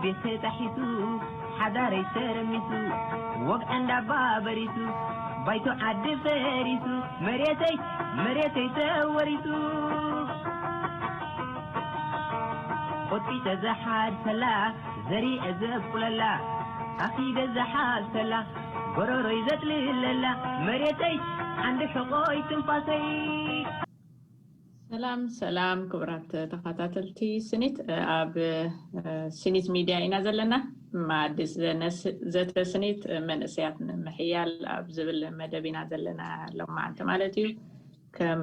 ቤት ተጣሒሱ፣ ሓዳረይ ተረሚሱ፣ ወግዐ እንዳባ በሪሱ፣ ባይቶ ዓዲ ፈሪሱ፣ መሬተይ መሬተይ ተወሪሱ። ቆጢተ ዝሓድሰላ፣ ዘሪአ ዘብቁለላ፣ ኣኺደ ዝሓብሰላ፣ ጎረሮይ ዘጥልለላ፣ መሬተይ ዓንዲ ሕቖይ ትንፋሰይ። ሰላም ሰላም፣ ክቡራት ተኸታተልቲ ስኒት፣ ኣብ ስኒት ሚድያ ኢና ዘለና። ማዕዲ ዘተ ስኒት መንእሰያት ንምሕያል ኣብ ዝብል መደብ ኢና ዘለና ሎማዓንቲ ማለት እዩ። ከም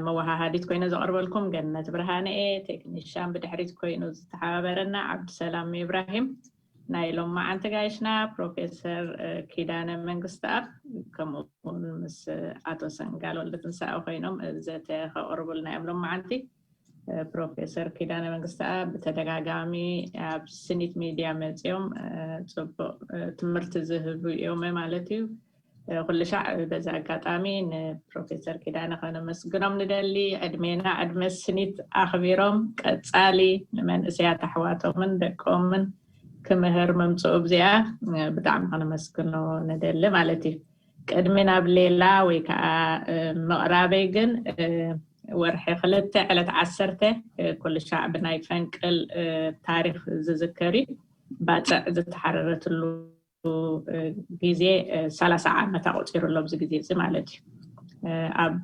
መወሃሃዲት ኮይነ ዘቕርበልኩም ገነት ብርሃነ እየ። ቴክኒሻን ብድሕሪት ኮይኑ ዝተሓባበረና ዓብድሰላም ኢብራሂም። ናይ ሎማዓንቲ ጋይሽና ፕሮፌሰር ኪዳነ መንግስተኣብ ከምኡ እውን ምስ ኣቶ ሰንጋል ወልደትንሳኤ ኮይኖም ዘተ ከቕርቡልና እዮም ሎማዓንቲ። ፕሮፌሰር ኪዳነ መንግስተኣብ ብተደጋጋሚ ኣብ ስኒት ሚድያ መፅዮም ፅቡቕ ትምህርቲ ዝህቡ እዮም ማለት እዩ። ኩሉ ሻዕ በዚ ኣጋጣሚ ንፕሮፌሰር ኪዳነ ከነመስግኖም ንደሊ። ዕድሜና ዕድመ ስኒት ኣኽቢሮም ቀፃሊ ንመንእሰያት ኣሕዋቶምን ደቆምን ክምህር ምምፅኡ እዚኣ ብጣዕሚ ከነመስግኖ ንደሊ ማለት እዩ። ቅድሚ ናብ ሌላ ወይ ከዓ ምቕራበይ ግን ወርሒ ክልተ ዕለት ዓሰርተ ኩሉ ሻዕ ብናይ ፈንቅል ታሪክ ዝዝከር እዩ። ባፅዕ ዝተሓረረትሉ ግዜ ሰላሳ ዓመት ኣቑፂሩ ኣሎ ኣብዚ ግዜ እዚ ማለት እዩ። ኣብ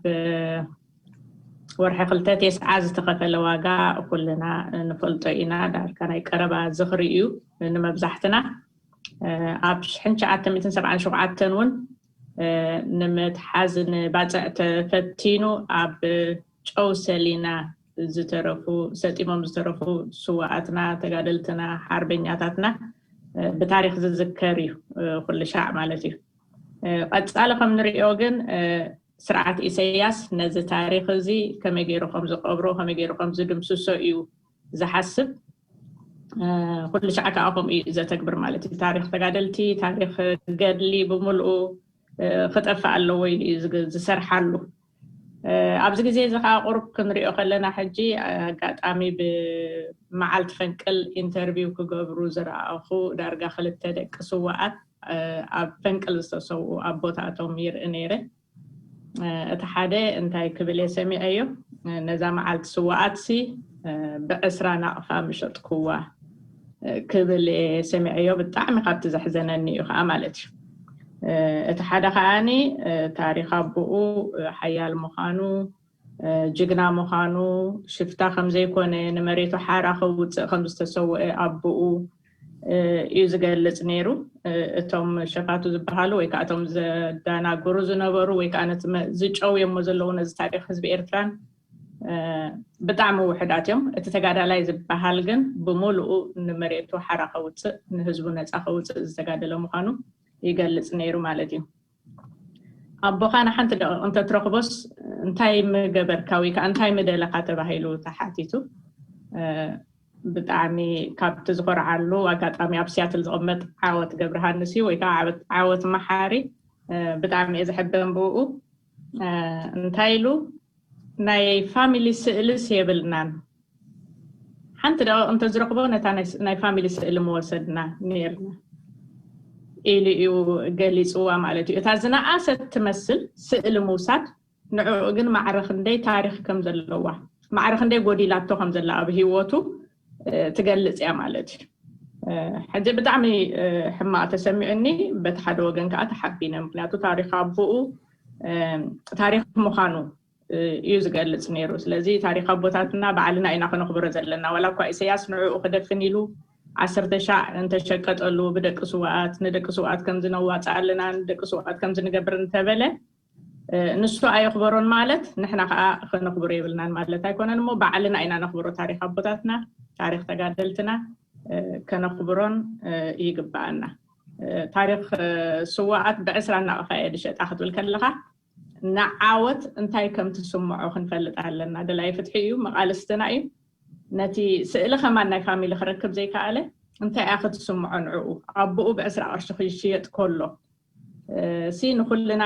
ወርሒ ክልተ ቴስዓ ዝተኸፈለ ዋጋ ኩልና ንፈልጦ ኢና። ዳርጋ ናይ ቀረባ ዝኽሪ እዩ ንመብዛሕትና። ኣብ ሽሕን ትሽዓተ ሚእትን ሰብዓን ሸውዓተን እውን ንምትሓዝ ንባፅዕ ተፈቲኑ ኣብ ጨው ሰሊና ዝተረፉ ሰጢሞም ዝተረፉ ስዋኣትና ተጋደልትና ሓርበኛታትና ብታሪክ ዝዝከር እዩ ኩሉ ሻዕ ማለት እዩ። ቀፃሊ ከም ንሪኦ ግን ስርዓት ኢሰያስ ነዚ ታሪክ እዚ ከመይ ገይሩ ከም ዝቀብሮ ከመይ ገይሩ ከም ዝድምስሶ እዩ ዝሓስብ። ኩሉ ሻዕ ከዓ ከምኡ እዩ ዘተግብር ማለት እዩ። ታሪክ ተጋደልቲ ታሪክ ገድሊ ብምልኡ ክጠፍእ ኣለዎ ኢሉ እዩ ዝሰርሓሉ። ኣብዚ ግዜ እዚ ከዓ ቁሩብ ክንሪኦ ከለና ሕጂ ኣጋጣሚ ብመዓልቲ ፈንቅል ኢንተርቪው ክገብሩ ዝረኣኹ ዳርጋ ክልተ ደቂ ስዋኣት ኣብ ፈንቅል ዝተሰውኡ ኣቦታቶም ይርኢ ነይረ። እቲ ሓደ እንታይ ክብል እየ ሰሚዐዮ፣ ነዛ መዓልቲ ስዋኣትሲ ብዕስራ ናቕፋ ምሸጥኩዋ ክብል እየ ሰሚዐዮ። ብጣዕሚ ካብቲ ዘሕዘነኒ እዩ ከዓ ማለት እዩ። እቲ ሓደ ከዓኒ ታሪክ ኣቦኡ ሓያል ምዃኑ፣ ጅግና ምዃኑ፣ ሽፍታ ከምዘይኮነ፣ ንመሬቱ ሓራ ከውፅእ ከምዝተሰወአ ኣቦኡ እዩ ዝገልፅ ነይሩ። እቶም ሸፋቱ ዝበሃሉ ወይ ከዓ እቶም ዘዳናግሩ ዝነበሩ ወይ ከዓ ነቲ ዝጨውዮሞ ዘለዉ ነዚ ታሪክ ህዝቢ ኤርትራን ብጣዕሚ ውሕዳት እዮም። እቲ ተጋዳላይ ዝበሃል ግን ብምሉኡ ንመሬቱ ሓራ ከውፅእ ንህዝቡ ነፃ ከውፅእ ዝተጋደለ ምዃኑ ይገልፅ ነይሩ ማለት እዩ። ኣቦኻ ንሓንቲ ደቂቕ እንተትረኽቦስ እንታይ ምገበርካ ወይ ከዓ እንታይ ምደለኻ ተባሂሉ ተሓቲቱ። ብጣዕሚ ካብቲ ዝኾርዓሉ ኣጋጣሚ ኣብ ሲያትል ዝቕመጥ ዓወት ገብረሃንስ እዩ ወይ ከዓ ዓወት መሓሪ። ብጣዕሚ እየ ዝሕበን ብኡ። እንታይ ኢሉ ናይ ፋሚሊ ስእልስ የብልናን፣ ሓንቲ ደቂቕ እንተዝረኽቦ ነታ ናይ ፋሚሊ ስእሊ ምወሰድና ነይርና ኢሉ እዩ ገሊፅዋ ማለት እዩ። እታ ዝነኣሰት ትመስል ስእሊ ምውሳድ ንዕኡ ግን ማዕረ ክንደይ ታሪክ ከም ዘለዋ ማዕረ ክንደይ ጎዲላቶ ከም ዘላ ኣብ ህይወቱ ትገልፅ እያ ማለት እዩ። ሕጂ ብጣዕሚ ሕማቕ ተሰሚዑኒ፣ በቲ ሓደ ወገን ከዓ ተሓቢነ። ምክንያቱ ታሪክ ኣቦኡ ታሪክ ምዃኑ እዩ ዝገልፅ ነይሩ። ስለዚ ታሪክ ኣቦታትና ባዕልና ኢና ክነኽብሮ ዘለና። ዋላ እኳ ኢሰያስ ንዕኡ ክደፍን ኢሉ ዓሰርተ ሻዕ እንተሸቀጠሉ ብደቂ ስውኣት ንደቂ ስውኣት ከምዚ ነዋፅእ ኣለና ንደቂ ስውኣት ከምዚ ንገብር እንተበለ ንሱ ኣየኽበሮን ማለት ንሕና ከዓ ከነኽብሮ የብልናን ማለት ኣይኮነን። እሞ ባዕልና ኢና ነኽብሮ ታሪክ ኣቦታትና ታሪክ ተጋደልትና ከነኽብሮን ይግበኣና። ታሪክ ስዋኣት ብዕስራ እናቕፋ እየ ድሸጣ ክትብል ከለካ ንዓወት እንታይ ከም ትስምዖ ክንፈልጥ ኣለና። ደላይ ፍትሒ እዩ፣ መቓልስትና እዩ። ነቲ ስእሊ ከማን ናይ ፋሚሊ ክረክብ ዘይከኣለ እንታይ እያ ክትስምዖ ንዕኡ ኣቦኡ ብዕስራ ቅርሺ ክሽየጥ ከሎ ሲ ንኩልና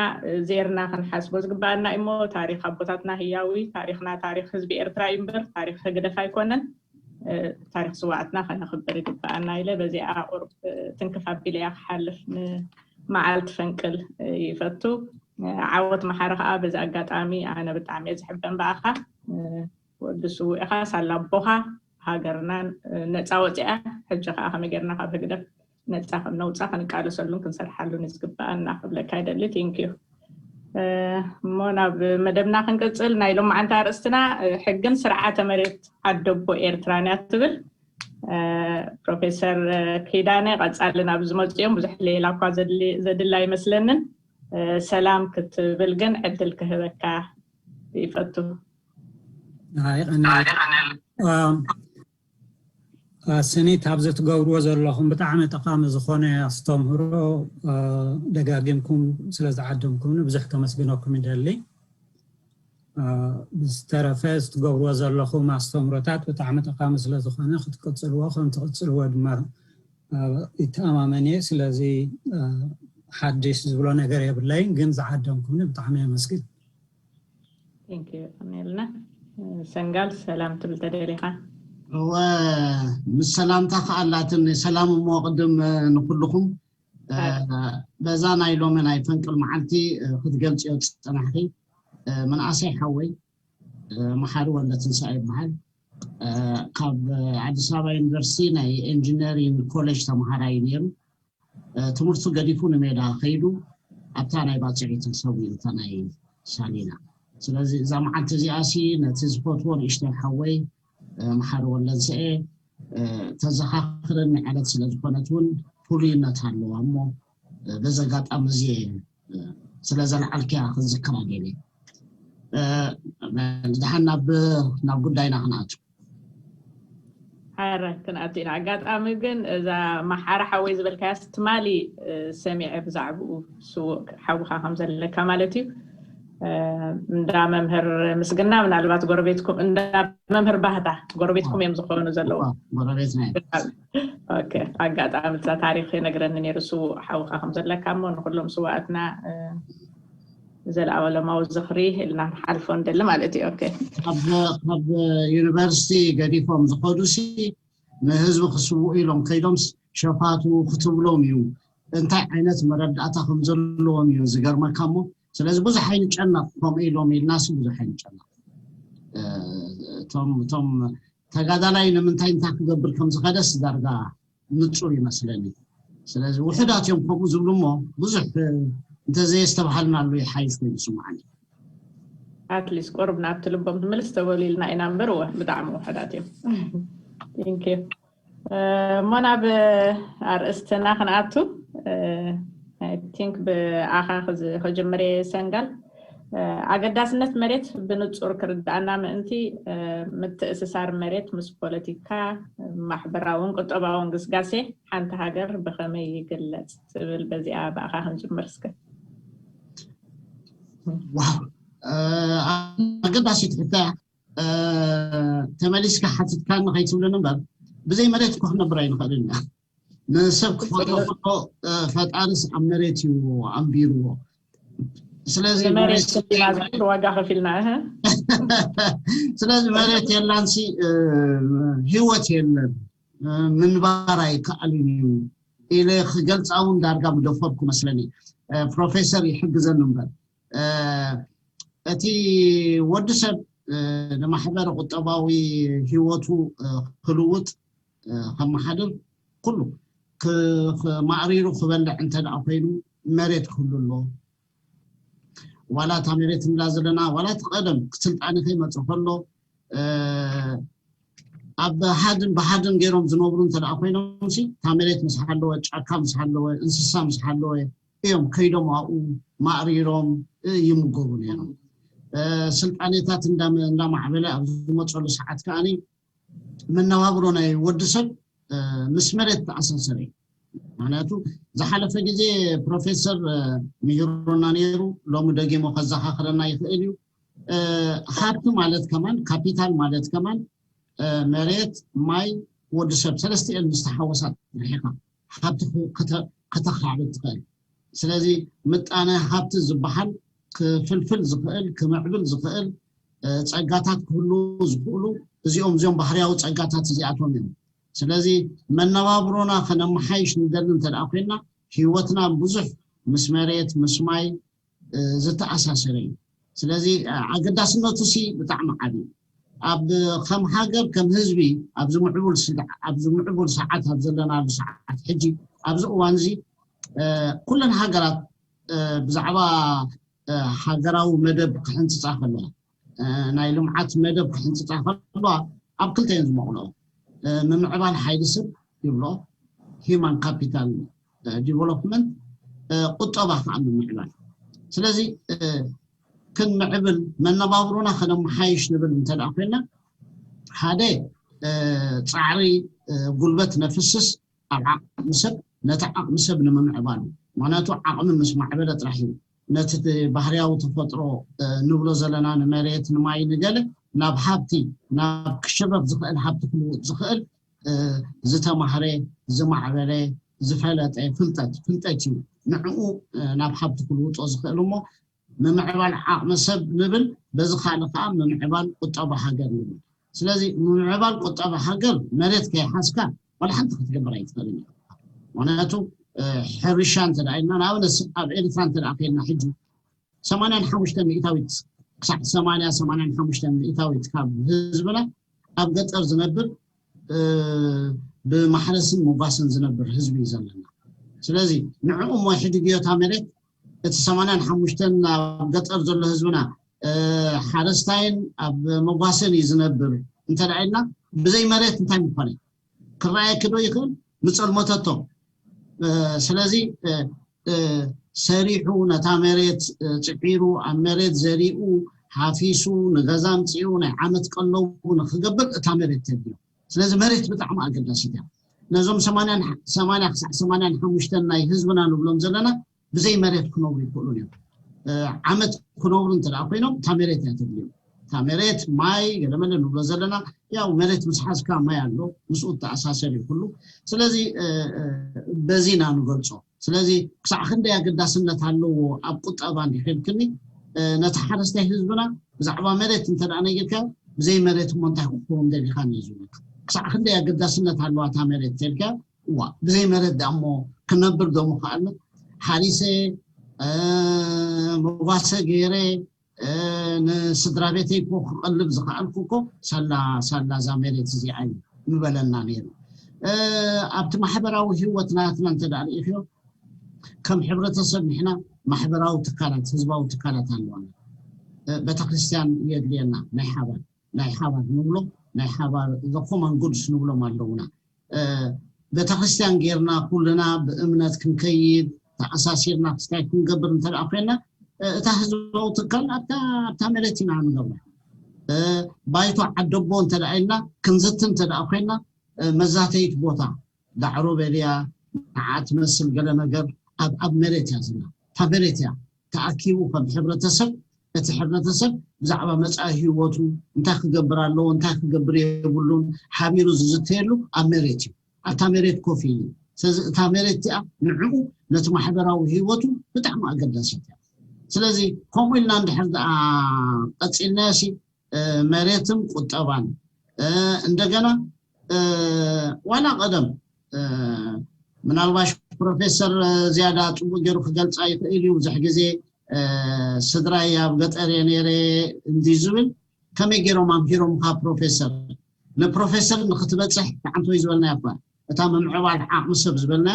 ዜርና ክንሓስቦ ዝግበኣና እሞ ታሪክ ኣቦታትና ህያዊ ታሪክና ታሪክ ህዝቢ ኤርትራ እዩ እምበር ታሪክ ህግደፍ ኣይኮነን። ታሪክ ስዋኣትና ከነክብር ይግበኣና ኢለ በዚኣ ቁሩብ ትንክፍ ኣቢለ እያ ክሓልፍ። ንመዓልቲ ፈንቅል ይፈቱ። ዓወት መሓሪ ከዓ በዚ ኣጋጣሚ ኣነ ብጣዕሚ እየ ዝሕበን ብኣኻ። ወዲ ስውእ ኢኻ፣ ሳላ ኣቦኻ። ሃገርና ነፃ ወፂኣ፣ ሕጂ ከዓ ከመይ ጌርና ካብ ህግደፍ ነፃ ከም ነውፃ ክንቃለሰሉን ክንሰርሓሉን እዩ ዝግበኣና ክብለካ ይደሊ። Thank you። እሞ ናብ መደብና ክንቅፅል፣ ናይ ሎማዓንቲ ኣርእስትና ሕግን ስርዓተ መሬት ዓደቦ ኤርትራን እያ ትብል። ፕሮፌሰር ኪዳነ ቀፃሊ ናብ ዝመፁ እዮም። ብዙሕ ሌላ እኳ ዘድሊ- ዘድሊ ኣይመስለንን። ሰላም ክትብል ግን ዕድል ክህበካ ይፈቱ። ስኒት፣ ኣብዚ ትገብርዎ ዘለኹም ብጣዕሚ ጠቃሚ ዝኾነ ኣስተምህሮ ደጋጊምኩም ስለ ዝዓደምኩምኒ ብዙሕ ከመስግነኩም ይደሊ። ብዝተረፈ፣ እዚ ትገብርዎ ዘለኹም ኣስተምህሮታት ብጣዕሚ ጠቃሚ ስለ ዝኾነ ክትቅፅልዎ፣ ከም ትቅፅልዎ ድማ ይተኣማመን እየ። ስለዚ ሓድሽ ዝብሎ ነገር የብለይን፣ ግን ዝዓደምኩምኒ ብጣዕሚ የመስግን። ሰንጋል፣ ሰላም ትብል ተደሊኻ? እወ፣ ምስ ሰላምታ ከኣላትን ሰላም እሞ ቅድም ንኩልኹም በዛ ናይ ሎሚ ናይ ፈንቅል መዓልቲ ክትገልፅዮ ዝፀናሕኪ፣ ምንኣሰይ ሓወይ መሓሪ ወልደትንሳኤ ይበሃል። ካብ ኣዲስ ኣበባ ዩኒቨርሲቲ ናይ ኢንጂነሪንግ ኮሌጅ ተምሃራይ ነይሩ። ትምህርቱ ገዲፉ ንሜዳ ከይዱ ኣብታ ናይ ባፅዒ ተሰዊኡ፣ እታ ናይ ሳሊና። ስለዚ እዛ መዓልቲ እዚኣ ሲ ነቲ ዝፈትዎ ንእሽተይ ሓወይ መሓሪ ወልደንስኤ ተዘኻኽረኒ ዕለት ስለ ዝኾነት እውን ፍሉይነት ኣለዋ እሞ በዚ ኣጋጣሚ እዚ ስለ ዘልዓልክያ ክዝክራ ደልየ። ደሓን ናብ ናብ ጉዳይና ክንኣቱ። ሓረ ክንኣቱ ኢና። ኣጋጣሚ ግን እዛ መሓሪ ሓወይ ዝበልካያስ ትማሊ ሰሚዐ ብዛዕባኡ ስዉእ ሓውኻ ከም ዘለካ ማለት እዩ። እንዳ መምህር ምስግና ምናልባት ጎረቤትኩም፣ እንዳ መምህር ባህታ ጎረቤትኩም እዮም ዝኾኑ ዘለዉ። ጎረቤትና እዮም። ኦኬ፣ ኣጋጣሚ እዛ ታሪክ ይነግረኒ ነይሩ ስዉእ ሓውኻ ከም ዘለካ እሞ ንኩሎም ስዋኣትና ዘለኣለማዊ ዝኽሪ ኢልና ንሓልፎ ንደሊ ማለት እዩ። ኦኬ። ካብ ካብ ዩኒቨርሲቲ ገዲፎም ዝኸዱ ሲ ንህዝቢ ክስውኡ ኢሎም ከይዶም ሸፋቱ ክትብሎም እዩ። እንታይ ዓይነት መረዳእታ ከም ዘለዎም እዩ ዝገርመካ እሞ፣ ስለዚ ብዙሕ ኣይንጨነቕ ከምኡ ኢሎም ኢልና ሲ ብዙሕ ኣይንጨነቕ። እቶም እቶም ተጋዳላይ ንምንታይ እንታይ ክገብር ከም ዝኸደስ ዳርጋ ንጹር ይመስለኒ። ስለዚ ውሑዳት እዮም ከምኡ ዝብሉ እሞ ብዙሕ እንተዘየስተብሃልናሉ ይሓይሽ ኮይኑ ይስምዓኒ። ኣትሊስት ቁሩብ ናብቲ ልቦም ትምልስ ተበሉ ኢልና ኢና እምበር፣ እወ ብጣዕሚ ውሑዳት እዮም። Thank you። እሞ ናብ ኣርእስትና ክንኣቱ፣ I think ብኣኻ ክጅምር እየ ሰንጋል። ኣገዳስነት መሬት ብንጹር ክርድኣና ምእንቲ፣ ምትእስሳር መሬት ምስ ፖለቲካ፣ ማሕበራውን ቁጠባውን ግስጋሴ ሓንቲ ሃገር ብኸመይ ይግለጽ ትብል፣ በዚኣ ብኣኻ ክንጅምር እስከ። ዋው፣ ኣገዳሲት ሕቶ እያ። ተመሊስካ ሓቲትካኒ ከይትብልን እምበር፣ ብዘይ መሬት እኮ ክነብር ኣይንኽእልን ኢና። ንሰብ ክፈጥሮ ከሎ ፈጣሪስ ኣብ መሬት እዩ ኣንቢርዎ። ስለዚ መሬት ዝብል ዋጋ ከፊልና። ስለዚ መሬት የላንሲ ህይወት የለን፣ ምንባር ኣይከኣልን እዩ ኢለ ክገልፃ እውን ዳርጋ ምደፈርኩ መስለኒ። ፕሮፌሰር ይሕግዘኒ እምበር፣ እቲ ወዲ ሰብ ንማሕበረ ቁጠባዊ ህይወቱ ክልውጥ፣ ከመሓድር፣ ኩሉ ማዕሪሩ ክበልዕ እንተ ደኣ ኮይኑ መሬት ክህሉ ኣለዎ። ዋላ እታ መሬት እንብላ ዘለና፣ ዋላ እቲ ቀደም ስልጣነ ከይመፅእ ከሎ ኣብ ሃድን ብሃድን ገይሮም ዝነብሩ እንተ ደኣ ኮይኖም ሲ፣ እታ መሬት ምስ ሃለወ፣ ጫካ ምስ ሃለወ፣ እንስሳ ምስ ሃለወ እዮም ከይዶም ኣብኡ ማዕሪሮም ይምገቡ ነይሮም። ስልጣኔታት እንዳማዕበለ ኣብ ዝመፀሉ ሰዓት ከዓኒ መነባብሮ ናይ ወዲ ሰብ ምስ መሬት ተኣሳሰረ እዩ። ምክንያቱ ዝሓለፈ ግዜ ፕሮፌሰር ምሂሩና ነይሩ፣ ሎሚ ደጊሞ ከዘኻኽረና ይኽእል እዩ። ሃብቲ ማለት ከማን፣ ካፒታል ማለት ከማን መሬት፣ ማይ፣ ወዲ ሰብ ሰለስቲኤን ምስ ተሓወሳ ጥራሕ ኢኻ ሃብቲ ከተኻዕብት ትኽእል። ስለዚ ምጣነ ሃብቲ ዝበሃል ክፍልፍል ዝኽእል፣ ክምዕብል ዝኽእል፣ ጸጋታት ክህልዉ ዝኽእሉ እዚኦም እዚኦም ባህርያዊ ጸጋታት እዚኣቶም እዮም። ስለዚ መነባብሮና ከነመሓይሽ ንደሊ እንተ ደኣ ኮይና፣ ህይወትና ብዙሕ ምስ መሬት ምስ ማይ ዝተኣሳሰረ እዩ። ስለዚ ኣገዳስነቱ ሲ ብጣዕሚ ዓቢ እዩ። ኣብ ከም ሃገር ከም ህዝቢ ኣብዚ ምዕቡል ስልዓ ኣብዚ ምዕቡል ሰዓት ኣብ ዘለናሉ ሰዓት ሕጂ ኣብዚ እዋን እዚ ኩለን ሃገራት ብዛዕባ ሃገራዊ መደብ ክሕንፅፃ ከለዋ ናይ ልምዓት መደብ ክሕንፅፃ ከለዋ ኣብ ክልተ እየን ዝመቕልኦ። ምምዕባል ሓይሊ ሰብ ይብሎ፣ human capital development፣ ቁጠባ ከዓ ምምዕባል። ስለዚ ክንምዕብል መነባብሮና ከነመሓይሽ ንብል እንተ ደኣ ኮይና ሓደ ፃዕሪ ጉልበት ነፍስስ ኣብ ዓቕሚ ሰብ ነቲ ዓቕሚ ሰብ ንምምዕባሉ። ምክንያቱ ዓቕሚ ምስ ማዕበለ ጥራሕ እዩ ነቲ ባህርያዊ ተፈጥሮ ንብሎ ዘለና ንመሬት ንማይ ንገለ ናብ ሃብቲ ናብ ክሽረፍ ዝኽእል ሃብቲ ክልውጥ ዝኽእል ዝተማህረ ዝማዕበለ ዝፈለጠ ፍልጠት ፍልጠት እዩ ንዕኡ ናብ ሃብቲ ክልውጦ ዝኽእል እሞ ምምዕባል ዓቕሚ ሰብ ንብል በዚ ካልእ ከዓ ምምዕባል ቁጠባ ሃገር ንብል ስለዚ ምምዕባል ቁጠባ ሃገር መሬት ከይሓዝካ ዋላ ሓንቲ ክትገብር ኣይትኽእልን ምክንያቱ ሕርሻ እንተ ኢልና ንኣብነት ኣብ ኤርትራ እንተ ከይድና ሕጂ ሰማንያን ሓሙሽተ ሚእታዊት ክሳዕ ሰማንያ ሰማንያን ሓሙሽተ ሚእታዊት ካብ ህዝብና ኣብ ገጠር ዝነብር ብማሕረስን ምጓስን ዝነብር ህዝቢ እዩ ዘለና ስለዚ ንዕኡ እሞ ሕድግዮ እታ መሬት እቲ ሰማንያን ሓሙሽተን ኣብ ገጠር ዘሎ ህዝብና ሓረስታይን ኣብ መጓሰን እዩ ዝነብር እንተ ኢልና ብዘይ መሬት እንታይ ምኾነ ክረኣየኪ ዶ ይኽእል ምፀልመተቶ ስለዚ ሰሪሑ ነታ መሬት ፅዒሩ ኣብ መሬት ዘሪኡ ሓፊሱ ንገዛ ምፅኡ ናይ ዓመት ቀለቡ ንክገብር እታ መሬት ተድልዮ ስለዚ መሬት ብጣዕሚ ኣገዳሲት እያ ነዞም ሰማንያ ክሳዕ ሰማንያን ሓሙሽተን ናይ ህዝብና ንብሎም ዘለና ብዘይ መሬት ክነብሩ ይክእሉን እዮም ዓመት ክነብሩ እንተ ኮይኖም እታ መሬት እያ ተድልዮም እታ መሬት ማይ ገለመለ ንብሎ ዘለና ያው መሬት ምስ ሓዝካ ማይ ኣሎ ምስኡ ተኣሳሰር እዩ ኩሉ ስለዚ በዚ ኢና ንገልፆ ስለዚ ክሳዕ ክንደይ ኣገዳስነት ኣለዎ ኣብ ቁጠባ እንዲከልክኒ ነቲ ሓረስታይ ህዝብና ብዛዕባ መሬት እንተ ነጊርካ ብዘይ መሬት እሞ እንታይ ክኸውን ደሊካ እዩ ዝብለካ ክሳዕ ክንደይ ኣገዳስነት ኣለዋ እታ መሬት ተልካ እዋ ብዘይ መሬት ዳሞ ክነብር ዶ ምኽኣልና ሓሪሰ መጓሰ ገይረ ንስድራ ቤተይ እኮ ክቐልብ ዝኸኣልኩ እኮ ሳላ ሳላ እዛ መሬት እዚኣ እዩ ምበለና ነይሩ ኣብቲ ማሕበራዊ ህይወት ናትና እንተ ርኢኽዮ ከም ሕብረተሰብ ንሕና ማሕበራዊ ትካላት ህዝባዊ ትካላት ኣለዋና ቤተክርስትያን የድልየና ናይ ሓባር ናይ ሓባር ንብሎ ናይ ሓባር ዘኮመን ጉድስ ንብሎም ኣለውና ቤተክርስትያን ጌርና ኩልና ብእምነት ክንከይድ ተኣሳሲርና ክስታይ ክንገብር እንተ ኮይና እታ ህዝባዊ ትካል ኣብታ መሬት ኢና ንገብራ ባይቶ ዓደቦ እንተ ኢልና ክንዝቲ እንተ ኮይና መዛተይት ቦታ ዳዕሮ በልያ ንዓ ትመስል ገለ ነገር ኣብ ኣብ መሬት እያ ዝና እታ መሬት እያ ተኣኪቡ ከም ሕብረተሰብ እቲ ሕብረተሰብ ብዛዕባ መፃኢ ህይወቱ እንታይ ክገብር ኣለዎ እንታይ ክገብር የብሉን ሓቢሩ ዝዝተየሉ ኣብ መሬት እዩ ኣብታ መሬት ኮፍ ኢሉ ስለዚ እታ መሬት እቲኣ ንዕኡ ነቲ ማሕበራዊ ህይወቱ ብጣዕሚ ኣገዳሲት እያ ስለዚ ከምኡ ኢልና እንድሕር ደኣ ቀፂልናዮ ሲ መሬትን ቁጠባን እንደገና ዋላ ቀደም ምናልባሽ ፕሮፌሰር ዝያዳ ፅቡቅ ገይሩ ክገልፃ ይኽእል እዩ ብዙሕ ግዜ ስድራይ ኣብ ገጠር እየ ነይረ እንዲ ዝብል ከመይ ገይሮም ኣምሂሮምካ ፕሮፌሰር ንፕሮፌሰር ንክትበፅሕ ተዓንተወይ ዝበልና እኳ እታ ምምዕባል ዓቕሚ ሰብ ዝበልና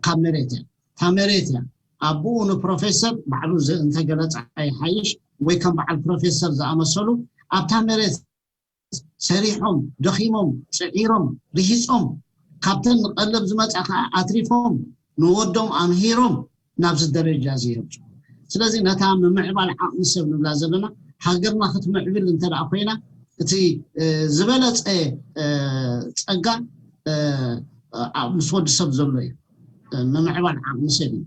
ካብ መሬት እያ እታ መሬት እያ ኣቦኡ ንፕሮፌሰር ባዕሉ እንተገለፀ ይሓይሽ ወይ ከም በዓል ፕሮፌሰር ዝኣመሰሉ ኣብታ መሬት ሰሪሖም ደኺሞም ፅዒሮም ርሂፆም ካብተን ንቀለብ ዝመፃ ከዓ ኣትሪፎም ንወዶም ኣምሂሮም ናብዚ ደረጃ እዚ የብፅሑ ስለዚ ነታ ምምዕባል ዓቕሚ ሰብ ንብላ ዘለና ሃገርና ክትምዕብል እንተ ኮይና እቲ ዝበለፀ ፀጋ ምስ ወዲ ሰብ ዘሎ እዩ ምምዕባል ዓቕሚ ሰብ እዩ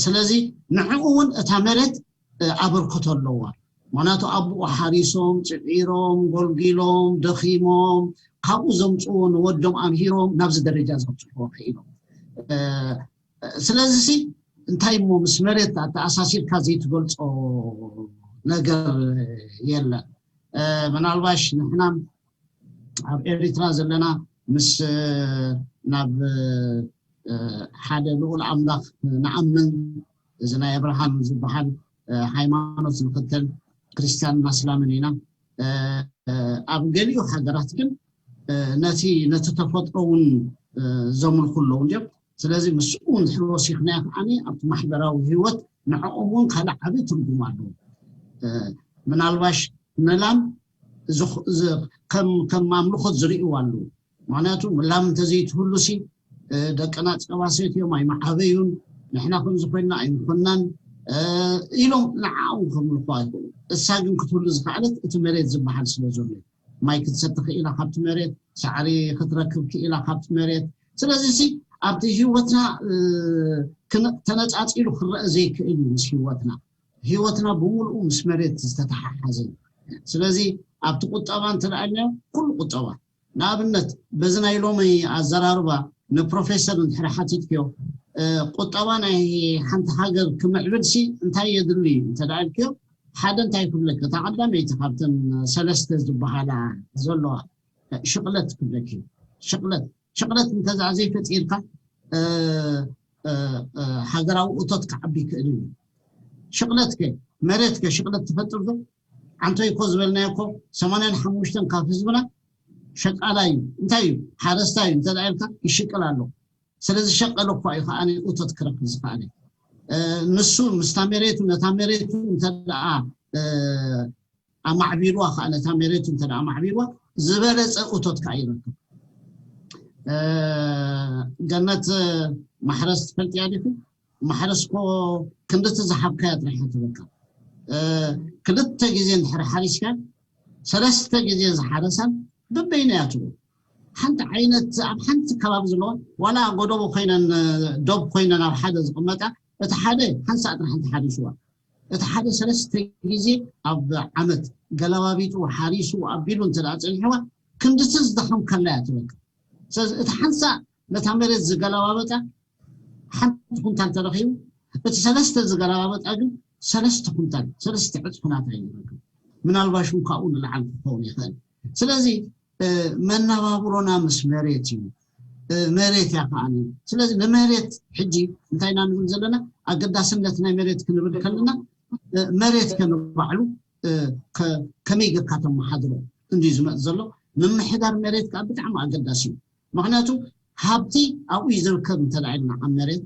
ስለዚ ንዕኡ እውን እታ መሬት ኣበርክቶ ኣለዋ ምክንያቱ ኣቦኡ ሓሪሶም ፅዒሮም ጎልጊሎም ደኺሞም ካብኡ ዘምፅዎ ንወዶም ኣምሂሮም ናብዚ ደረጃ ዘብፅሕዎ ክኢሎም ስለዚ ሲ እንታይ እሞ ምስ መሬት ኣተኣሳሲርካ ዘይትገልፆ ነገር የለን ምናልባሽ ንሕናም ኣብ ኤሪትራ ዘለና ምስ ናብ ሓደ ልኡል ኣምላኽ ንኣምን፣ እዚ ናይ ኣብርሃም ዝበሃል ሃይማኖት ንኽተል ክርስትያንን ኣስላምን ኢና። ኣብ ገሊኡ ሃገራት ግን ነቲ ነቲ ተፈጥሮ እውን ዘምልኹ ኣለዉ እንዲዮም። ስለዚ ምስኡ እንድሕር ወሲኽናዮ ከዓኒ ኣብቲ ማሕበራዊ ህይወት ንዕኦም እውን ካልእ ዓብዪ ትርጉም ኣለዎ። ምናልባሽ ንላም ከም ኣምልኾት ዝርእይዋ ኣለዉ። ምክንያቱ ላም እንተዘይትህሉ ሲ ደቅና ፀባ ሰትዮም ኣይመዓበዩን፣ ንሕና ከምዚ ኮይንና ኣይምኮናን ኢሎም ንዓኦም ከምልኹ ኣይክእሉ። እሳ ግን ክትህሉ ዝኸኣለት እቲ መሬት ዝበሃል ስለ ዘሎ፣ ማይ ክትሰቲ ክኢላ ካብቲ መሬት፣ ሳዕሪ ክትረክብ ክኢላ ካብቲ መሬት። ስለዚ ሲ ኣብቲ ህይወትና ተነፃፂሉ ክረአ ዘይክእል እዩ ምስ ህይወትና። ህይወትና ብምሉኡ ምስ መሬት ዝተተሓሓዘ እዩ። ስለዚ ኣብቲ ቁጠባ እንተደኣልናዮ ኩሉ ቁጠባ ንኣብነት በዚ ናይ ሎሚ ኣዘራርባ ንፕሮፌሰር እንድሕር ሓቲትክዮ ቁጠባ ናይ ሓንቲ ሃገር ክምዕብል ሲ እንታይ የድሊ እንተደኣልክዮ ሓደ እንታይ ክብለክ እታ ቀዳመይቲ ካብተን ሰለስተ ዝበሃላ ዘለዋ ሽቕለት ክብለክ ሽቕለት ሽቕለት እንተዛ ዘይፈጢርካ ሃገራዊ እቶት ክዓቢ ይክእል እዩ። ሽቕለት ከ መሬት ከ ሽቕለት ትፈጥር ዶ? ዓንቶይ እኮ ዝበልናዮ እኮ ሰማንያን ሓሙሽተን ካብ ህዝብና ሸቃላ እዩ። እንታይ እዩ ሓረስታ እዩ እንተ ኢልካ ይሽቅል ኣሎ። ስለዚ ሸቀለ እኳ እዩ ከዓ እቶት ክረክብ ዝኸኣለ። ንሱ ምስታ መሬቱ ነታ መሬቱ እንተ ኣማዕቢልዋ ከዓ ነታ መሬቱ እንተ ኣማዕቢልዋ ዝበለፀ እቶት ከዓ ይረክብ። ገነት ማሕረስ ትፈልጥያ ዲኹ? ማሕረስ እኮ ክንድቲ ዝሓብካያ ጥራሕ ትበካ። ክልተ ግዜ እንድሕር ሓሪስካ ሰለስተ ግዜ ዝሓረሳን በበይና እያ ትብል። ሓንቲ ዓይነት ኣብ ሓንቲ ከባቢ ዘለዋ ዋላ ጎደቦ ኮይነን ዶብ ኮይነን ኣብ ሓደ ዝቕመጣ እቲ ሓደ ሓንሳእ ጥራሕ ሓንቲ ሓሪስዋ እቲ ሓደ ሰለስተ ግዜ ኣብ ዓመት ገለባቢጡ ሓሪሱ ኣቢሉ እንተ ደኣ ጸኒሕዋ ክንድቲ ዝደኸምካላ እያ ትበካ። ስለዚ እቲ ሓንሳእ ነታ መሬት ዝገለባበጣ ሓንቲ ኩንታል ተረኺቡ፣ እቲ ሰለስተ ዝገለባበጣ ግን ሰለስተ ኩንታል ሰለስተ ዕፅፍናት ኣይረክብ። ምናልባሽ እውን ካብኡ ንላዕሊ ክኸውን ይኽእል። ስለዚ መናባብሮና ምስ መሬት እዩ። መሬት እያ ከዓኒ። ስለዚ ንመሬት ሕጂ እንታይ ኢና ንብል ዘለና? ኣገዳስነት ናይ መሬት ክንብል ከለና መሬት ከንባዕሉ ከመይ ጌርካ ተመሓድሮ እንድዩ ዝመፅ ዘሎ። ምምሕዳር መሬት ከዓ ብጣዕሚ ኣገዳሲ እዩ። ምክንያቱ ሃብቲ ኣብኡ እዩ ዝርከብ እንተ ኢልና ኣብ መሬት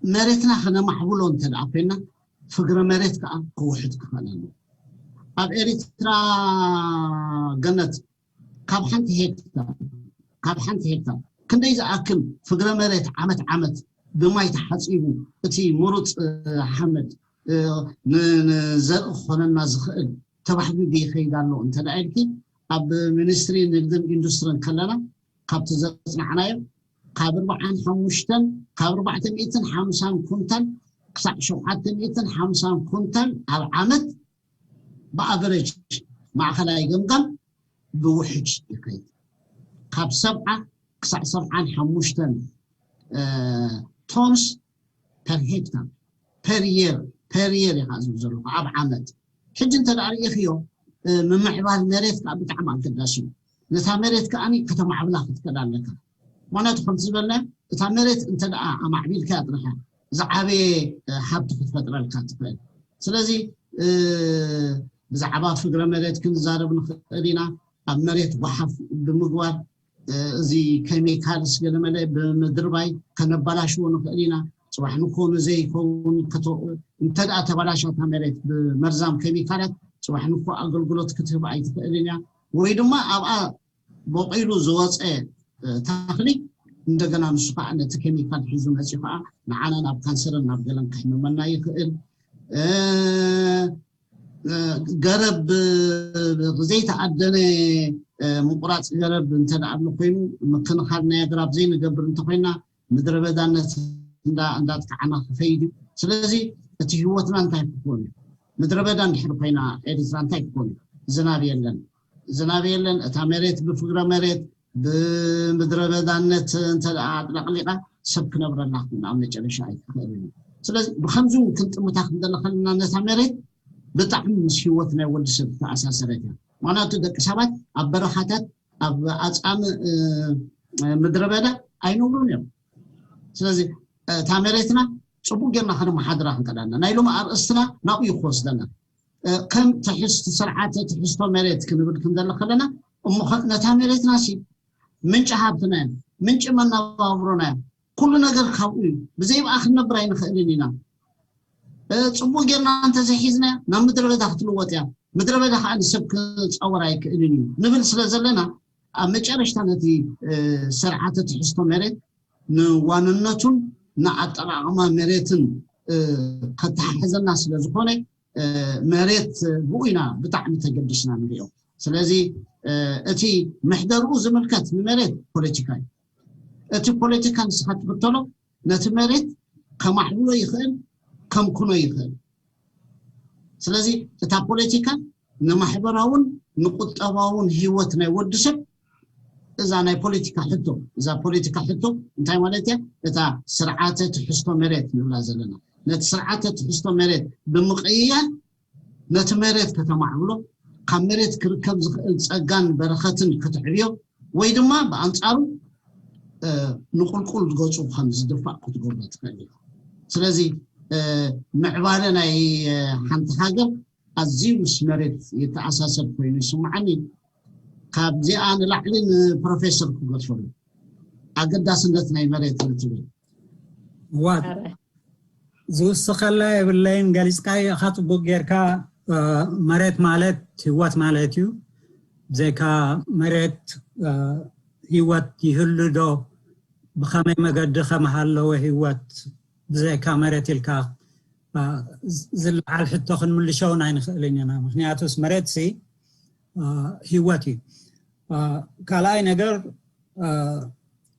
መሬትና ከነማዕብሎ እንተ ኮይና ፍግረ መሬት ከዓ ክውሕድ ክኽእል ኣለዎ። ኣብ ኤሪትራ ገነት ካብ ሓንቲ ሄክታር ካብ ሓንቲ ሄክታር ክንደይ ዝኣክል ፍግረ መሬት ዓመት ዓመት ብማይ ተሓፂቡ እቲ ምሩፅ ሓመድ ንዘርኢ ክኾነና ዝኽእል ተባሕቢቢ ይኸይድ ኣሎ እንተ ኢልኪ ኣብ ሚኒስትሪ ንግድን ኢንዱስትርን ከለና ካብቲ ዘፅናዕናዮ ካብ ኣርባዓን ሓሙሽተን ካብ ኣርባዕተ ሚእትን ሓምሳን ኩንታል ክሳዕ ሸውዓተ ሚእትን ሓምሳን ኩንታል ኣብ ዓመት ብኣቨረጅ ማእኸላይ ገምጋም ብውሕጅ ይኸይድ። ካብ ሰብዓ ክሳዕ ሰብዓን ሓሙሽተን ቶንስ ፐር ሄክታር ፐር የር ፐር የር ኢኻ ዝብል ዘለኹ ኣብ ዓመት። ሕጂ እንተ ደኣ ርኢኽዮ ምምዕባል መሬት ከዓ ብጣዕሚ ኣገዳሲ እዩ። ነታ መሬት ከዓ ከተማዕብላ ክትክእል ኣለካ። ምክንያቱ ከምቲ ዝበልና እታ መሬት እንተ ደኣ ኣማዕቢልካ ጥራሕ ዝዓበየ ሃብቲ ክትፈጥረልካ ትኽእል። ስለዚ ብዛዕባ ፍግረ መሬት ክንዛረብ ንኽእል ኢና። ኣብ መሬት ጓሓፍ ብምግባር እዚ ኬሚካልስ ገለመለ ብምድርባይ ከነባላሽዎ ንኽእል ኢና። ፅባሕ ንኮ ንዘይከውን እንተ ደኣ ተባላሻታ መሬት ብመርዛም ኬሚካላት ፅባሕ ንኮ ኣገልግሎት ክትህብ ኣይትኽእልን እያ። ወይ ድማ ኣብኣ በቂሉ ዝወፀ ተኽሊ እንደገና ንሱ ከዓ ነቲ ኬሚካል ሒዙ መፂኡ ከዓ ንዓና ናብ ካንሰርን ናብ ገለን ከሕምመና ይኽእል። ገረብ ዘይተኣደነ ምቁራፅ ገረብ እንተ ደኣ ኣሎ ኮይኑ ምክንኻል ናይ ኣግራብ ዘይንገብር እንተኮይና ምድረ በዳነት እንዳጥቃዕና ክኸይድ እዩ። ስለዚ እቲ ህይወትና እንታይ ክኾን እዩ? ምድረ በዳ እንድሕር ኮይና ኤርትራ እንታይ ክኾን እዩ? ዝናብ የለን፣ ዝናብ የለን። እታ መሬት ብፍግረ መሬት ብምድረ በዳነት እንተ ኣጥለቕሊቓ ሰብ ክነብረላ ኣብ መጨረሻ ኣይትኽእልን እዩ። ስለዚ ብከምዚ እውን ክንጥምታ ክንደሊ ከለና ነታ መሬት ብጣዕሚ ምስ ሂወት ናይ ወዲ ሰብ ዝተኣሳሰረት እያ። ምክንያቱ ደቂ ሰባት ኣብ በረኻታት ኣብ ኣፃሚ ምድረ በዳ ኣይነብሩን እዮም። ስለዚ እታ መሬትና ፅቡቅ ጌርና ከነመሓድራ ክንቀዳና ናይ ሎም ኣርእስትና ናብኡ ክወስደና ከም ትሕዝቲ ስርዓተ ትሕዝቶ መሬት ክንብል ክንዘለ ከለና እሞ ነታ መሬትና ሲ ምንጭ ሃብትና ምንጭ መነባብሮና ኩሉ ነገር ካብኡ እዩ። ብዘይ ብኣ ክንነብር ኣይንኽእልን ኢና። ፅቡቅ ጌርና እንተዘይሒዝና ናብ ምድረ በዳ ክትልወጥ እያ። ምድረ በዳ ከዓ ንሰብ ክፀወር ኣይክእልን እዩ ንብል ስለ ዘለና ኣብ መጨረሽታ ነቲ ስርዓተ ትሕዝቶ መሬት ንዋንነቱን ንኣጠቃቅማ መሬትን ከተሓሕዘና ስለ ዝኾነ መሬት ብኡ ኢና ብጣዕሚ ተገዲስና ንሪኦ። ስለዚ እቲ መሕደርኡ ዝምልከት ንመሬት ፖለቲካ እዩ። እቲ ፖለቲካ ንስኻ ትኽተሎ ነቲ መሬት ከማዕብሎ ይኽእል ከምክኖ ይኽእል። ስለዚ እታ ፖለቲካ ንማሕበራውን ንቁጠባውን ህይወት ናይ ወዲ ሰብ እዛ ናይ ፖለቲካ ሕቶ እዛ ፖለቲካ ሕቶ እንታይ ማለት እያ? እታ ስርዓተ ትሕዝቶ መሬት ንብላ ዘለና ነቲ ስርዓተ ትሕዝቶ መሬት ብምቕያር ነቲ መሬት ከተማዕብሎ ካብ መሬት ክርከብ ዝኽእል ፀጋን በረኸትን ክትዕብዮ ወይ ድማ ብኣንፃሩ ንቁልቁል ገፁ ከም ዝድፋእ ክትገብሮ ትኽእል እዩ። ስለዚ ምዕባለ ናይ ሓንቲ ሃገር ኣዝዩ ምስ መሬት የተኣሳሰብ ኮይኑ ይስምዓኒ። ካብዚኣ ንላዕሊ ንፕሮፌሰር ክገድፈሉ ኣገዳስነት ናይ መሬት ንትብል ዋት ዝውስኸላ የብለይን። ገሊፅካዮ ኢኻ ፅቡቅ ጌርካ። መሬት ማለት ህይወት ማለት እዩ። ብዘይካ መሬት ህይወት ይህሉ ዶ? ብኸመይ መገዲ ከመሃለወ ህይወት ብዘይካ መሬት ኢልካ ዝለዓል ሕቶ ክንምልሸውን ኣይንኽእልን ኢና። ምክንያቱስ መሬት ሲ ህይወት እዩ። ካልኣይ ነገር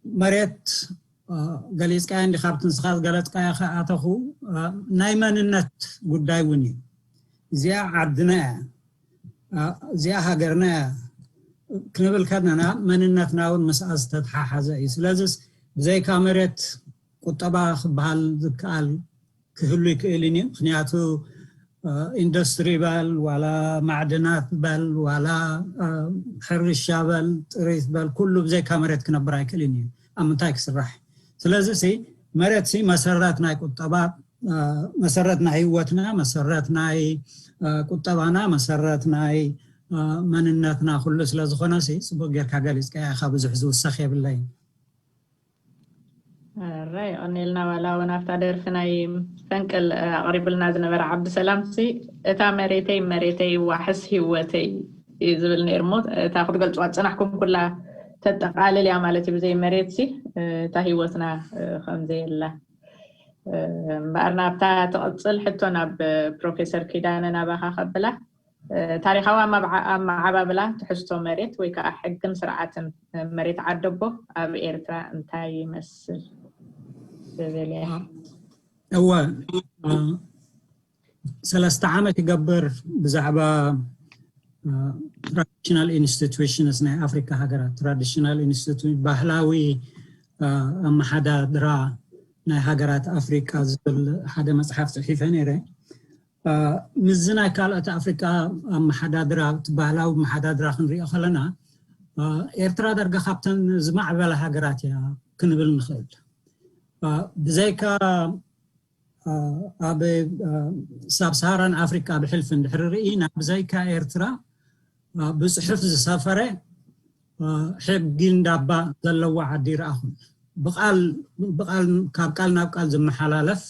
መሬት ገሊፅካዮ እንዲ ካብቲ ንስኻ ዝገለፅካዮ ከኣተኹ ናይ መንነት ጉዳይ እውን እዩ። እዚኣ ዓድና እያ፣ እዚኣ ሃገርና እያ ክንብል ከለና መንነትና እውን ምስኣ ዝተተሓሓዘ እዩ። ስለዚ ብዘይካ መሬት ቁጠባ ክበሃል ዝከኣል ክህሉ ይክእልን እዩ። ምክንያቱ ኢንዱስትሪ በል ዋላ ማዕድናት በል ዋላ ሕርሻ በል ጥሪት በል ኩሉ ብዘይካ መሬት ክነብር ኣይክእልን እዩ። ኣብ ምንታይ ክስራሕ? ስለዚ ሲ መሬት ሲ መሰረት ናይ ቁጠባ መሰረት ናይ ህይወትና መሰረት ናይ ቁጠባና መሰረት ናይ መንነትና ኩሉ ስለዝኾነ ሲ ፅቡቅ ጌርካ ገሊፅካ ኢኻ። ብዙሕ ዝውሰኽ የብለይን። ራይ ቀኒልና ዋላ እውን ኣብታ ደርፊ ናይ ፈንቅል ኣቕሪብልና ዝነበረ ዓብዲ ሰላም ሲ እታ መሬተይ መሬተይ ዋሕስ ህይወተይ እዩ ዝብል ነይሩ እሞ እታ ክትገልፅዋ ዝፀናሕኩም ኩላ ተጠቃልል እያ ማለት እዩ። ብዘይ መሬት ሲ እታ ህይወትና ከምዘየላ እምበኣር ናብታ ትቕፅል ሕቶ ናብ ፕሮፌሰር ኪዳነ ናባኻ ከብላ ታሪኻዊ ኣመዓባብላ ትሕዝቶ መሬት ወይ ከዓ ሕግን ስርዓትን መሬት ዓደቦ ኣብ ኤርትራ እንታይ ይመስል? ዝብል እያ። እወ ሰለስተ ዓመት ይገብር ብዛዕባ traditional institutions ናይ ኣፍሪካ ሃገራት traditional institution ባህላዊ ኣመሓዳድራ ናይ ሃገራት ኣፍሪካ ዝብል ሓደ መፅሓፍ ፅሒፈ ነይረ። ምስዚ ናይ ካልኦት ኣፍሪቃ ኣመሓዳድራ እቲ ባህላዊ ኣመሓዳድራ ክንሪኦ ከለና ኤርትራ ዳርጋ ካብተን ዝማዕበላ ሃገራት እያ ክንብል ንኽእል። ብዘይካ ኣብ ሳብ ሰሃራን ኣፍሪቃ ብሕልፊ እንድሕሪ ርኢና ብዘይካ ኤርትራ ብፅሑፍ ዝሰፈረ ሕጊ እንዳባ ዘለዋ ዓዲ ይረኣኹን። ብቃል ካብ ቃል ናብ ቃል ዝመሓላለፍ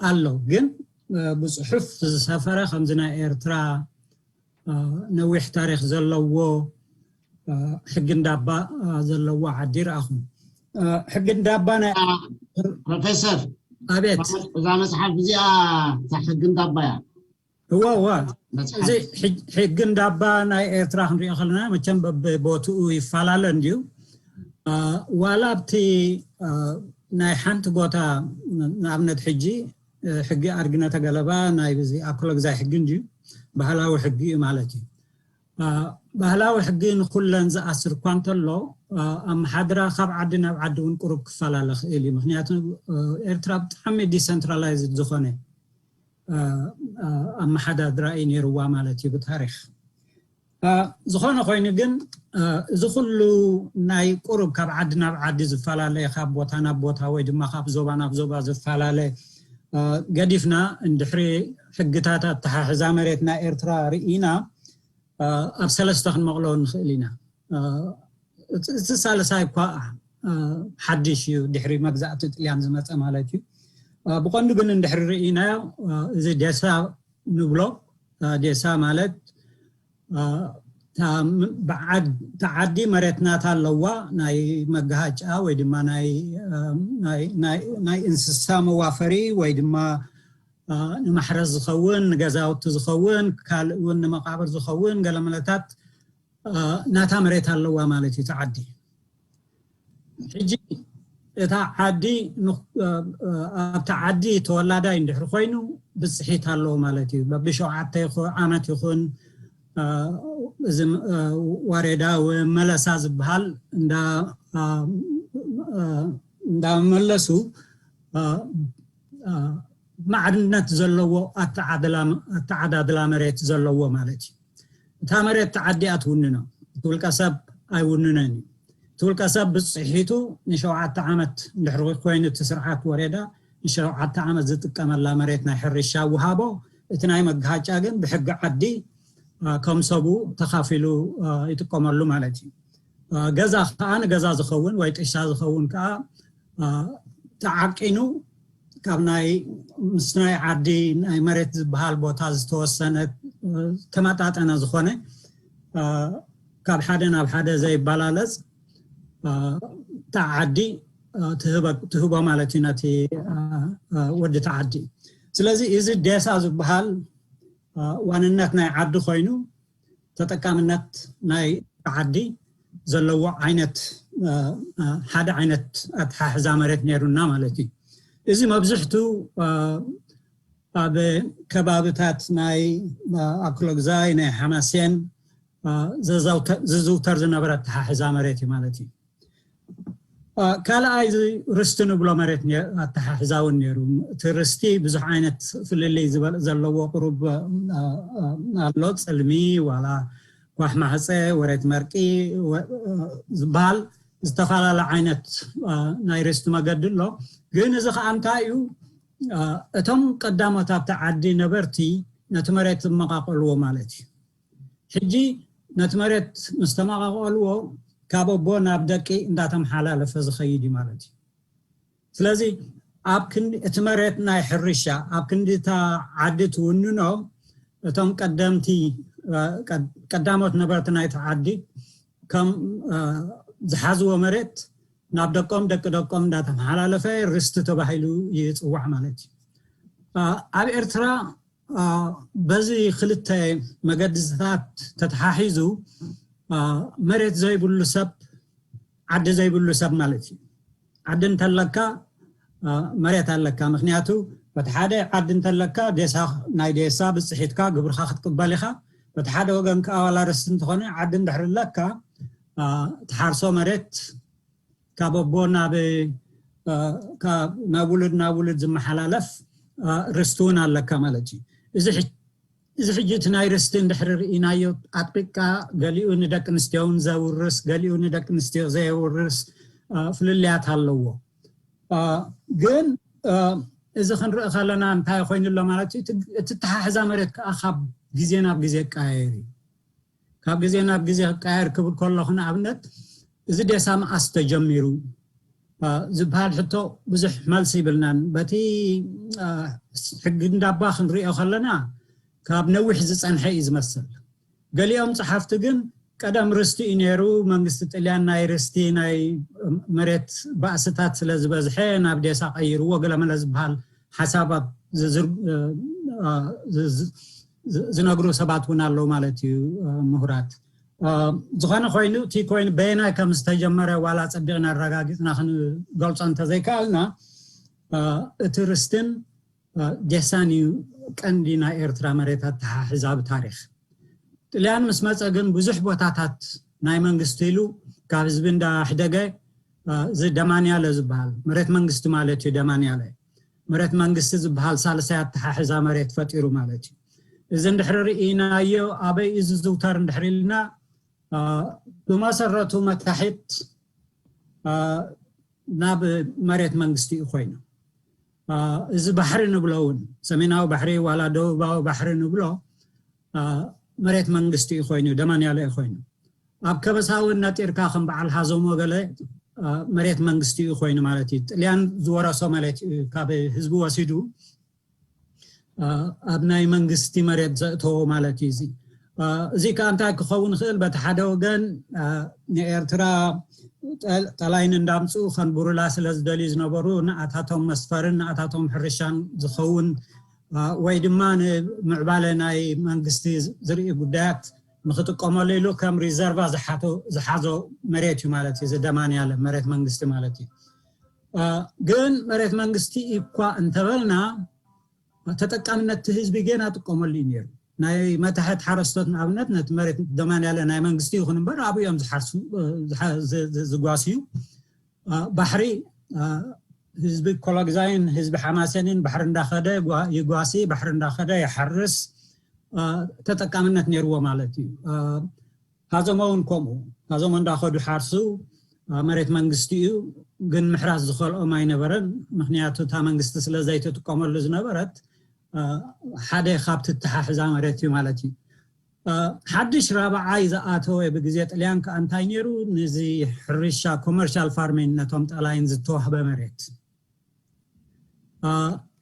ኣሎ። ግን ብፅሑፍ ዝሰፈረ ከምዚ ናይ ኤርትራ ነዊሕ ታሪክ ዘለዎ ሕጊ እንዳባ ዘለዎ ዓዲ ይረኣኹም። ሕጊ እንዳባ ናይ ፕሮፌሰር ኣቤት እዛ መፅሓፍ እዚኣ እታ ሕጊ እንዳባ እያ። እወ እወ እዚ ሕጊ እንዳባ ናይ ኤርትራ ክንሪኦ ከለና መቸም በብቦትኡ ይፈላለ እንድዩ። ዋላ ኣብቲ ናይ ሓንቲ ቦታ ንኣብነት ሕጂ ሕጊ ኣርግነተ ገለባ ናይ ኣኮለግዛይ ሕጊ እንድዩ ባህላዊ ሕጊ እዩ ማለት እዩ። ባህላዊ ሕጊ ንኩለን ዝኣስር እኳ እንተሎ ኣመሓድራ ካብ ዓዲ ናብ ዓዲ እውን ቁሩብ ክፈላለ ክእል እዩ። ምክንያቱ ኤርትራ ብጣዕሚ ዲሰንትራላይዝድ ዝኾነ ኣመሓዳድራ እዩ ነይርዋ ማለት እዩ ብታሪክ። ዝኾነ ኮይኑ ግን እዚ ኩሉ ናይ ቁሩብ ካብ ዓዲ ናብ ዓዲ ዝፈላለ፣ ካብ ቦታ ናብ ቦታ ወይ ድማ ካብ ዞባ ናብ ዞባ ዝፈላለ ገዲፍና፣ እንድሕሪ ሕግታት ኣተሓሕዛ መሬት ናይ ኤርትራ ርኢና ኣብ ሰለስተ ክንመቕሎ ንኽእል ኢና። እቲ ሳልሳይ እኳ ሓድሽ እዩ፣ ድሕሪ መግዛእቲ ጥልያን ዝመፀ ማለት እዩ። ብቐንዱ ግን እንድሕሪ ርኢናዮ፣ እዚ ዴሳ ንብሎ፣ ዴሳ ማለት እታ ዓዲ መሬት ናታ ኣለዋ፣ ናይ መጋሃጫ ወይ ድማ ናይ እንስሳ መዋፈሪ ወይ ድማ ንማሕረስ ዝኸውን፣ ንገዛውቲ ዝኸውን፣ ካልእ እውን ንመቃብር ዝኸውን ገለመለታት ናታ መሬት ኣለዋ ማለት እዩ። እቲ ዓዲ ሕጂ እታ ዓዲ ኣብቲ ዓዲ ተወላዳይ እንድሕሪ ኮይኑ ብፅሒት ኣለዎ ማለት እዩ። በብሸውዓተ ዓመት ይኹን እዚ ዋሬዳ ወይ መለሳ ዝበሃል እንዳመለሱ ማዕርነት ዘለዎ ኣተዓዳድላ መሬት ዘለዎ ማለት እዩ። እታ መሬት ተዓዲኣ ትውንኖ፣ እቲ ውልቀ ሰብ ኣይውንነን እዩ። እቲ ውልቀ ሰብ ብፅሒቱ ንሸውዓተ ዓመት እንድሕሪ ኮይኑ እቲ ስርዓት ወሬዳ ንሸውዓተ ዓመት ዝጥቀመላ መሬት ናይ ሕርሻ ውሃቦ፣ እቲ ናይ መጋሃጫ ግን ብሕጊ ዓዲ ከም ሰቡ ተኻፊሉ ይጥቀመሉ ማለት እዩ። ገዛ ከዓ ንገዛ ዝኸውን ወይ ጥሻ ዝኸውን ከዓ ተዓቂኑ ካብ ናይ ምስ ናይ ዓዲ ናይ መሬት ዝበሃል ቦታ ዝተወሰነ ተመጣጠነ ዝኾነ ካብ ሓደ ናብ ሓደ ዘይበላለፅ እታ ዓዲ ትህቦ ማለት እዩ ነቲ ወዲ ተዓዲ። ስለዚ እዚ ዴሳ ዝበሃል ዋንነት ናይ ዓዲ ኮይኑ ተጠቃምነት ናይ ዓዲ ዘለዎ ዓይነት ሓደ ዓይነት ኣተሓሕዛ መሬት ነይሩና ማለት እዩ። እዚ መብዝሕቱ ኣብ ከባብታት ናይ ኣክሎግዛይ ናይ ሓማሴን ዝዝውተር ዝነበረ ኣተሓሕዛ መሬት እዩ ማለት እዩ። ካልኣይ እዚ ርስቲ ንብሎ መሬት ኣተሓሕዛ እውን ነይሩ። እቲ ርስቲ ብዙሕ ዓይነት ፍልልይ ዘለዎ ቁሩብ ኣሎ። ፅልሚ ዋላ ኳሕ ማህፀ፣ ወሬት መርቂ ዝበሃል ዝተፈላለ ዓይነት ናይ ርስቲ መገዲ ኣሎ። ግን እዚ ከዓ እንታይ እዩ? እቶም ቀዳሞት ኣብቲ ዓዲ ነበርቲ ነቲ መሬት ዝመቃቀልዎ ማለት እዩ። ሕጂ ነቲ መሬት ምስ ተመቃቀልዎ ካብ ኣቦ ናብ ደቂ እንዳተመሓላለፈ ዝኸይድ እዩ ማለት እዩ። ስለዚ ኣብ ክንዲ እቲ መሬት ናይ ሕርሻ ኣብ ክንዲ እታ ዓዲ ትውንኖ፣ እቶም ቀደምቲ ቀዳሞት ነበርቲ ናይቲ ዓዲ ከም ዝሓዝዎ መሬት ናብ ደቆም ደቂ ደቆም እንዳተመሓላለፈ ርስቲ ተባሂሉ ይፅዋዕ ማለት እዩ። ኣብ ኤርትራ በዚ ክልተ መገድታት ተተሓሒዙ መሬት ዘይብሉ ሰብ ዓዲ ዘይብሉ ሰብ ማለት እዩ። ዓዲ እንተለካ መሬት ኣለካ። ምክንያቱ በቲ ሓደ ዓዲ እንተለካ ዴሳ ናይ ዴሳ ብፅሒትካ ግብርካ ክትቅበል ኢካ። በቲ ሓደ ወገን ከዓ ዋላ ርስቲ እንተኾነ ዓዲ እንድሕር ኣለካ ትሓርሶ መሬት ካብ ኣቦ ናብ ናብ ውሉድ ናብ ውሉድ ዝመሓላለፍ ርስቲ እውን ኣለካ ማለት እዩ። እዚ ሕጂ እቲ ናይ ርስቲ እንድሕሪ ርኢናዮ ኣጥቂቅካ ገሊኡ ንደቂ ኣንስትዮውን ዘውርስ ገሊኡ ንደቂ ኣንስትዮ ዘየውርስ ፍልልያት ኣለዎ። ግን እዚ ክንርኢ ከለና እንታይ ኮይኑ ኣሎ ማለት እዩ። እቲ ተሓሕዛ መሬት ከዓ ካብ ግዜ ናብ ግዜ ይቀያየር እዩ። ካብ ግዜ ናብ ግዜ ክቀያየር ክብል ከለኹ ንኣብነት እዚ ዴሳ መዓስ ተጀሚሩ ዝበሃል ሕቶ ብዙሕ መልሲ ይብልናን። በቲ ሕጊ እንዳባ ክንሪኦ ከለና ካብ ነዊሕ ዝፀንሐ እዩ ዝመስል። ገሊኦም ፀሓፍቲ ግን ቀደም ርስቲ እዩ ነይሩ፣ መንግስቲ ጥልያን ናይ ርስቲ ናይ መሬት ባእስታት ስለ ዝበዝሐ ናብ ዴሳ ቀይርዎ ገለመለ ዝበሃል ሓሳባት ዝነግሩ ሰባት እውን ኣለዉ ማለት እዩ። ምሁራት ዝኾነ ኮይኑ እቲ ኮይኑ በየናይ ከም ዝተጀመረ ዋላ ፀቢቕና ኣረጋጊፅና ክንገልፆ እንተዘይከኣልና እቲ ርስትን ዴሳን እዩ ቀንዲ ናይ ኤርትራ መሬት ኣተሓሕዛ ብታሪክ። ጥልያን ምስ መፀ ግን ብዙሕ ቦታታት ናይ መንግስቲ ኢሉ ካብ ህዝቢ እንዳሕደገ እዚ ደማንያለ ዝበሃል መሬት መንግስቲ ማለት እዩ። ደማንያለ መሬት መንግስቲ ዝበሃል ሳልሳይ ኣተሓሕዛ መሬት ፈጢሩ ማለት እዩ። እዚ እንድሕሪ ርኢናዮ ኣበይ እዩ ዝዝውተር እንድሕሪ ኢልና፣ ብመሰረቱ መታሒት ናብ መሬት መንግስቲ እዩ ኮይኑ። እዚ ባሕሪ ንብሎ እውን ሰሜናዊ ባሕሪ ዋላ ደቡባዊ ባሕሪ ንብሎ መሬት መንግስቲ እዩ ኮይኑ፣ ደማንያለ እዩ ኮይኑ። ኣብ ከበሳ እውን ነጢርካ ከም በዓል ሃዞሞ ገለ መሬት መንግስቲ እዩ ኮይኑ ማለት እዩ። ጥልያን ዝወረሶ ማለት እዩ ካብ ህዝቢ ወሲዱ ኣብ ናይ መንግስቲ መሬት ዘእተዎ ማለት እዩ። እዚ እዚ ከዓ እንታይ ክኸውን ይኽእል? በቲ ሓደ ወገን ንኤርትራ ጠላይን እንዳምፅኡ ከንብሩላ ስለ ዝደልዩ ዝነበሩ ንኣታቶም መስፈርን ንኣታቶም ሕርሻን ዝኸውን ወይ ድማ ንምዕባለ ናይ መንግስቲ ዝርኢ ጉዳያት ንክጥቀመሉ ኢሉ ከም ሪዘርቫ ዝሓዞ መሬት እዩ ማለት እዩ። እዚ ደማንያለ መሬት መንግስቲ ማለት እዩ። ግን መሬት መንግስቲ እኳ እንተበልና ተጠቃምነት ህዝቢ ገና ጥቀመሉ እዩ ነይሩ። ናይ መታሕት ሓረስቶት ንኣብነት ነቲ መሬት ደማንያለ ናይ መንግስቲ ይኹን እምበር ኣብኡ እዮም ዝሓርሱ ዝጓስዩ። ባሕሪ ህዝቢ ኮሎግዛይን ህዝቢ ሓማሴንን ባሕሪ እንዳኸደ ይጓሲ፣ ባሕሪ እንዳኸደ ይሓርስ፣ ተጠቃምነት ነይርዎ ማለት እዩ። ሃዞሞ እውን ከምኡ፣ ሃዞሞ እንዳኸዱ ሓርሱ መሬት መንግስቲ እዩ፣ ግን ምሕራስ ዝኸልኦም ኣይነበረን። ምክንያቱ እታ መንግስቲ ስለ ዘይትጥቀመሉ ዝነበረት ሓደ ካብቲ ተሓሕዛ መሬት እዩ ማለት እዩ። ሓድሽ ራብዓይ ዝኣተወ ብግዜ ጥልያን ከዓ እንታይ ነይሩ? ነዚ ሕርሻ ኮመርሻል ፋርሚንግ ነቶም ጠላይን ዝተዋህበ መሬት።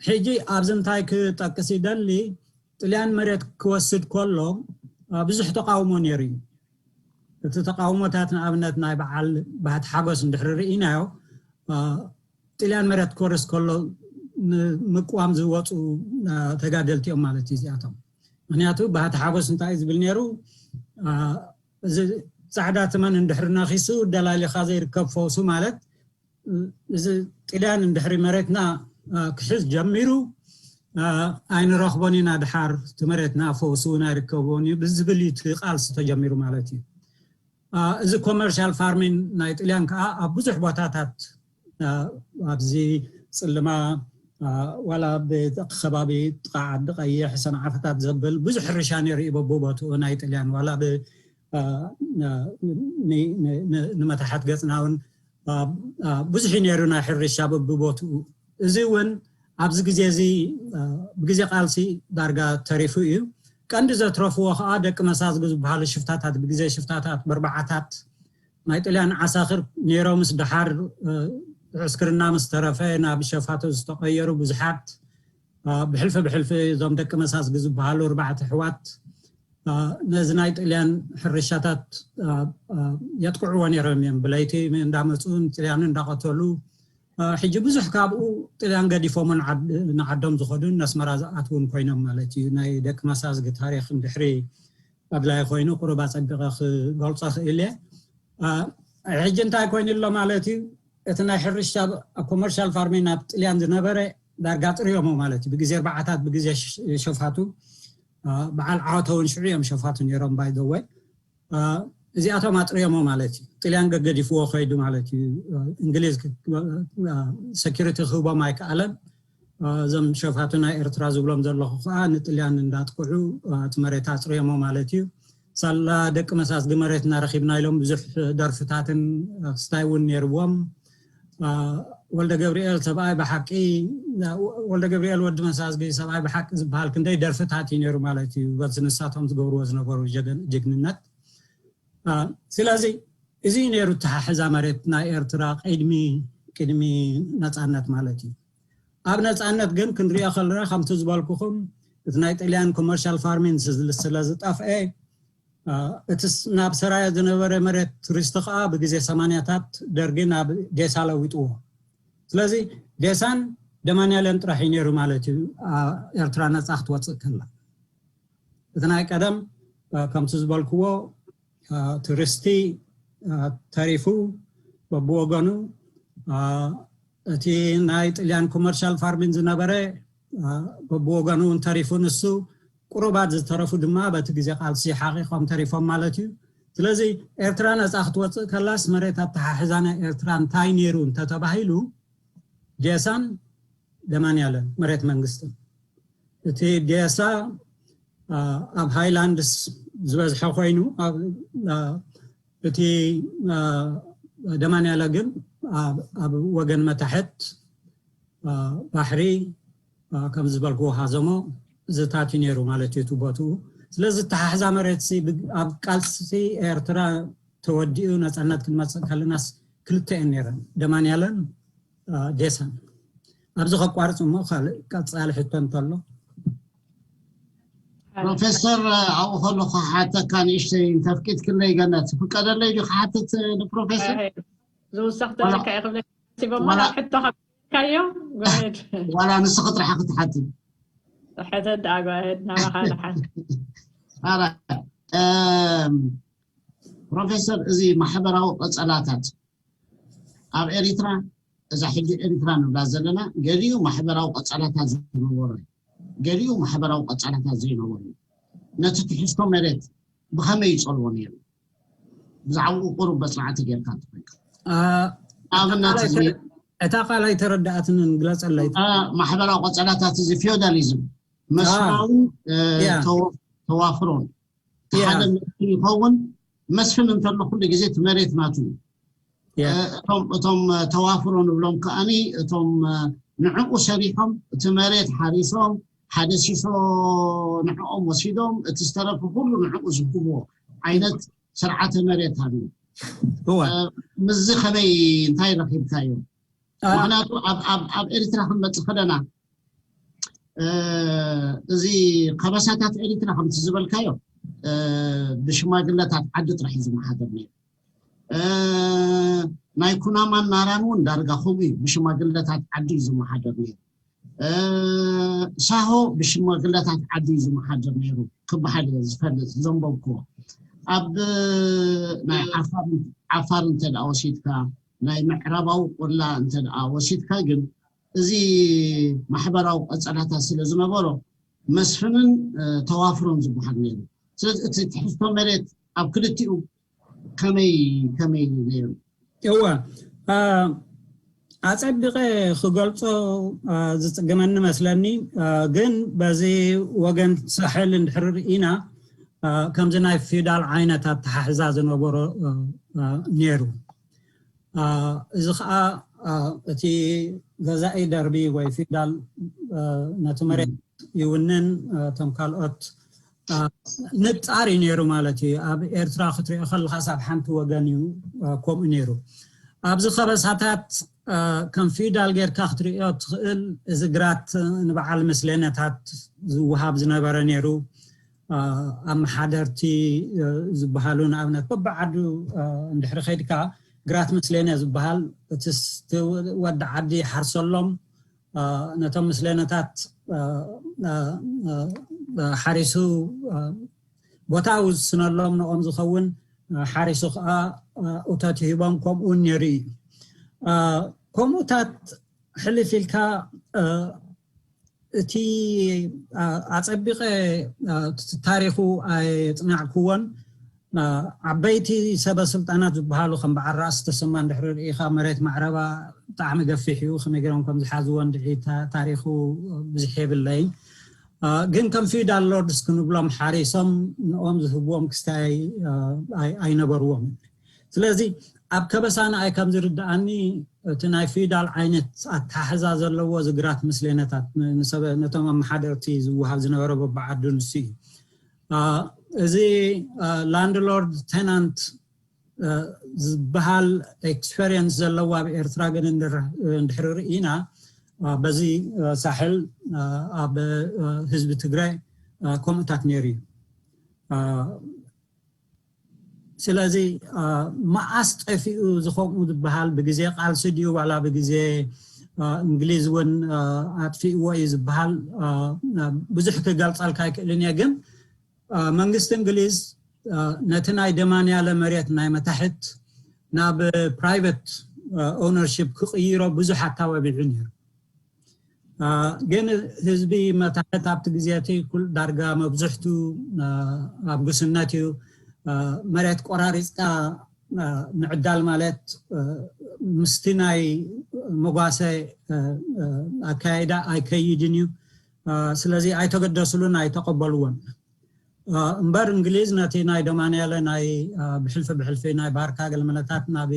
ሕጂ ኣብዚ እንታይ ክጠቅስ ይደሊ? ጥልያን መሬት ክወስድ ከሎ ብዙሕ ተቃውሞ ነይሩ እዩ። እቲ ተቃውሞታት ንኣብነት ናይ በዓል ባህቲ ሓጎስ እንድሕሪ ርኢናዮ ጥልያን መሬት ክወርስ ከሎ ንምቅዋም ዝወፁ ተጋደልቲ እዮም ማለት እዩ እዚኣቶም። ምክንያቱ ባህቲ ሓጎስ እንታይ እዩ ዝብል ነይሩ? እዚ ፃዕዳ ትመን እንድሕሪ ነኺሱ ደላሊኻ ዘይርከብ ፈውሱ ማለት እዚ ጥልያን እንድሕሪ መሬትና ክሕዝ ጀሚሩ ኣይንረኽቦን ኢና ድሓር እቲ መሬትና ፈውሱ እውን ኣይርከቦን እዩ ብዝብል እዩ እቲ ቃልሲ ተጀሚሩ ማለት እዩ። እዚ ኮመርሻል ፋርሚን ናይ ጥልያን ከዓ ኣብ ብዙሕ ቦታታት ኣብዚ ፅልማ ዋላ ብከባቢ ጥቃ ዓዲ ቀይሕ ሰንዓፈታት ዘብል ብዙሕ ሕርሻ ነይሩ እዩ በቦቦትኡ ናይ ጥልያን ዋላ ንመታሓት ገፅና እውን ብዙሕ ነይሩ ናይ ሕርሻ በብቦትኡ። እዚ እውን ኣብዚ ግዜ እዚ ብግዜ ቃልሲ ዳርጋ ተሪፉ እዩ። ቀንዲ ዘትረፍዎ ከዓ ደቂ መሳዝጊ ዝበሃሉ ሽፍታታት ብግዜ ሽፍታታት በርባዓታት ናይ ጥልያን ዓሳኽር ነይሮምስ ደሓር ዕስክርና ምስ ተረፈ ናብ ሸፋቱ ዝተቐየሩ ብዙሓት ብሕልፊ ብሕልፊ እዞም ደቂ መሳዝጊ ዝበሃሉ ኣርባዕተ ኣሕዋት ነዚ ናይ ጥልያን ሕርሻታት የጥቅዕዎ ነይሮም እዮም። ብለይቲ እንዳመፁ ጥልያን እንዳቐተሉ ሕጂ ብዙሕ ካብኡ ጥልያን ገዲፎሞ ንዓዶም ዝኸዱን ነስመራ ዝኣትውን ኮይኖም ማለት እዩ። ናይ ደቂ መሳዝጊ ታሪክ እንድሕሪ ኣድላይ ኮይኑ ቁሩብ ኣፀቢቐ ክገልፆ ክእል እየ። ሕጂ እንታይ ኮይኑ ኣሎ ማለት እዩ? እቲ ናይ ሕርሻ ኮመርሻል ፋርሚንግ ኣብ ጥልያን ዝነበረ ዳርጋ ኣፅርዮሞ ማለት እዩ። ብግዜ ኣርባዓታት ብግዜ ሸፋቱ በዓል ዓወተ እውን ሽዑ እዮም ሸፋቱ ነይሮም ባይደወይ እዚኣቶም ኣጥርዮሞ ማለት እዩ። ጥልያን ገገዲፍዎ ከይዱ ማለት እዩ። እንግሊዝ ሰኪሪቲ ክህቦም ኣይከኣለን። እዞም ሸፋቱ ናይ ኤርትራ ዝብሎም ዘለኹ ከዓ ንጥልያን እንዳጥቅዑ እቲ መሬት ኣፅርዮሞ ማለት እዩ። ሳላ ደቂ መሳዝጊ መሬትና ረኪብና ኢሎም ብዙሕ ደርፍታትን ክስታይ እውን ነይርዎም። ወልደ ገብርኤል ሰብኣይ ብሓቂ ወልደ ገብርኤል ወዲ መሳዝጊ ሰብኣይ ብሓቂ ዝበሃል ክንደይ ደርፍታት እዩ ነይሩ ማለት እዩ። በዚ ንሳቶም ዝገብርዎ ዝነበሩ ጀግንነት። ስለዚ እዚ ነይሩ ተሓሕዛ መሬት ናይ ኤርትራ ቅድሚ ቅድሚ ነፃነት ማለት እዩ። ኣብ ነፃነት ግን ክንሪኦ ከለና ከምቲ ዝበልኩኹም እቲ ናይ ጥልያን ኮመርሻል ፋርሚንግ ስለ ዝጠፍአ እቲ ናብ ሰራየ ዝነበረ መሬት ቱሪስት ከዓ ብግዜ ሰማንያታት ደርጊ ናብ ዴሳ ለዊጥዎ። ስለዚ ዴሳን ደማንያለን ጥራሕ እዩ ነይሩ ማለት እዩ። ኤርትራ ነፃ ክትወፅእ ከላ እቲ ናይ ቀደም ከምቲ ዝበልክዎ ቱሪስቲ ተሪፉ በብወገኑ እቲ ናይ ጥልያን ኮመርሻል ፋርሚንግ ዝነበረ በብወገኑ እውን ተሪፉ ንሱ ቁሩባት ዝተረፉ ድማ በቲ ግዜ ቃልሲ ሓቂቆም ተሪፎም ማለት እዩ። ስለዚ ኤርትራ ነፃ ክትወፅእ ከላስ መሬት ኣተሓሕዛ ናይ ኤርትራ እንታይ ነይሩ እንተተባሂሉ ዴሳን ደማንያለ መሬት መንግስቲ። እቲ ዴሳ ኣብ ሃይላንድስ ዝበዝሐ ኮይኑ፣ እቲ ደማንያለ ግን ኣብ ወገን መታሕት ባሕሪ፣ ከም ዝበልክዎ ሃዘሞ ዝታት እዩ ነይሩ ማለት እዩ እቲ ቦትኡ። ስለዚ ተሓሕዛ መሬት ኣብ ቃልሲ ኤርትራ ተወዲኡ ነፃነት ክንመፅእ ከለናስ ክልተ እየን ነይረን፣ ደማንያለን ዴሳን። ኣብዚ ከቋርፅ እሞ ካልእ ቀፃሊ ሕቶ እንተሎ። ፕሮፌሰር፣ ኣብኡ ከለኹ ክሓተካ ንእሽተይ እንተፍቂድክለይ፣ ገነት፣ ፍቀደለይ ድዩ ክሓትት ንፕሮፌሰር? ዝውሰኽ ዘለካ ይኽብለካ ሲቦማ ናብ ሕቶ ካብካዮ። ዋላ ንስኺ ጥራሕ ክትሓቲ? ሕተት ደኣ ጓሄድ ናባኻ ደሓን። ፕሮፌሰር፣ እዚ ማሕበራዊ ቀጸላታት ኣብ ኤሪትራ፣ እዛ ሕጂ ኤሪትራ ንብላ ዘለና፣ ገሊኡ ማሕበራዊ ቀጸላታት ዝነበሮ፣ ገሊኡ ማሕበራዊ ቀጸላታት ዘይነበሮ፣ ነቲ ትሕዝቶ መሬት ብኸመይ ይጸልዎ ነይሩ? ብዛዕባኡ ቁሩብ በጽናዕቲ ጌርካ ትፈልጥ? ኣብነት፣ እታ ቃል ኣይተረዳኣትንን፣ ግለጸለይ። ማሕበራዊ ቀጸላታት፣ እዚ ፊዮዳሊዝም፣ መስፍናውን ተዋፍሮን፣ ሓደ መስፍን ይኸውን። መስፍን እንተሎ ኩሉ ግዜ እቲ መሬት ናቱ እዩ። እቶም ተዋፍሮ ንብሎም ከኣኒ እቶም ንዕኡ ሰሪሖም፣ እቲ መሬት ሓሪሶም፣ ሓደ ሲሶ ንዕኦም ወሲዶም፣ እቲ ዝተረፈ ኩሉ ንዕኡ ዝህብዎ ዓይነት ስርዓተ መሬት ኣሎ። ምስዚ ከመይ፣ እንታይ ረኺብካዮ? ምክንያቱ ኣብ ኤሪትራ ክንመፅእ ከለና፣ እዚ ከበሳታት ኤሪትራ ከምቲ ዝበልካዮ፣ ብሽማግለታት ዓዲ ጥራሕ እዩ ዝመሓደር ነይሩ። ናይ ኩናማን ናራን እውን ዳርጋ ከምኡ እዩ፣ ብሽማግለታት ዓዲ እዩ ዝመሓደር ነይሩ። ሳሆ ብሽማግለታት ዓዲ እዩ ዝመሓደር ነይሩ ክበሃል እየ ዝፈልጥ፣ ዘንበብክዎ። ኣብ ናይ ዓፋር እንተ ደኣ ወሲድካ፣ ናይ ምዕራባዊ ቆላ እንተ ደኣ ወሲድካ ግን፣ እዚ ማሕበራዊ ቀጸላታት ስለ ዝነበሮ፣ መስፍንን ተዋፍሮን ዝበሃል ነይሩ። ስለዚ እቲ ትሕዝቶ መሬት ኣብ ክልቲኡ ከመይ፣ ከመይ ነይሩ? እወ፣ ኣጸቢቐ ክገልጾ ዝጽገመኒ መስለኒ። ግን በዚ ወገን ሳሕል እንድሕር ርኢና፣ ከምዚ ናይ ፊውዳል ዓይነት ኣተሓሕዛ ዝነበሮ ነይሩ። እዚ ከዓ እቲ ገዛኢ ደርቢ ወይ ፊውዳል ነቲ መሬት ይውንን፣ እቶም ካልኦት ንጣር እዩ ነይሩ ማለት እዩ። ኣብ ኤርትራ ክትሪኦ ከለኻስ ኣብ ሓንቲ ወገን እዩ ከምኡ ነይሩ። ኣብዚ ከበሳታት ከም ፊውዳል ጌርካ ክትሪኦ ትኽእል። እዚ ግራት ንበዓል ምስሌነታት ዝወሃብ ዝነበረ ነይሩ። ኣመሓደርቲ ዝበሃሉ ንኣብነት በብዓዱ እንድሕሪ ከይድካ ግራት ምስሌነ ዝበሃል እቲ ወዲ ዓዲ ይሓርሰሎም፣ ነቶም ምስሌነታት ሓሪሱ ቦታ ውስነሎም፣ ንኦም ዝኸውን ሓሪሱ ከዓ እቶት ይሂቦም። ከምኡ እውን ነይሩ እዩ። ከምኡታት ሕልፍ ኢልካ እቲ ኣጸቢቐ ታሪኹ ኣየጽናዕክዎን፣ ዓበይቲ ሰበ ስልጣናት ዝበሃሉ ከም በዓል ራእሲ ተሰማ እንድሕሪ ርኢኻ፣ መሬት ማዕረባ ብጣዕሚ ገፊሕ እዩ፣ ከመይ ገይሮም ከም ዝሓዝዎ እንድዒ ታሪኹ ብዙሕ የብለይን። ግን ከም ፊውዳል ሎርድስ ክንብሎም ሓሪሶም ንኦም ዝህብዎም ክስታይ ኣይነበርዎም። ስለዚ ኣብ ከበሳ ንኣይ ከም ዝርድኣኒ እቲ ናይ ፊውዳል ዓይነት ኣተሓሕዛ ዘለዎ ዝግራት ምስሌነታት ነቶም ኣመሓደርቲ ዝወሃብ ዝነበረ በብዓዱ ንሱ እዩ። እዚ ላንድሎርድ ቴናንት ዝበሃል ኤክስፔሪየንስ ዘለዎ ኣብ ኤርትራ ግን እንድሕሪ ርኢና፣ በዚ ሳሕል ኣብ ህዝቢ ትግራይ ከምኡታት ነይሩ እዩ። ስለዚ መዓስ ጠፊኡ ዝኸምኡ ዝበሃል፣ ብግዜ ቃልሲ ድዩ ዋላ ብግዜ እንግሊዝ እውን ኣጥፊእዎ እዩ ዝበሃል ብዙሕ ክገልፀልካ ኣይክእልን እየ። ግን መንግስቲ እንግሊዝ ነቲ ናይ ደማንያለ መሬት ናይ መታሕት ናብ ፕራይቨት ኦነርሽፕ ክቕይሮ ብዙሕ ኣታባቢዑ ነይሩ። ግን ህዝቢ መታሕት ኣብቲ ግዜ እቲ ዳርጋ መብዝሕቱ ኣብ ጉስነት እዩ። መሬት ቆራሪፅካ ምዕዳል ማለት ምስቲ ናይ መጓሰ ኣካይዳ ኣይከይድን እዩ። ስለዚ ኣይተገደስሉን፣ ኣይተቐበልዎን። እምበር እንግሊዝ ነቲ ናይ ደማንያለ ናይ ብሕልፊ ብሕልፊ ናይ ባርካ ገለመለታት ናብ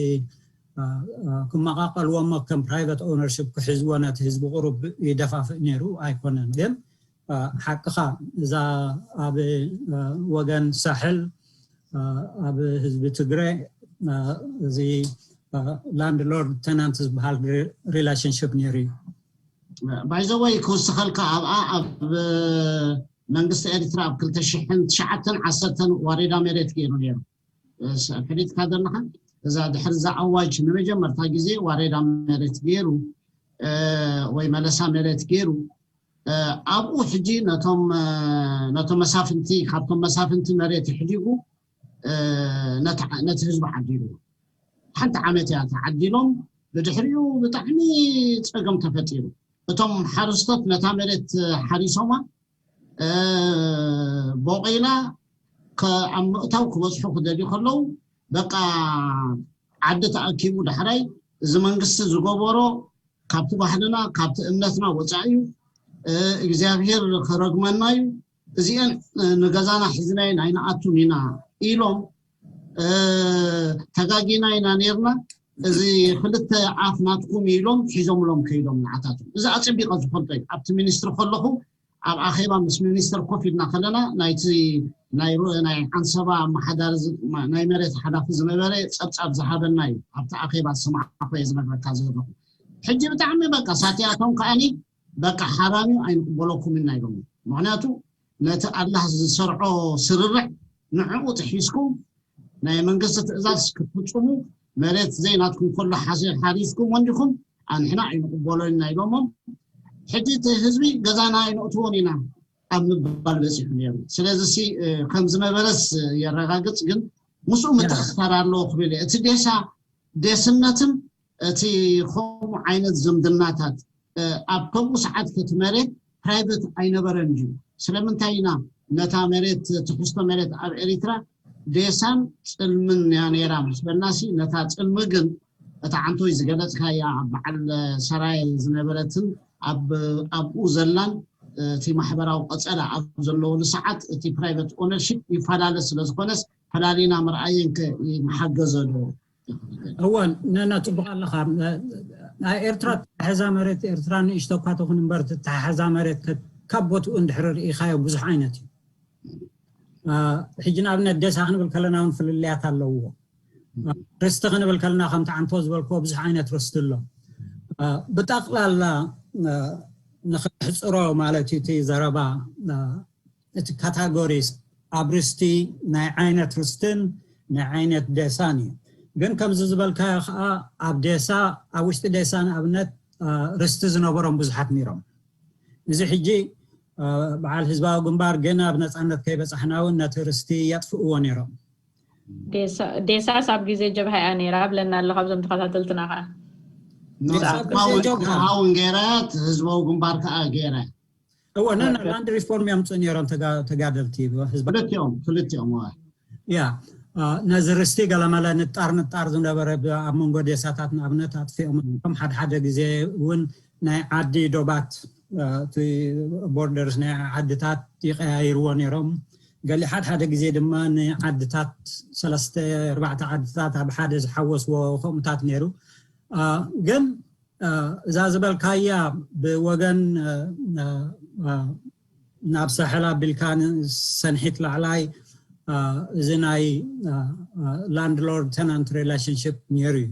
ክመቓቐልዎ እሞ ከም ፕራይቨት ኦነርሽፕ ክሕዝዎ ነቲ ህዝቢ ቁሩብ ይደፋፍእ ነይሩ ኣይኮነን። ግን ሓቅኻ እዛ ኣብ ወገን ሳሕል ኣብ ህዝቢ ትግረ እዚ ላንድሎርድ ተናንት ዝበሃል ሪላሽንሽፕ ነይሩ እዩ። ባይዘወይ ክውስኸልካ ኣብኣ ኣብ መንግስቲ ኤርትራ ኣብ ክልተ ሽሕን ትሽዓተን ዓሰርተን ዋሬዳ መሬት ገይሩ ነይሩ። ፈሊጥካ ዘለኻ እዛ ድሕሪ እዛ ኣዋጅ ንመጀመርታ ግዜ ዋሬዳ መሬት ገይሩ ወይ መለሳ መሬት ገይሩ ኣብኡ ሕጂ ነቶም ነቶም መሳፍንቲ ካብቶም መሳፍንቲ መሬት ይሕዲጉ ነቲ ህዝቢ ዓዲሉ ሓንቲ ዓመት እያ ተዓዲሎም። ብድሕሪኡ ብጣዕሚ ፀገም ተፈጢሩ። እቶም ሓረስቶት ነታ መሬት ሓሪሶማ ቦቂላ ኣብ ምእታው ክበፅሑ ክደልዩ ከለዉ በቃ ዓዲ ተኣኪቡ ዳሕራይ እዚ መንግስቲ ዝገበሮ ካብቲ ባህልና ካብቲ እምነትና ወፃኢ እዩ እግዚኣብሄር ከረግመና እዩ እዚአን ንገዛና ሒዝናየን ኣይንኣቱን ኢና ኢሎም ተጋጊና ኢና ነርና እዚ ክልተ ኣፍ ናትኩም ኢሎም ሒዞምሎም ከይዶም ንዓታቶም እዚ ኣፀቢቐ ዝፈልጦ እዩ ኣብቲ ሚኒስትሪ ከለኹ ኣብ ኣኼባ ምስ ሚኒስትር ኮፍ ኢልና ከለና ናይቲ ናይ ዓንሰባ ኣመሓዳሪ ናይ መሬት ሓላፊ ዝነበረ ፀብፃብ ዝሃበና እዩ ኣብቲ ኣኼባ ዝሰማዕኮ እየ ዝነግረካ ዘለኹ ሕጂ ብጣዕሚ በቃ ሳትያቶም ከዓኒ በቃ ሓራም እዩ ኣይንቅበለኩም ኢና ኢሎም ምክንያቱ ነቲ ኣላህ ዝሰርዖ ስርርዕ ንዕኡ ጥሒስኩም ናይ መንግስቲ ትእዛዝ ክትፍፅሙ መሬት ዘይናትኩም ከሎ ሓሪስኩም ወንዲኹም ኣንሕና ኣይንቅበሎን ኢና ኢሎሞም ሕጂ እቲ ህዝቢ ገዛና ኣይነእትዎን ኢና ኣብ ምባል በፂሑ ነይሩ ስለዚ ሲ ከም ዝነበረስ የረጋግፅ ግን ምስኡ ምትእስሳር ኣለዎ ክብል እቲ ዴሳ ዴስነትን እቲ ከምኡ ዓይነት ዝምድናታት ኣብ ከምኡ ሰዓት ከቲ መሬት ፕራይቨት ኣይነበረን ድዩ ስለምንታይ ኢና ነታ መሬት ትሕዝቶ መሬት ኣብ ኤሪትራ ዴሳን ፅልምን እያ ነይራ ምስ በልናሲ ነታ ፅልሚ ግን እታ ዓንቶይ ዝገለፅካያ ኣብ በዓል ሰራየ ዝነበረትን ኣብኡ ዘላን እቲ ማሕበራዊ ቀፀላ ኣብ ዘለወሉ ሰዓት እቲ ፕራይቨት ኦነርሽፕ ይፈላለ ስለዝኮነስ ፈላሊና ምርኣየን ከ ይመሓገዘ ዶ እወ ነና ፅቡቅ ኣለካ ኣብ ኤርትራ ተሓሕዛ መሬት ኤርትራ ንእሽቶ እኳ ትኹን እምበር ተሓሕዛ መሬት ካብ ቦትኡ እንድሕር ርኢካዮ ብዙሕ ዓይነት እዩ ሕጂ ንኣብነት ደሳ ክንብል ከለና እውን ፍልልያት ኣለዎ ርስቲ ክንብል ከለና ከምቲ ዓንቶ ዝበልክዎ ብዙሕ ዓይነት ርስቲ ኣሎ ብጠቅላላ ንክሕፅሮ ማለት እዩ እቲ ዘረባ እቲ ካታጎሪስ ኣብ ርስቲ ናይ ዓይነት ርስትን ናይ ዓይነት ዴሳን እዩ ግን ከምዚ ዝበልካዮ ከዓ ኣብ ዴሳ ኣብ ውሽጢ ዴሳ ንኣብነት ርስቲ ዝነበሮም ብዙሓት ነይሮም እዚ ሕጂ በዓል ህዝባዊ ግንባር ግን ኣብ ነፃነት ከይበፃሕና እውን ነቲ ርስቲ የጥፍእዎ ነይሮም ዴሳስ ኣብ ግዜ ጀብሃ እያ ነይራ ብለና ኣሎ ካብዞም ተኸታተልትና ከዓ ውን ገይራ ህዝባዊ ግንባር ከዓ ገይራ እወ ላንድ ሪፎርም የምፅኡ ነይሮም ተጋደልቲ ህዝባ ክልቲኦም ክልቲኦም ያ ነዚ ርስቲ ገለመለ ንጣር ንጣር ዝነበረ ኣብ መንጎ ዴሳታት ንኣብነት ኣጥፊኦም ከም ሓደ ሓደ ግዜ እውን ናይ ዓዲ ዶባት ቦርደርስ ናይ ዓድታት ይቀያይርዎ ነይሮም ገሊ ሓደ ሓደ ግዜ ድማ ንዓድታት ሰለስተ ኣርባዕተ ዓድታት ኣብ ሓደ ዝሓወስዎ ከምኡታት ነይሩ ግን እዛ ዝበልካያ ብወገን ናብ ሳሕል ኣቢልካ ሰንሒት ላዕላይ እዚ ናይ ላንድሎርድ ተናንት ሪላሽንሽፕ ነይሩ እዩ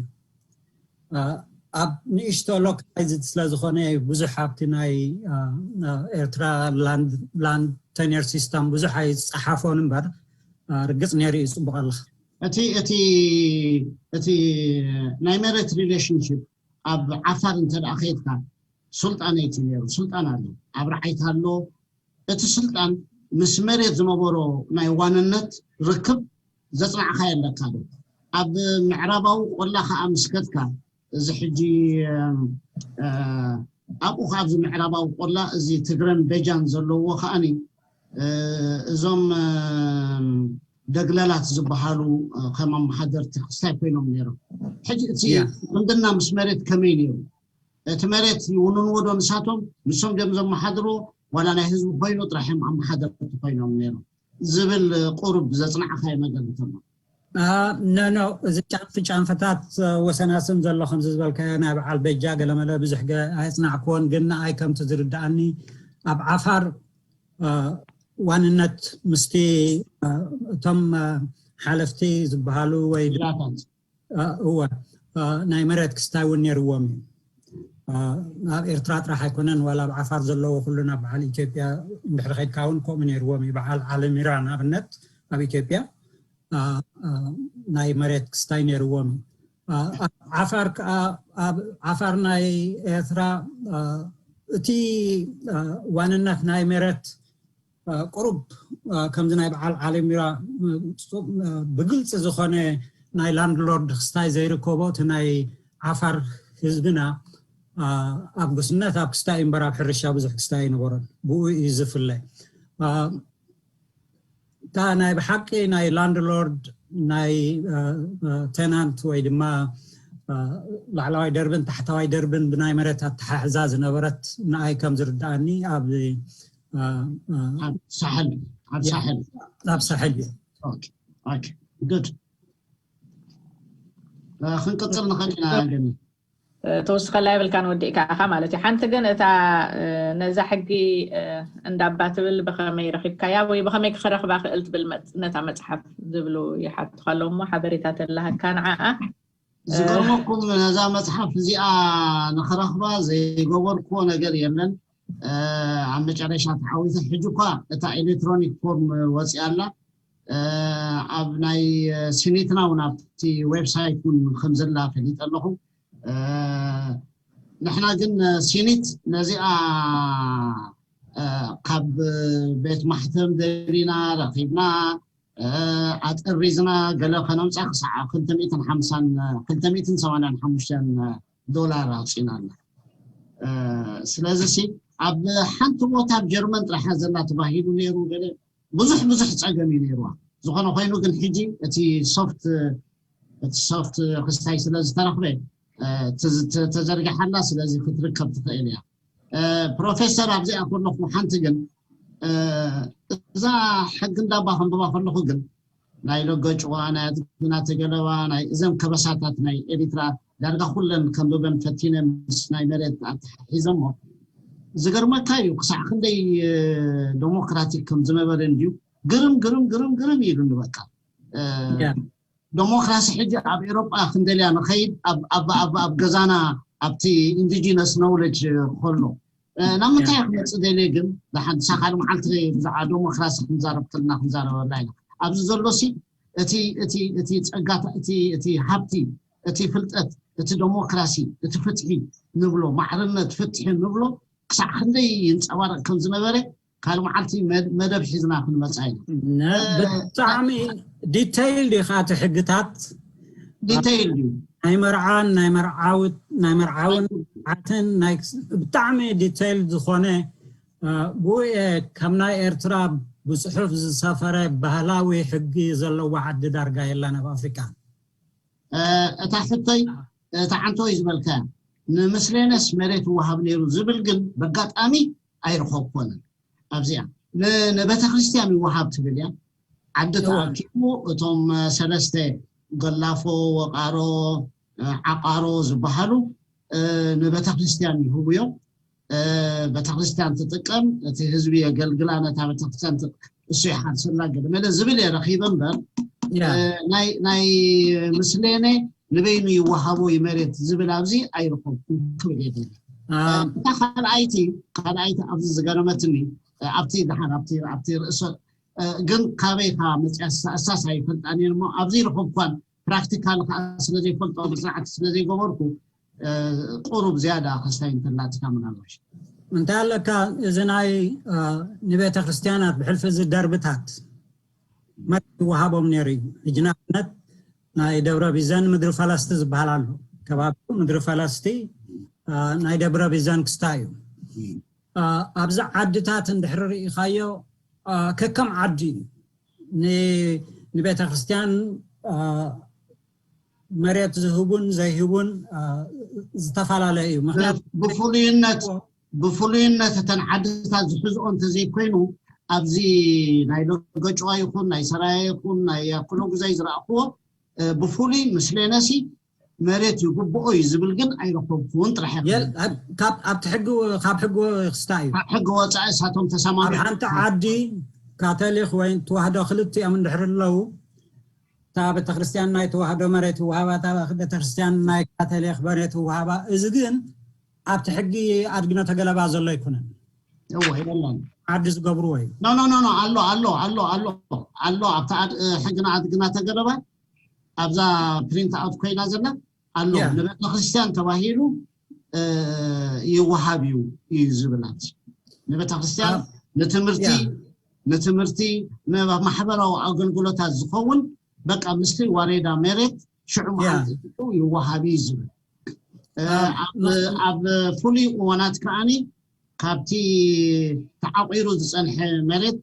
ኣብ ንእሽቶ ሎካላይዝድ ስለዝኾነ ብዙሕ ኣብቲ ናይ ኤርትራ ላንድ ተኒር ሲስተም ብዙሕ ኣይፀሓፎን እምበር ርግፅ ነይሩ እዩ ፅቡቅ ኣለካ እቲ እቲ እቲ ናይ መሬት ሪሌሽንሽፕ ኣብ ዓፋር እንተ ደኣ ከይድካ ሱልጣን እቲ ነይሩ ሱልጣን ኣሎ ኣብ ረዓይታ ኣሎ እቲ ስልጣን ምስ መሬት ዝነበሮ ናይ ዋንነት ርክብ ዘጽናዕካ የለካ ዶ ኣብ ምዕራባዊ ቆላ ከዓ ምስ ከድካ እዚ ሕጂ ኣብኡ ከዓ ኣብዚ ምዕራባዊ ቆላ እዚ ትግረን በጃን ዘለዎ ከዓኒ እዞም ደግለላት ዝበሃሉ ከም ኣመሓደርቲ ክስታይ ኮይኖም ነይሮም ሕጂ እቲ ዝምድና ምስ መሬት ከመይ ነይሩ እቲ መሬት ይውንንዎ ዶ ንሳቶም? ንሶም ድዮም ዘመሓድርዎ? ዋላ ናይ ህዝቢ ኮይኑ ጥራሕ እዮም ኣመሓደርቲ ኮይኖም ነይሮም? ዝብል ቁሩብ ዘጽናዕኻዮ ነገር እንተሎ። ኖ ኖ፣ እዚ ጫንፊ ጫንፍታት ወሰናስን ዘሎ ከምዚ ዝበልካዮ ናይ በዓል በጃ ገለመለ ብዙሕ ኣየጽናዕክዎን፣ ግን ንኣይ ከምቲ ዝርድኣኒ ኣብ ዓፋር ዋንነት ምስቲ እቶም ሓለፍቲ ዝበሃሉ ወይ እወ፣ ናይ መሬት ክስታይ እውን ነይርዎም እዩ። ኣብ ኤርትራ ጥራሕ ኣይኮነን፣ ዋላ ኣብ ዓፋር ዘለዎ ኩሉ ናብ በዓል ኢትዮጵያ እንድሕር ከይድካ እውን ከምኡ ነይርዎም እዩ። በዓል ዓለሚራ ንኣብነት ኣብ ኢትዮጵያ ናይ መሬት ክስታይ ነይርዎም እዩ። ኣብ ዓፋር ከዓ፣ ኣብ ዓፋር ናይ ኤርትራ እቲ ዋንነት ናይ መሬት ቁሩብ ከምዚ ናይ በዓል ዓለሚራ ብግልፂ ዝኾነ ናይ ላንድሎርድ ክስታይ ዘይርከቦ፣ እቲ ናይ ዓፋር ህዝብና ኣብ ጉስነት ኣብ ክስታይ እምበር ኣብ ሕርሻ ብዙሕ ክስታይ ኣይነበሮን። ብኡ እዩ ዝፍለ። እታ ናይ ብሓቂ ናይ ላንድሎርድ ናይ ቴናንት ወይ ድማ ላዕለዋይ ደርብን ታሕተዋይ ደርብን ብናይ መሬት ኣተሓሕዛ ዝነበረት፣ ንኣይ ከም ዝርድኣኒ ኣብ ሳሕል ኣብ ሳሕል ኣብ ሳሕል እዩ። ጉድ። ክንቅፅል ንኽእል ኢና። ገኒ ተወስኸላ የብልካን፣ ወዲእካ ኢኻ ማለት እዩ። ሓንቲ ግን እታ ነዛ ሕጊ እንዳባ ትብል ብኸመይ ረኺብካያ ወይ ብኸመይ ክረኽባ ክእል ትብል ነታ መፅሓፍ ዝብሉ ይሓትኻ ኣለዉ እሞ ሓበሬታ ተላሃካ ንዓኣ። ዝገርመኩም ነዛ መፅሓፍ እዚኣ ንኽረኽባ ዘይገበርክዎ ነገር የለን። ኣብ መጨረሻ ተዓዊተ። ሕጂ እኳ እታ ኤሌክትሮኒክ ፎርም ወፂኣ ኣላ። ኣብ ናይ ሲኒትና እውን ኣብቲ ዌብሳይት እውን ከም ዘላ ፈሊጠ ኣለኹ። ንሕና ግን ሲኒት ነዚኣ ካብ ቤት ማሕተም ደሊና ረኺብና ኣጠሪዝና ገለ ከነምፃ ክሳዕ ክልተ ሚእትን ሓምሳን፣ ክልተ ሚእትን ሰማንያን ሓሙሽተን ዶላር ኣውፂና ኣላ። ስለዚ ሲ ኣብ ሓንቲ ቦታ ኣብ ጀርመን ጥራሕ ዘላ ተባሂሉ ነይሩ። ገለ ብዙሕ ብዙሕ ፀገም እዩ ነይርዋ። ዝኾነ ኮይኑ ግን ሕጂ እቲ ሶፍት እቲ ሶፍት ክስታይ ስለ ዝተረኽበ ተዘርጊሓላ፣ ስለዚ ክትርከብ ትኽእል እያ። ፕሮፌሰር ኣብዚኣ ከለኹ ሓንቲ ግን እዛ ሕጊ እንዳባ ከንብባ ከለኹ ግን ናይ ሎጎ ጭዋ፣ ናይ ኣድግና ተገለባ፣ ናይ እዘም ከበሳታት ናይ ኤሪትራ ዳርጋ ኩለን ከንብበን ፈቲነ ምስ ናይ መሬት ኣተሓሒዘሞ ዝገርመካ እዩ ክሳዕ ክንደይ ዴሞክራቲክ ከም ዝነበረ እንድዩ። ግርም ግርም ግርም ግርም ኢሉኒ በቃ። ዴሞክራሲ ሕጂ ኣብ ኤሮጳ ክንደልያ ንኸይድ ኣብ ገዛና ኣብቲ ኢንዲጂነስ ኖውለጅ ከሎ ናብ ምንታይ ክመፅእ ደልየ ግን ደሓን ሳኻል መዓልቲ ብዛዕባ ዴሞክራሲ ክንዛረብ ከለና ክንዛረበላ ኢና። ኣብዚ ዘሎ ሲ እቲ እቲ እቲ ፀጋታ እቲ እቲ ሃብቲ እቲ ፍልጠት እቲ ዴሞክራሲ እቲ ፍትሒ ንብሎ ማዕርነት ፍትሒ ንብሎ ክሳዕ ክንደይ ይንፀባረቕ ከም ዝነበረ ካልእ መዓልቲ መደብ ሒዝና ክንመፃ ኢና። ብጣዕሚ ዲተይል ዲኻ እቲ ሕግታት? ዲተይል እዩ። ናይ መርዓን ናይ መርዓውት ናይ መርዓውን ዓትን ናይ ብጣዕሚ ዲተይል ዝኾነ ብኡ ከም ናይ ኤርትራ ብፅሑፍ ዝሰፈረ ባህላዊ ሕጊ ዘለዎ ዓዲ ዳርጋ የለን ኣብ ኣፍሪካ። እታ ሕቶይ እታ ዓንተወይ ዝበልካ ንምስሌነስ መሬት ይወሃብ ነይሩ ዝብል ግን በጋጣሚ ኣይረኸብኮንን። ኣብዚኣ ንቤተ ክርስቲያን ይወሃብ ትብል እያ። ዓዲ ተኣኪቡ እቶም ሰለስተ ገላፎ፣ ወቃሮ፣ ዓቃሮ ዝበሃሉ ንቤተ ክርስቲያን ይህቡ እዮም። ቤተክርስትያን ትጥቀም፣ እቲ ህዝቢ የገልግላ፣ ነታ ቤተክርስትያን እሱ ይሓርሰላ ገለ መለ ዝብል እየ ረኺበ እምበር ናይ ምስሌነ ንበይኑ ይወሃቦ እዩ መሬት ዝብል ኣብዚ ኣይረኸብኩ ክብል እየ። እታ ካልኣይቲ ካልኣይቲ ኣብዚ ዝገረመትኒ ኣብቲ ድሓር ኣብቲ ኣብቲ ርእሰ ግን ካበይ ካ መፅያ እሳስ ኣይፈልጣን እየ እሞ ኣብዚ ረኸብኳን ፕራክቲካል ከዓ ስለዘይፈልጦ ብስርዓት ስለዘይገበርኩ ቁሩብ ዝያዳ ከስታይ እንተላትካ ምናልባሽ እንታይ ኣለካ እዚ ናይ ንቤተ ክርስቲያናት ብሕልፊ እዚ ደርብታት መሬት ይወሃቦም ነይሩ እዩ። ሕጂ ንኣብነት ናይ ደብረ ቢዘን ምድሪ ፈለስቲ ዝበሃል ኣሎ። ከባቢ ምድሪ ፈለስቲ ናይ ደብረ ቢዘን ክስታ እዩ። ኣብዚ ዓድታት እንድሕሪ ርኢኻዮ ከከም ዓዲ እዩ ንቤተ ክርስቲያን መሬት ዝህቡን ዘይህቡን አ፣ ዝተፈላለየ እዩ። ምክንያቱ ብፍሉይነት ብፍሉይነት እተን ዓድታት ዝሕዝኦ እንተዘይኮይኑ ኣብዚ ናይ ሎጎጭዋ ይኹን ናይ ሰራየ ይኹን ናይ ኣኩሎ ጉዛይ ዝረኣኽዎ እ፣ ብፍሉይ ምስሌነሲ መሬት ይግብኦ እዩ ዝብል ግን ኣይረኸብኩን ጥራሕ እየ። የል- ኣብ- ካብ ኣብቲ ሕጊ ካብ ሕጊ ክስታ እዩ። ካብ ሕጊ ወፃኢ እሳቶም ኣብ ተሰማሚዖም ሓንቲ ዓዲ ካቶሊክ ወይ ተዋህዶ ክልቲኦም እንድሕር ኣለዉ እታ ቤተክርስትያን ናይ ተዋህዶ መሬት ይወሃባ፣ እታ ቤተክርስትያን ናይ ካቶሊክ መሬት ይወሃባ። እዚ ግን ኣብቲ ሕጊ ኣድግነ ተገለባ ዘሎ ኣይኮነን። እወ የለን። ዓዲ ዝገብርዎ እዩ። ኖ ኖ ኖ ኖ ኣሎ ኣሎ ኣሎ ኣሎ ኣሎ ኣብታ ኣድ- እ፣ ሕግና ኣድግና ተገለባ ኣብዛ ፕሪንት ኣውት ኮይና ዘላ ኣሎ ያ። ንቤተክርስትያን ተባሂሉ እ፣ ይወሃብ እዩ እዩ ዝብል ኣብዚ ንቤተክርስትያን ኣብ- ንትምህርቲ ያ። ንትምህርቲ ንማሕበራዊ ኣገልግሎታት ዝኸውን በቃ ምስቲ ዋሬዳ መሬት ሽዑ ያ። መዓልቲ ሽዑ ይወሃብ እዩ ዝብል እ፣ ኣብ- ኣብ ኣብ ፍሉይ እዋናት ከዓኒ ካብቲ ተዓቂሩ ዝፀንሐ መሬት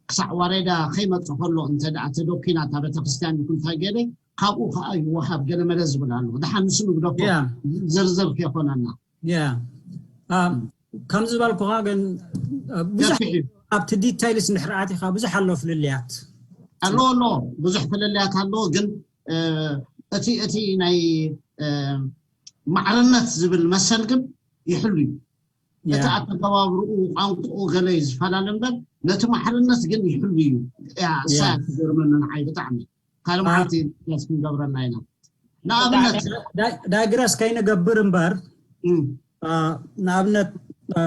ክሳዕ ዋሬዳ ከይመፅእ ከሎ እንተ ደኣ ተደኪና እታ ቤተክርስትያን ይኹን እንታይ ገለ ካብኡ ከዓ ይወሃብ ገለ መለ ዝብል ኣሎ። ደሓን ንሱ ንግደፎ ያ። ዝርዝር ከይኮነና ያ አ፣ ከም ዝበልኩኻ ግን አ፣ ብዙሕ ገፊሕ እዩ። ኣብቲ ዲታይልስ እንድሕር ኣቲኻ ብዙሕ ኣሎ ፍልልያት። ኣሎ ኣሎ ብዙሕ ፍልልያት ኣሎ። ግን እ፣ እቲ እቲ ናይ እ፣ ማዕርነት ዝብል መሰል ግን ይሕሉ እዩ። እቲ ያ። ኣተገባብርኡ ቋንቋኡ ገለ እዩ ዝፈላለ እምበር ነቲ ማዕርነት ግን ይሕሉ እዩ። ያ እሳ ያ። ትገርመኒ ንዓይ ብጣዕሚ ካልእ አ- መዓልቲ ዳስ ክንገብረላ ኢና። ንኣብነት ዳይ- ዳይግረስ ከይንገብር እምበር እም፣ አ፣ ንኣብነት አ፣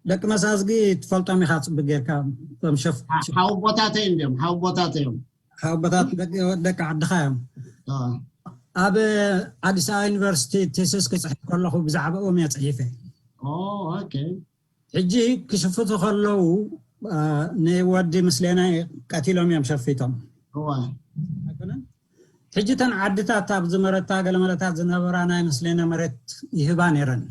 ደቂ መሳዝጊ ትፈልጦም ኢኻ ፅቡቅ ጌርካ እቶም ሸፍ ሓ- ሓወቦታተይ እንዲዮም ሓወቦታተይ እዮም። ሓወቦታት ደቂ ደቂ ዓድኻ እዮም። አ፣ ኣብ ኣዲስ ኣበባ ዩኒቨርሲቲ ቴሲስ ክፅሕፍ ከለኹ ብዛዕባኦም እየ ፅሒፈ። ኦ፣ ኦኬ። ሕጂ ክሽፍቱ ከለዉ አ፣ ንወዲ ምስሌና ቀቲሎም እዮም ሸፊቶም። እወ። ኣይኮነን? ሕጂ እተን ዓድታት ኣብ ዝመረታ ገለመለታት ዝነበራ ናይ ምስሌና መሬት ይህባ ነይረን።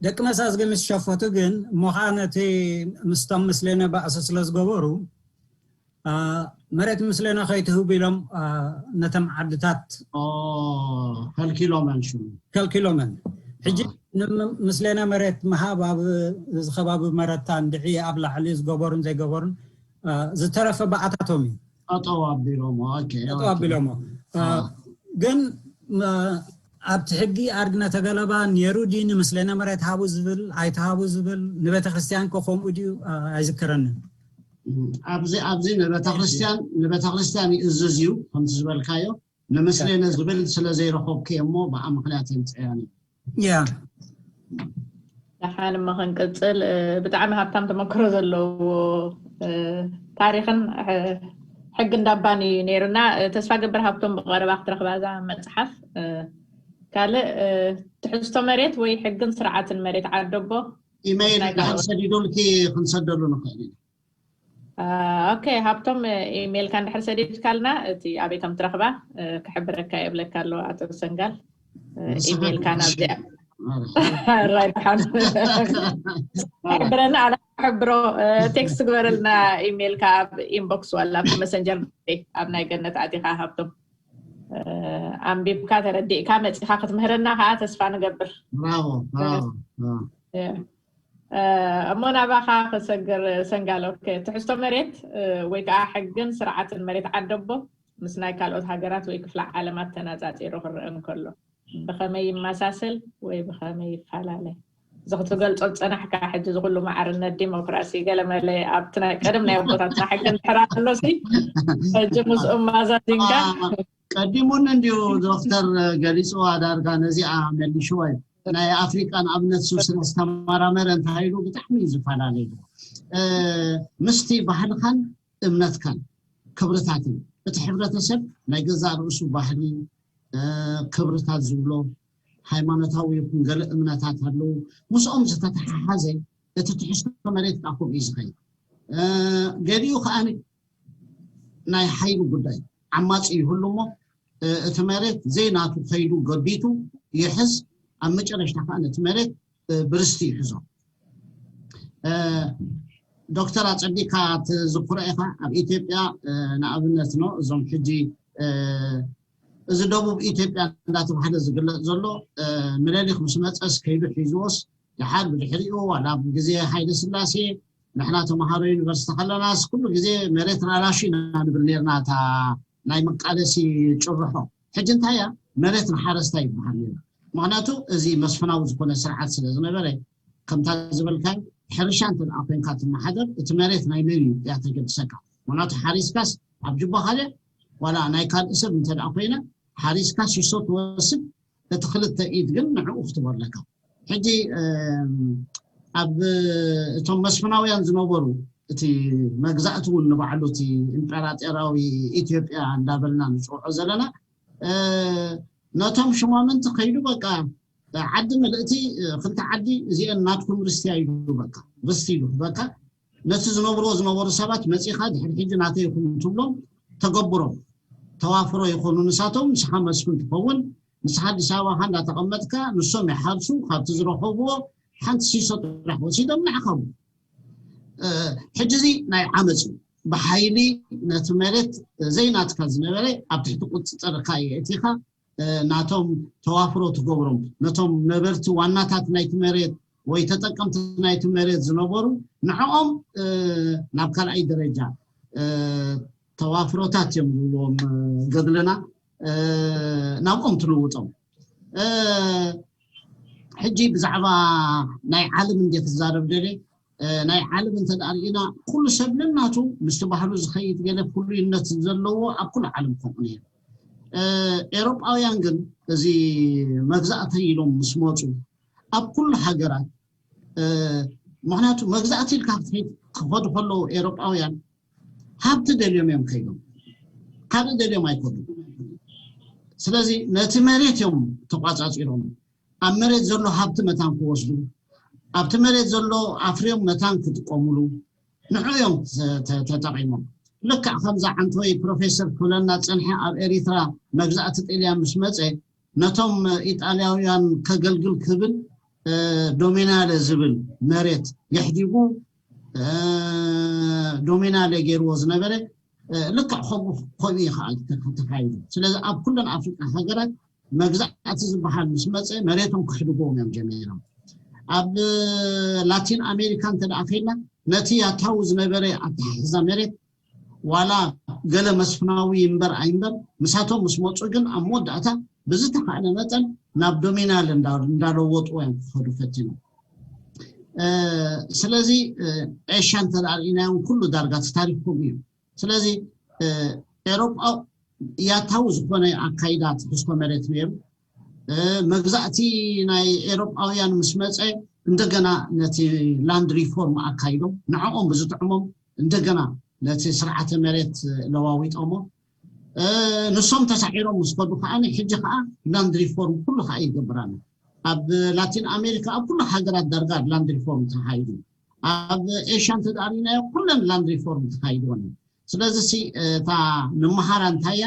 ደቂ መሳዝጊ ምስ ሸፈቱ ግን እሞ ከዓ ነቲ ምስቶም ምስሌና ባእሲ ስለ ዝገበሩ አ፣ መሬት ምስሌና ከይትህቡ ኢሎም አ፣ ነተም ዓድታት ኦ፣ ከልኪሎመን ሽሙ። ከልኪሎመን። ሕጂ ንም- ምስሌና መሬት ምሃብ ኣብ እዚ ከባቢ መረታ እንድዒ ኣብ ላዕሊ ዝገበሩን ዘይገበሩን አ፣ ዝተረፈ ብኣታቶም እዩ ጠጠው ኣቢሎሞ። ኦኬ፣ ጠጠው ኦኬ። ኣቢሎሞ። አ፣ አ። ግን አ፣ ኣብቲ ሕጊ ኣድግነ ተገለባ ነይሩ ድዩ ንምስሌና መሬት ሃቡ ዝብል ኣይተሃቡ ዝብል ንቤተ ክርስቲያን ከ ከምኡ ድዩ አ፣ ኣይዝክረንን። ኣብዚ ኣብዚ ንቤተክርስትያን ንቤተክርስትያን ይእዝዝ እዩ ከምቲ ዝበልካዮ ንምስሌነ ዝብል ስለ ዘይረኸብኩ እየ እሞ ብኣ ምክንያት የምፅእያን እዩ። ያ ደሓን እሞ ክንቅፅል እ፣ ብጣዕሚ ሃብታም ተመክሮ ዘለዎ እ፣ ታሪክን እ፣ ሕጊ እንዳባን እዩ ነይሩና እ፣ ተስፋ ገብር ሃብቶም ብቀረባ ክትረክባ እዛ መፅሓፍ እ፣ ካልእ እ፣ ትሕዝቶ መሬት ወይ ሕግን ስርዓትን መሬት ዓደቦ ኢመይል ናይ ድሓር ካልኦት ሰዲዱልኪ ክንሰደሉ ንኽእል ኢና። ኦኬ ሃብቶም ኢሜይልካ እንድሕር ሰዲድካልና እቲ ኣበይ ከም ትረኽባ ክሕብረካ የብለካ ኣሎ ኣቶ ሰንጋል ኢሜይልካ ናብዚኣ ራይ ድሓን ሕብረና ኣነ ሕብሮ ቴክስት ግበረልና ኢሜይልካ ኣብ ኢንቦክስ ዋላ ኣብ መሰንጀር ኣብ ናይ ገነት ኣቲኻ ሃብቶም ኣንቢብካ ተረዲእካ መፂኻ ክትምህረና ከዓ ተስፋ ንገብር ብራቮ ብራቮ እሞ ናባኻ ክሰግር ሰንጋሎ ትሕዝቶ መሬት ወይ ከዓ ሕግን ስርዓትን መሬት ዓደቦ ምስ ናይ ካልኦት ሃገራት ወይ ክፍለ ዓለማት ተነፃፂሩ ክረአ እንከሎ ብኸመይ ይመሳሰል ወይ ብኸመይ ይፈላለ እዚ ክትገልፆ ዝፀናሕካ ሕጂ ዝኩሉ ማዕርነት ዲሞክራሲ ገለመለ ኣብቲ ናይ ቀደም ናይ ኣቦታትና ሕጊ እንድሕር ኣሎሲ ሕጂ ምስኡ ማዛዚንካ ቀዲሙን እንዲሁ ዶክተር ገሊፅዋ ዳርጋ ነዚኣ መሊሽዋ እዩ ናይ ኣፍሪቃ ንኣብነት ስዊስን ዝተመራመረ እንታይ ኢሉ ብጣዕሚ እዩ ዝፈላለ ኢሉ ምስቲ ባህልኻን እምነትካን ክብርታትን እቲ ሕብረተሰብ ናይ ገዛእ ርእሱ ባህሊ ክብርታት ዝብሎ ሃይማኖታዊ ይኹን ገለ እምነታት ኣለዉ ምስኦም ዝተተሓሓዘ እቲ ትሕዝቶ መሬት ከዓ ከምኡ እዩ ዝኸይድ ገሊኡ ከዓ ናይ ሓይሊ ጉዳይ ዓማፂ ይህሉ እሞ እቲ መሬት ዘይናቱ ከይዱ ገቢቱ ይሕዝ ኣብ መጨረሽታ ከዓ ነቲ መሬት ብርስቲ ይሕዞ ዶክተር ኣፀዲካ ትዝክሮ ኢካ ኣብ ኢትዮጵያ ንኣብነት ነው እዞም ሕጂ እዚ ደቡብ ኢትዮጵያ እንዳተባሃለ ዝግለፅ ዘሎ ምኒልክ ምስ መፀስ ከይዱ ሒዝዎስ፣ ድሓር ብድሕሪኡ ዋላ ኣብ ግዜ ሃይለ ስላሴ ንሕና ተምሃሮ ዩኒቨርሲቲ ከለናስ ኩሉ ግዜ መሬት ራላሹ ኢና ንብል ነርና። እታ ናይ መቃለሲ ጭርሖ ሕጂ እንታይ እያ? መሬት ንሓረስታይ ይበሃል ነይሩ። ምክንያቱ እዚ መስፍናዊ ዝኾነ ስርዓት ስለ ዝነበረ፣ ከምታ ዝበልካ ሕርሻ እንተ ደኣ ኮንካ ትመሓደር፣ እቲ መሬት ናይ መን እዩ እያ ተገድሰካ። ምክንያቱ ሓሪስካስ ኣብ ጅባ ካልእ ዋላ ናይ ካልእ ሰብ እንተ ደኣ ኮይነ፣ ሓሪስካ ሲሶ ትወስድ፣ እቲ ክልተ ኢድ ግን ንዕኡ ክትቦ ኣለካ። ሕጂ ኣብ እቶም መስፍናውያን ዝነበሩ፣ እቲ መግዛእቲ እውን ንባዕሉ እቲ ኢምፔራጦራዊ ኢትዮጵያ እንዳበልና ንፅውዖ ዘለና፣ ነቶም ሽማምንቲ ከይዱ በቃ ዓዲ ምልእቲ፣ ክልተ ዓዲ እዚአን ናትኩም ርስቲ ኢሉ በቃ ርስቲ ኢሉ በቃ ነቲ ዝነብርዎ ዝነበሩ ሰባት መፂኻ ድሕሪ ሕጂ ናተይ ይኹን ትብሎም፣ ተገብሮም። ተዋፍሮ ይኾኑ ንሳቶም፣ ንስኻ መስፍን ትኸውን። ንስኻ ኣዲስ ኣበባ እንዳተቐመጥካ ንሶም ይሓርሱ፣ ካብቲ ዝረኸብዎ ሓንቲ ሲሶ ጥራሕ ወሲዶም ንዓኻ። ሕጂ እዚ ናይ ዓመፅ እዩ። ብሓይሊ ነቲ መሬት ዘይናትካ ዝነበረ ኣብ ትሕቲ ቁፅፅርካ የእቲኻ ናቶም ተዋፍሮ ትገብሮም፣ ነቶም ነበርቲ ዋናታት ናይቲ መሬት ወይ ተጠቀምቲ ናይቲ መሬት ዝነበሩ ንዕኦም ናብ ካልኣይ ደረጃ ተዋፍሮታት እዮም ዝብልዎም ገድልና ናብኦም ትልውጦም። ሕጂ ብዛዕባ ናይ ዓለም እንደ ክዛረብ ደለ ናይ ዓለም እንተ ርኢና ኩሉ ሰብ ነናቱ ምስቲ ባህሉ ዝኸይድ ገለ ፍሉይነት ዘለዎ ኣብ ኩሉ ዓለም ከምኡ ነይሩ። ኤሮጳውያን ግን እዚ መግዛእተይ ኢሎም ምስ መፁ ኣብ ኩሉ ሃገራት ምክንያቱ መግዛእቲ ኢልካ ክትሄድ ክኸዱ ከለዉ ኤሮጳውያን ሃብቲ ደልዮም እዮም ከይዶም ካልእ ደልዮም ኣይኮኑ። ስለዚ ነቲ መሬት እዮም ተቋፃፂሮም ኣብ መሬት ዘሎ ሃብቲ መታን ክወስዱ ኣብቲ መሬት ዘሎ ኣፍርዮም መታን ክጥቀሙሉ ንዑ እዮም ተጠቂሞም። ልክዕ ከምዛ ዓንተወይ ፕሮፌሰር ክብለና ፀንሐ ኣብ ኤሪትራ መግዛእቲ ጥልያን ምስ መፀ ነቶም ኢጣልያውያን ከገልግል ክብል ዶሚናለ ዝብል መሬት የሕዲጉ ዶሚናለ ገይርዎ ዝነበረ ልክዕ ከምኡ ከምኡ ይኸኣል ተካይዱ። ስለዚ ኣብ ኩለን ኣፍሪቃ ሃገራት መግዛእቲ ዝበሃል ምስ መፀ መሬቶም ከሕድጎም እዮም ጀሚሮም። ኣብ ላቲን ኣሜሪካ እንተ ደኣ ከይድና ነቲ ያታዊ ዝነበረ ኣተሓሕዛ መሬት ዋላ ገለ መስፍናዊ ይንበር ኣይንበር ምሳቶም ምስ መፁ ግን ኣብ መወዳእታ ብዝተኻእለ መጠን ናብ ዶሚናል እንዳለወጡ እዮም ክኸዱ ፈቲኖም። ስለዚ ኤሽያ እንተ ደኣ ርኢናዮም ኩሉ ዳርጋ እቲ ታሪክ ከምኡ እዩ። ስለዚ ኤሮጳ ያታዊ ዝኾነ ኣካይዳ ትሕዝቶ መሬት ነይሩ። መግዛእቲ ናይ ኤሮጳውያን ምስ መፀ እንደገና ነቲ ላንድ ሪፎርም ኣካይዶም ንዕኦም ብዝጥዕሞም እንደገና ነቲ ስርዓተ መሬት ለዋዊጦሞ ንሶም ተሳዒሮም ምስ ከዱ ከዓ ሕጂ ከዓ ላንድ ሪፎርም ኩሉ ከዓ ይገብር ኣሎ። ኣብ ላቲን ኣሜሪካ ኣብ ኩሉ ሃገራት ዳርጋ ላንድ ሪፎርም ተካይዱ። ኣብ ኤሽያ እንተዳሪናዮ ኩለን ላንድ ሪፎርም ተካይድወን። ስለዚ ሲ እታ ንመሃራ እንታይ እያ?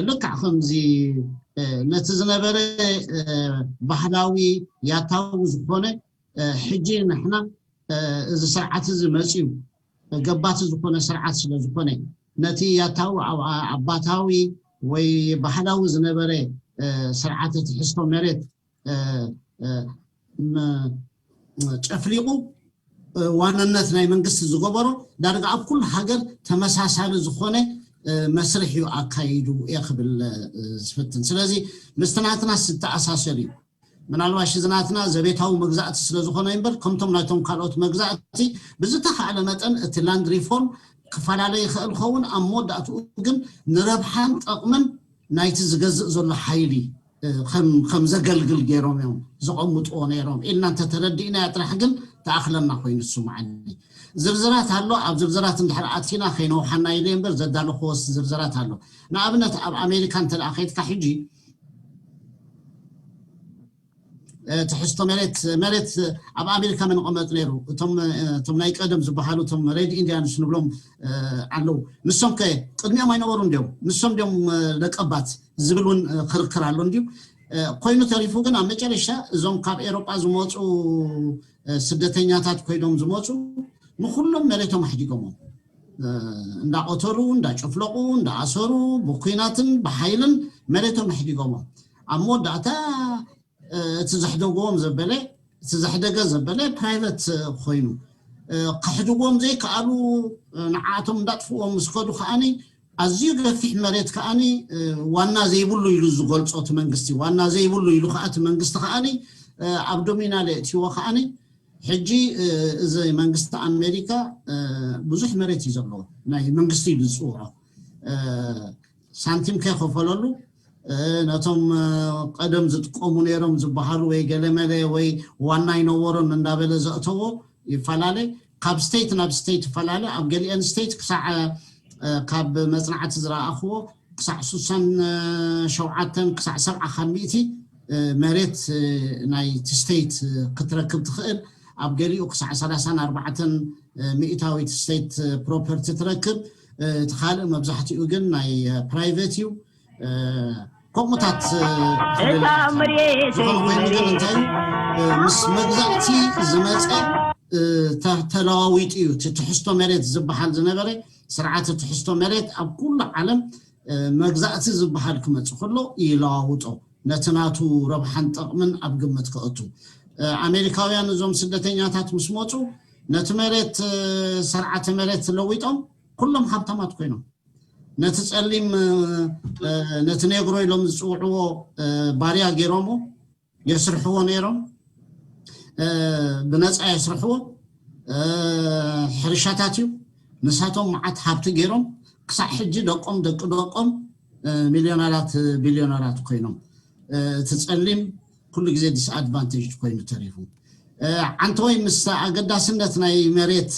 ልክዕ ከምዚ ነቲ ዝነበረ ባህላዊ ያታዊ ዝኾነ ሕጂ ንሕና እዚ ስርዓት እዚ መፅዩ ገባቲ ዝኾነ ስርዓት ስለ ዝኾነ ነቲ ያታዊ ኣባታዊ ወይ ባህላዊ ዝነበረ ስርዓተ ትሕዝቶ መሬት ጨፍሊቑ ዋንነት ናይ መንግስቲ ዝገበሮ ዳርጋ ኣብ ኩሉ ሃገር ተመሳሳሊ ዝኾነ መስርሕ እዩ ኣካይዱ እየ ክብል ዝፍትን። ስለዚ ምስቲ ናትና ዝተኣሳሰር እዩ። ምናልባሽ እዚ ናትና ዘቤታዊ መግዛእቲ ስለ ዝኾነ እምበር ከምቶም ናይቶም ካልኦት መግዛእቲ ብዝተኻእለ መጠን እቲ ላንድ ሪፎርም ክፈላለ ይኽእል ኸውን ኣብ መወዳእትኡ ግን ንረብሓን ጠቕምን ናይቲ ዝገዝእ ዘሎ ሓይሊ ከም ዘገልግል ገይሮም እዮም ዘቐምጥዎ ነይሮም ኢልና እንተተረዲእናያ ጥራሕ ግን ተኣኽለና ኮይኑ ዝስምዓኒ። ዝርዝራት ኣሎ። ኣብ ዝርዝራት እንድሕር ኣቲና ከይነውሓና ኢለ እምበር ዘዳለኽዎ ዝርዝራት ኣሎ። ንኣብነት ኣብ ኣሜሪካ እንተ ደኣ ከይድካ ሕጂ ትሕዝቶ መሬት መሬት ኣብ ኣሜሪካ መን ይቐመጥ ነይሩ? እቶም እቶም ናይ ቀደም ዝበሃሉ እቶም ሬድ ኢንዲያንስ ንብሎም ኣለዉ። ንሶም ከ ቅድሚኦም ኣይነበሩ እንዲዮም? ንሶም እንዲዮም ለቀባት ዝብል እውን ክርክር ኣሎ እንዲዩ። ኮይኑ ተሪፉ ግን ኣብ መጨረሻ እዞም ካብ ኤሮጳ ዝመፁ ስደተኛታት ኮይኖም ዝመፁ ንኩሎም መሬቶም ኣሕዲጎሞም። እንዳቆተሉ እንዳጨፍለቁ እንዳኣሰሩ ብኩናትን ብሓይልን መሬቶም ኣሕዲጎሞ ኣብ መወዳእታ እቲ ዘሕደግዎም ዘበለ እቲ ዘሕደገ ዘበለ private ኮይኑ ከሕድግዎም ዘይከኣሉ ንዓቶም እንዳጥፍዎም ምስ ከዱ ከዓኒ ኣዝዩ ገፊሕ መሬት ከዓኒ ዋና ዘይብሉ ኢሉ ዝገልፆ እቲ መንግስቲ ዋና ዘይብሉ ኢሉ ከዓ እቲ መንግስቲ ከዓኒ ኣብ ዶሚና ለእትዎ ከዓኒ ሕጂ እዚ መንግስቲ ኣሜሪካ ብዙሕ መሬት እዩ ዘለዎ ናይ መንግስቲ ኢሉ ዝፅውዖ ሳንቲም ከይከፈለሉ ነቶም ቀደም ዝጥቀሙ ነይሮም ዝበሃሉ ወይ ገለመለ ወይ ዋና ኣይነበሮን እንዳበለ ዘእተዎ ይፈላለ ካብ state ናብ state ይፈላለ ኣብ ገሊአን state ክሳዕ ካብ መፅናዕቲ ዝረኣኽዎ ክሳዕ ስሳን ሸውዓተን ክሳዕ ሰብዓ ካብ ሚእቲ መሬት ናይቲ state ክትረክብ ትኽእል ኣብ ገሊኡ ክሳዕ ሰላሳን ኣርባዕተን ሚእታዊት state property ትረክብ እቲ ካልእ መብዛሕትኡ ግን ናይ private እዩ ከምኡታት ዝኾነ ኮይኑ ግን እንታይ ምስ መግዛእቲ ዝመፀ ተለዋዊጡ እዩ እቲ ትሕዝቶ መሬት ዝበሃል ዝነበረ ስርዓተ ትሕዝቶ መሬት ኣብ ኩሉ ዓለም መግዛእቲ ዝበሃል ክመፅእ ከሎ ይለዋውጦ ነቲ ናቱ ረብሓን ጠቕምን ኣብ ግምት ከእቱ ኣሜሪካውያን እዞም ስደተኛታት ምስ መፁ ነቲ መሬት ስርዓተ መሬት ለዊጦም ኩሎም ሃብታማት ኮይኖም ነቲ ፀሊም ነቲ ኔግሮ ኢሎም ዝፅውዕዎ ባርያ ገይሮሞ የስርሕዎ ነይሮም ብነፃ የስርሕዎ ሕርሻታት እዩ ንሳቶም መዓት ሃብቲ ገይሮም ክሳዕ ሕጂ ደቆም ደቂ ደቆም ሚልዮነራት ቢልዮነራት ኮይኖም እቲ ፀሊም ኩሉ ግዜ disadvantage ኮይኑ ተሪፉ ዓንተወይ ምስ ኣገዳስነት ናይ መሬት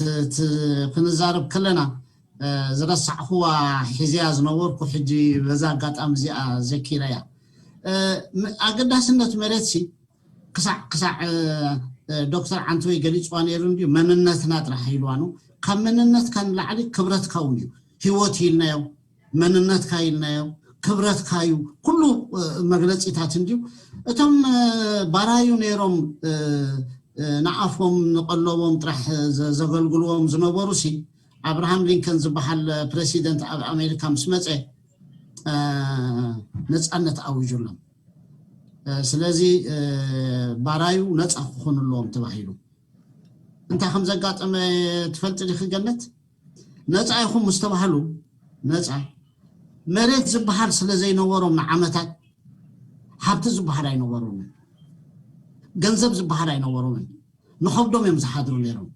ክንዛረብ ከለና ዝረሳዕኹዋ ሒዝያ ዝነበርኩ ሕጂ በዛ ኣጋጣሚ እዚኣ ዘኪረያ ኣገዳስነት መሬት ሲ ክሳዕ ክሳዕ ዶክተር ዓንተወይ ገሊፅዋ ነይሩ እንዲ መንነትና ጥራሕ ኢልዋ ነው ካብ መንነትካ ንላዕሊ ክብረትካ እውን እዩ ህይወት ኢልናዮ መንነትካ ኢልናዮ ክብረትካ እዩ ኩሉ መግለፂታት እንድዩ እቶም ባራዩ ነይሮም ንኣፎም ንቀለቦም ጥራሕ ዘገልግልዎም ዝነበሩ ሲ ኣብርሃም ሊንከን ዝበሃል ፕሬሲደንት ኣብ ኣሜሪካ ምስ መፀ ነፃነት ኣውጅሎም ስለዚ ባራዩ ነፃ ክኾኑ ኣለዎም ተባሂሉ እንታይ ከም ዘጋጠመ ትፈልጢ ዲኺ ገነት ነፃ ኢኹም ምስ ተባሃሉ ነፃ መሬት ዝበሃል ስለ ዘይነበሮም ንዓመታት ሃብቲ ዝበሃል ኣይነበሮምን ገንዘብ ዝበሃል ኣይነበሮምን ንኸብዶም እዮም ዝሓድሩ ነይሮም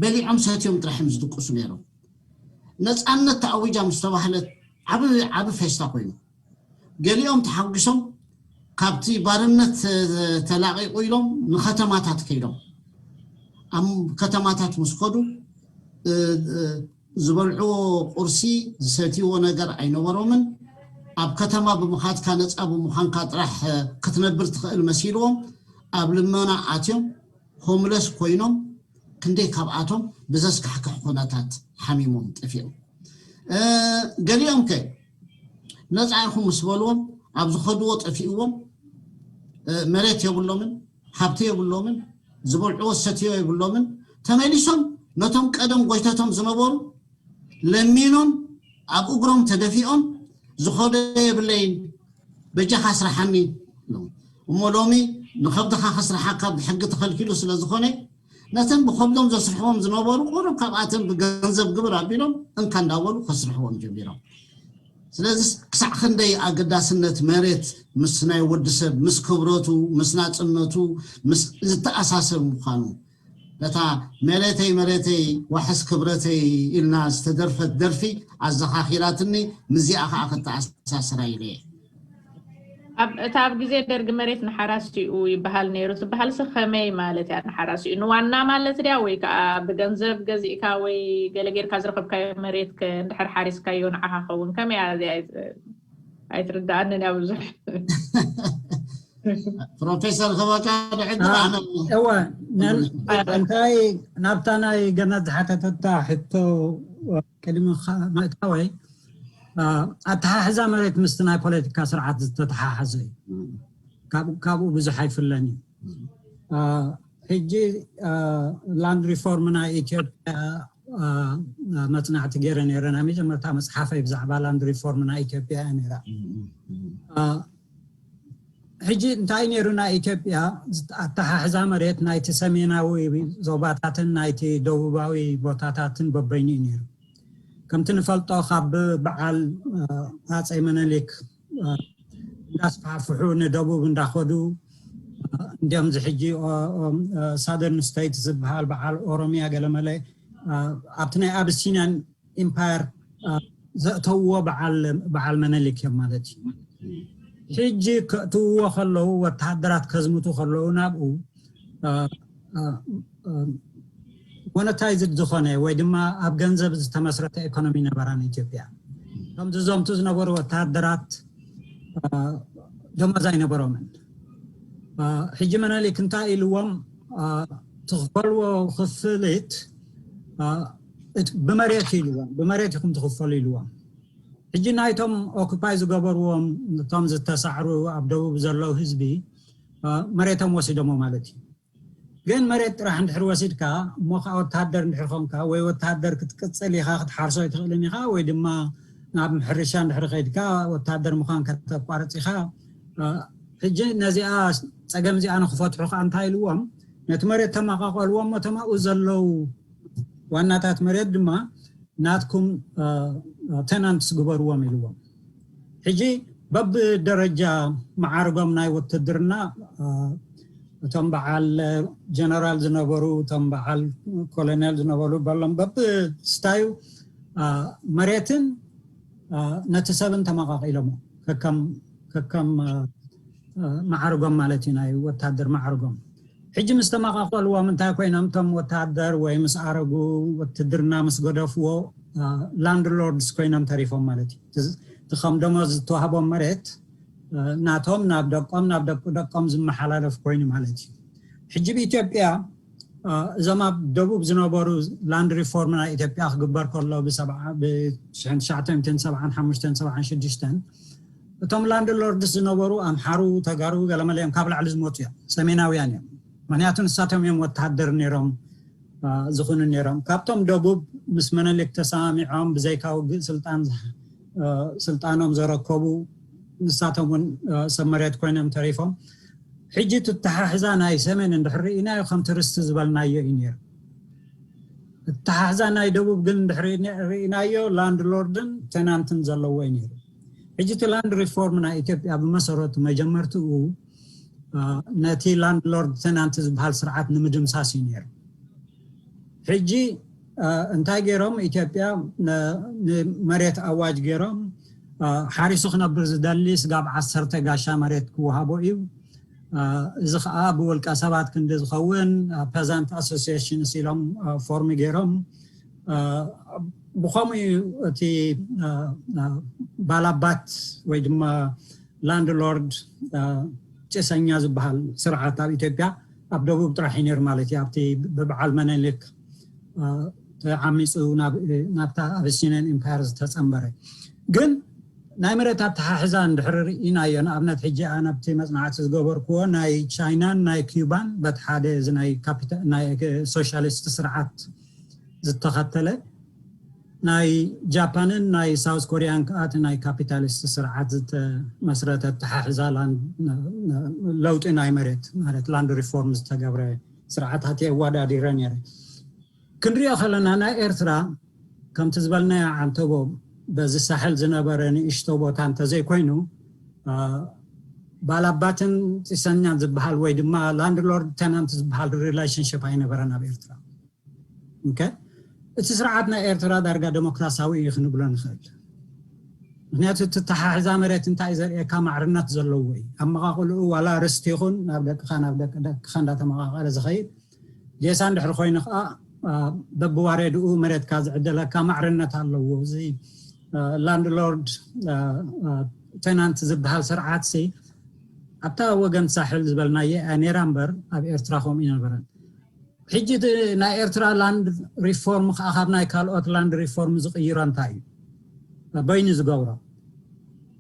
በሊዖም ሰትዮም ጥራሕ እዮም ዝድቅሱ ነይሮም ነፃነት ተኣዊጃ ምስ ተባህለት ዓብ ዓብ ፌስታ ኮይኑ ገሊኦም ተሓጒሶም ካብቲ ባርነት ተላቒቑ ኢሎም ንከተማታት ከይዶም ኣብ ከተማታት ምስ ከዱ ዝበልዕዎ ቁርሲ ዝሰትይዎ ነገር ኣይነበሮምን ኣብ ከተማ ብምኻድካ ነፃ ብምዃንካ ጥራሕ ክትነብር ትኽእል መሲልዎም ኣብ ልመና ኣትዮም ሆምለስ ኮይኖም ክንደይ ካብኣቶም ብዘስካሕክሕ ኩነታት ሓሚሞም ጠፊኦም ገሊኦም ከ ነፃ ኢኹም ምስ በልዎም ኣብ ዝኸድዎ ጠፊእዎም መሬት የብሎምን ሃብቲ የብሎምን ዝበልዕዎ ዝሰትዮ የብሎምን ተመሊሶም ነቶም ቀደም ጎይተቶም ዝነበሩ ለሚኖም ኣብ እግሮም ተደፊኦም ዝኸዶ የብለይን በጃኻ ስራሓኒ እሞ ሎሚ ንኸብድኻ ከስርሓካ ብሕጊ ተኸልኪሉ ስለ ዝኾነ ነተን ብኸብዶም ዘስርሕዎም ዝነበሩ ቁሩብ ካብኣተን ብገንዘብ ግብር ኣቢሎም እንካ እንዳበሉ ከስርሕዎም ጀሚሮም ስለዚ ክሳዕ ክንደይ ኣገዳስነት መሬት ምስ ናይ ወዲ ሰብ ምስ ክብረቱ ምስ ናፅነቱ ምስ ዝተኣሳሰብ ምዃኑ ነታ መሬተይ መሬተይ ዋሕስ ክብረተይ ኢልና ዝተደርፈት ደርፊ ኣዘኻኺራትኒ ምዚኣ ከዓ ክተኣሳስራ ኢለ እየ ኣብ እቲ ኣብ ግዜ ደርጊ መሬት ንሓራሲኡ ይበሃል ነይሩ ዝበሃል ሲ ከመይ ማለት እያ ንሓራሲኡ ንዋና ማለት ድያ ወይ ከዓ ብገንዘብ ገዚእካ ወይ ገለ ጌርካ ዝረኸብካዮ መሬት ከ እንድሕር ሓሪስካዮ ንዓኻ ኸውን ከመይ እያ እዚኣ ኣይትርድኣንን እያ ብዙሕ ፕሮፌሰር ክበካ ድሕጂ ኣነ እወ እንታይ ናብታ ናይ ገነት ዝሓተተታ ሕቶ ቅድሚ ምእታወይ ኣተሓሕዛ መሬት ምስቲ ናይ ፖለቲካ ስርዓት ዝተተሓሓዘ እዩ ካብኡ ብዙሕ ኣይፍለን እዩ ሕጂ ላንድ ሪፎርም ናይ ኢትዮጵያ መፅናዕቲ ገይረ ነይረ። ናይ መጀመርታ መፅሓፈይ ብዛዕባ ላንድ ሪፎርም ናይ ኢትዮጵያ እያ ነይራ። ሕጂ እንታይ ነይሩ ናይ ኢትዮጵያ ኣተሓሕዛ መሬት ናይቲ ሰሜናዊ ዞባታትን ናይቲ ደቡባዊ ቦታታትን በበይኑ እዩ ነይሩ። ከምቲ ንፈልጦ ካብ በዓል ኣፀይ መነሊክ እንዳስፋሕፍሑ ንደቡብ እንዳኸዱ እንዲም ዝሕጂ ሳደርን ስቴትስ ዝበሃል በዓል ኦሮሚያ ገለመለ ኣብቲ ናይ ኣብሲኒያን ኢምፓየር ዘእተውዎ በዓል መነሊክ እዮም ማለት እዩ። ሕጂ ከእትውዎ ከለዉ ወተሃደራት ከዝምቱ ከለዉ ናብኡ ሞነታይዝድ ዝኾነ ወይ ድማ ኣብ ገንዘብ ዝተመስረተ ኢኮኖሚ ነበራ ንኢትዮጵያ። ከም ዝዘምቱ ዝነበሩ ወተሃደራት ደሞዝ ኣይነበሮምን። ሕጂ መነሊክ እንታይ ኢልዎም? ትኽፈልዎ ክፍሊት ብመሬት ኢልዎም፣ ብመሬት ኢኹም ትኽፈሉ ኢልዎም። ሕጂ ናይቶም ኦኩፓይ ዝገበርዎም እቶም ዝተሳዕሩ ኣብ ደቡብ ዘለዉ ህዝቢ መሬቶም ወሲዶሞ ማለት እዩ። ግን መሬት ጥራሕ እንድሕር ወሲድካ እሞ ከዓ ወተሃደር እንድሕር ኾንካ ወይ ወተሃደር ክትቅፅል ኢኻ፣ ክትሓርሶ ኣይትኽእልን ኢኻ፣ ወይ ድማ ናብ ምሕርሻ እንድሕር ከይድካ ወተሃደር ምዃን ከተቋርፅ ኢኻ። ሕጂ ነዚኣ ፀገም እዚኣ ንክፈትሑ ከዓ እንታይ ኢልዎም? ነቲ መሬት ተመቃቀልዎም፣ እቶም ኣብኡ ዘለዉ ዋናታት መሬት ድማ ናትኩም ቴናንትስ ግበርዎም ኢልዎም። ሕጂ በብደረጃ መዓርጎም ናይ ውትድርና እቶም በዓል ጀነራል ዝነበሩ፣ እቶም በዓል ኮሎኔል ዝነበሩ በሎም በብስታዩ መሬትን ነቲ ሰብን ተመቃቂሎሞ ከከም መዓርጎም ማለት እዩ፣ ናይ ወታደር መዓርጎም። ሕጂ ምስ ተመቃቀልዎም እንታይ ኮይኖም? እቶም ወታደር ወይ ምስ ኣረጉ ውትድርና ምስ ገደፍዎ ላንድ ሎርድስ ኮይኖም ተሪፎም ማለት እዩ። እቲ ከም ደሞዝ ዝተዋህቦም መሬት ናቶም ናብ ደቆም ናብ ደቂ ደቆም ዝመሓላለፍ ኮይኑ ማለት እዩ። ሕጂ ብኢትዮጵያ እዞም ኣብ ደቡብ ዝነበሩ ላንድ ሪፎርም ናይ ኢትዮጵያ ክግበር ከሎ ብ1975 76 እቶም ላንድ ሎርድስ ዝነበሩ ኣምሓሩ፣ ተጋሩ፣ ገለመለ እዮም ካብ ላዕሊ ዝመፁ እዮም፣ ሰሜናውያን እዮም። ምክንያቱ ንሳቶም እዮም ወተሃደር ነይሮም ዝኹኑ ነይሮም። ካብቶም ደቡብ ምስ መነሊክ ተሰማሚዖም ብዘይካ ውግእ ስልጣን ስልጣኖም ዘረከቡ ንሳቶም እውን ሰብ መሬት ኮይኖም ተሪፎም። ሕጂ ትተሓሕዛ ናይ ሰሜን እንድሕር ርኢናዮ ከምቲ ርስቲ ዝበልናዮ እዩ ነይሩ። እተሓሕዛ ናይ ደቡብ ግን እንድሕር ርኢናዮ ላንድ ሎርድን ቴናንትን ዘለዎ እዩ ነይሩ። ሕጂ እቲ ላንድ ሪፎርም ናይ ኢትዮጵያ ብመሰረቱ መጀመርትኡ ነቲ ላንድ ሎርድ ቴናንት ዝበሃል ስርዓት ንምድምሳስ እዩ ነይሩ። ሕጂ እንታይ ገይሮም? ኢትዮጵያ ንመሬት ኣዋጅ ገይሮም ሓሪሱ ክነብር ዝደሊ ስጋብ ዓሰርተ ጋሻ መሬት ክወሃቦ እዩ። እዚ ከዓ ብውልቀ ሰባት ክንዲ ዝኸውን ፐዛንት ኣሶሲሽንስ ኢሎም ፎርሚ ገይሮም። ብኸምኡ እዩ እቲ ባላባት ወይ ድማ ላንድ ሎርድ ጭሰኛ ዝበሃል ስርዓት ኣብ ኢትዮጵያ ኣብ ደቡብ ጥራሕ እዩ ነይሩ ማለት እዩ። ኣብቲ ብበዓል መነሊክ ተዓሚፁ ናብታ ኣቢሲኒያን ኢምፓየር ዝተፀንበረ። ግን ናይ መሬት ኣተሓሕዛ እንድሕር ርኢናዮ፣ ንኣብነት ሕጂ ኣነ ኣብቲ መፅናዕቲ ዝገበርክዎ ናይ ቻይናን ናይ ኪዩባን በቲ ሓደ እዚ ናይ ሶሻሊስት ስርዓት ዝተኸተለ፣ ናይ ጃፓንን ናይ ሳውዝ ኮሪያን ከዓ እቲ ናይ ካፒታሊስት ስርዓት ዝተመስረተ ኣተሓሕዛ ለውጢ ናይ መሬት ማለት ላንድ ሪፎርም ዝተገብረ ስርዓታት የዋዳዲረ ነይረ። ክንሪኦ ከለና ናይ ኤርትራ ከምቲ ዝበልናዮ ዓንተቦ በዚ ሳሕል ዝነበረ ንእሽቶ ቦታ እንተዘይኮይኑ ባላባትን ጭሰኛን ዝበሃል ወይ ድማ ላንድ ሎርድ ቴናንት ዝበሃል ሪሌሽንሽፕ ኣይነበረን ኣብ ኤርትራ። ኦኬ፣ እቲ ስርዓት ናይ ኤርትራ ዳርጋ ዴሞክራሲያዊ እዩ ክንብሎ ንኽእል። ምክንያቱ እቲ ተሓሕዛ መሬት እንታይ እዩ ዘርእየካ? ማዕርነት ዘለዎ እዩ። ኣመቓቕልኡ ዋላ ርስቲ ይኹን ናብ ደቅኻ ናብ ደቂ ደቅኻ እንዳተመቓቐለ ዝኸይድ ጌሳ እንድሕር ኮይኑ ከዓ በብዋሬድኡ መሬትካ ዝዕደለካ ማዕርነት ኣለዎ። እዚ ላንድ ሎርድ ቴናንት ዝበሃል ስርዓት ሲ ኣብታ ወገን ሳሕል ዝበልናየ ነይራ እምበር ኣብ ኤርትራ ከምኡ ይነበረን። ሕጂ እቲ ናይ ኤርትራ ላንድ ሪፎርም ከዓ ካብ ናይ ካልኦት ላንድ ሪፎርም ዝቕይሮ እንታይ እዩ? በይኑ ዝገብሮ።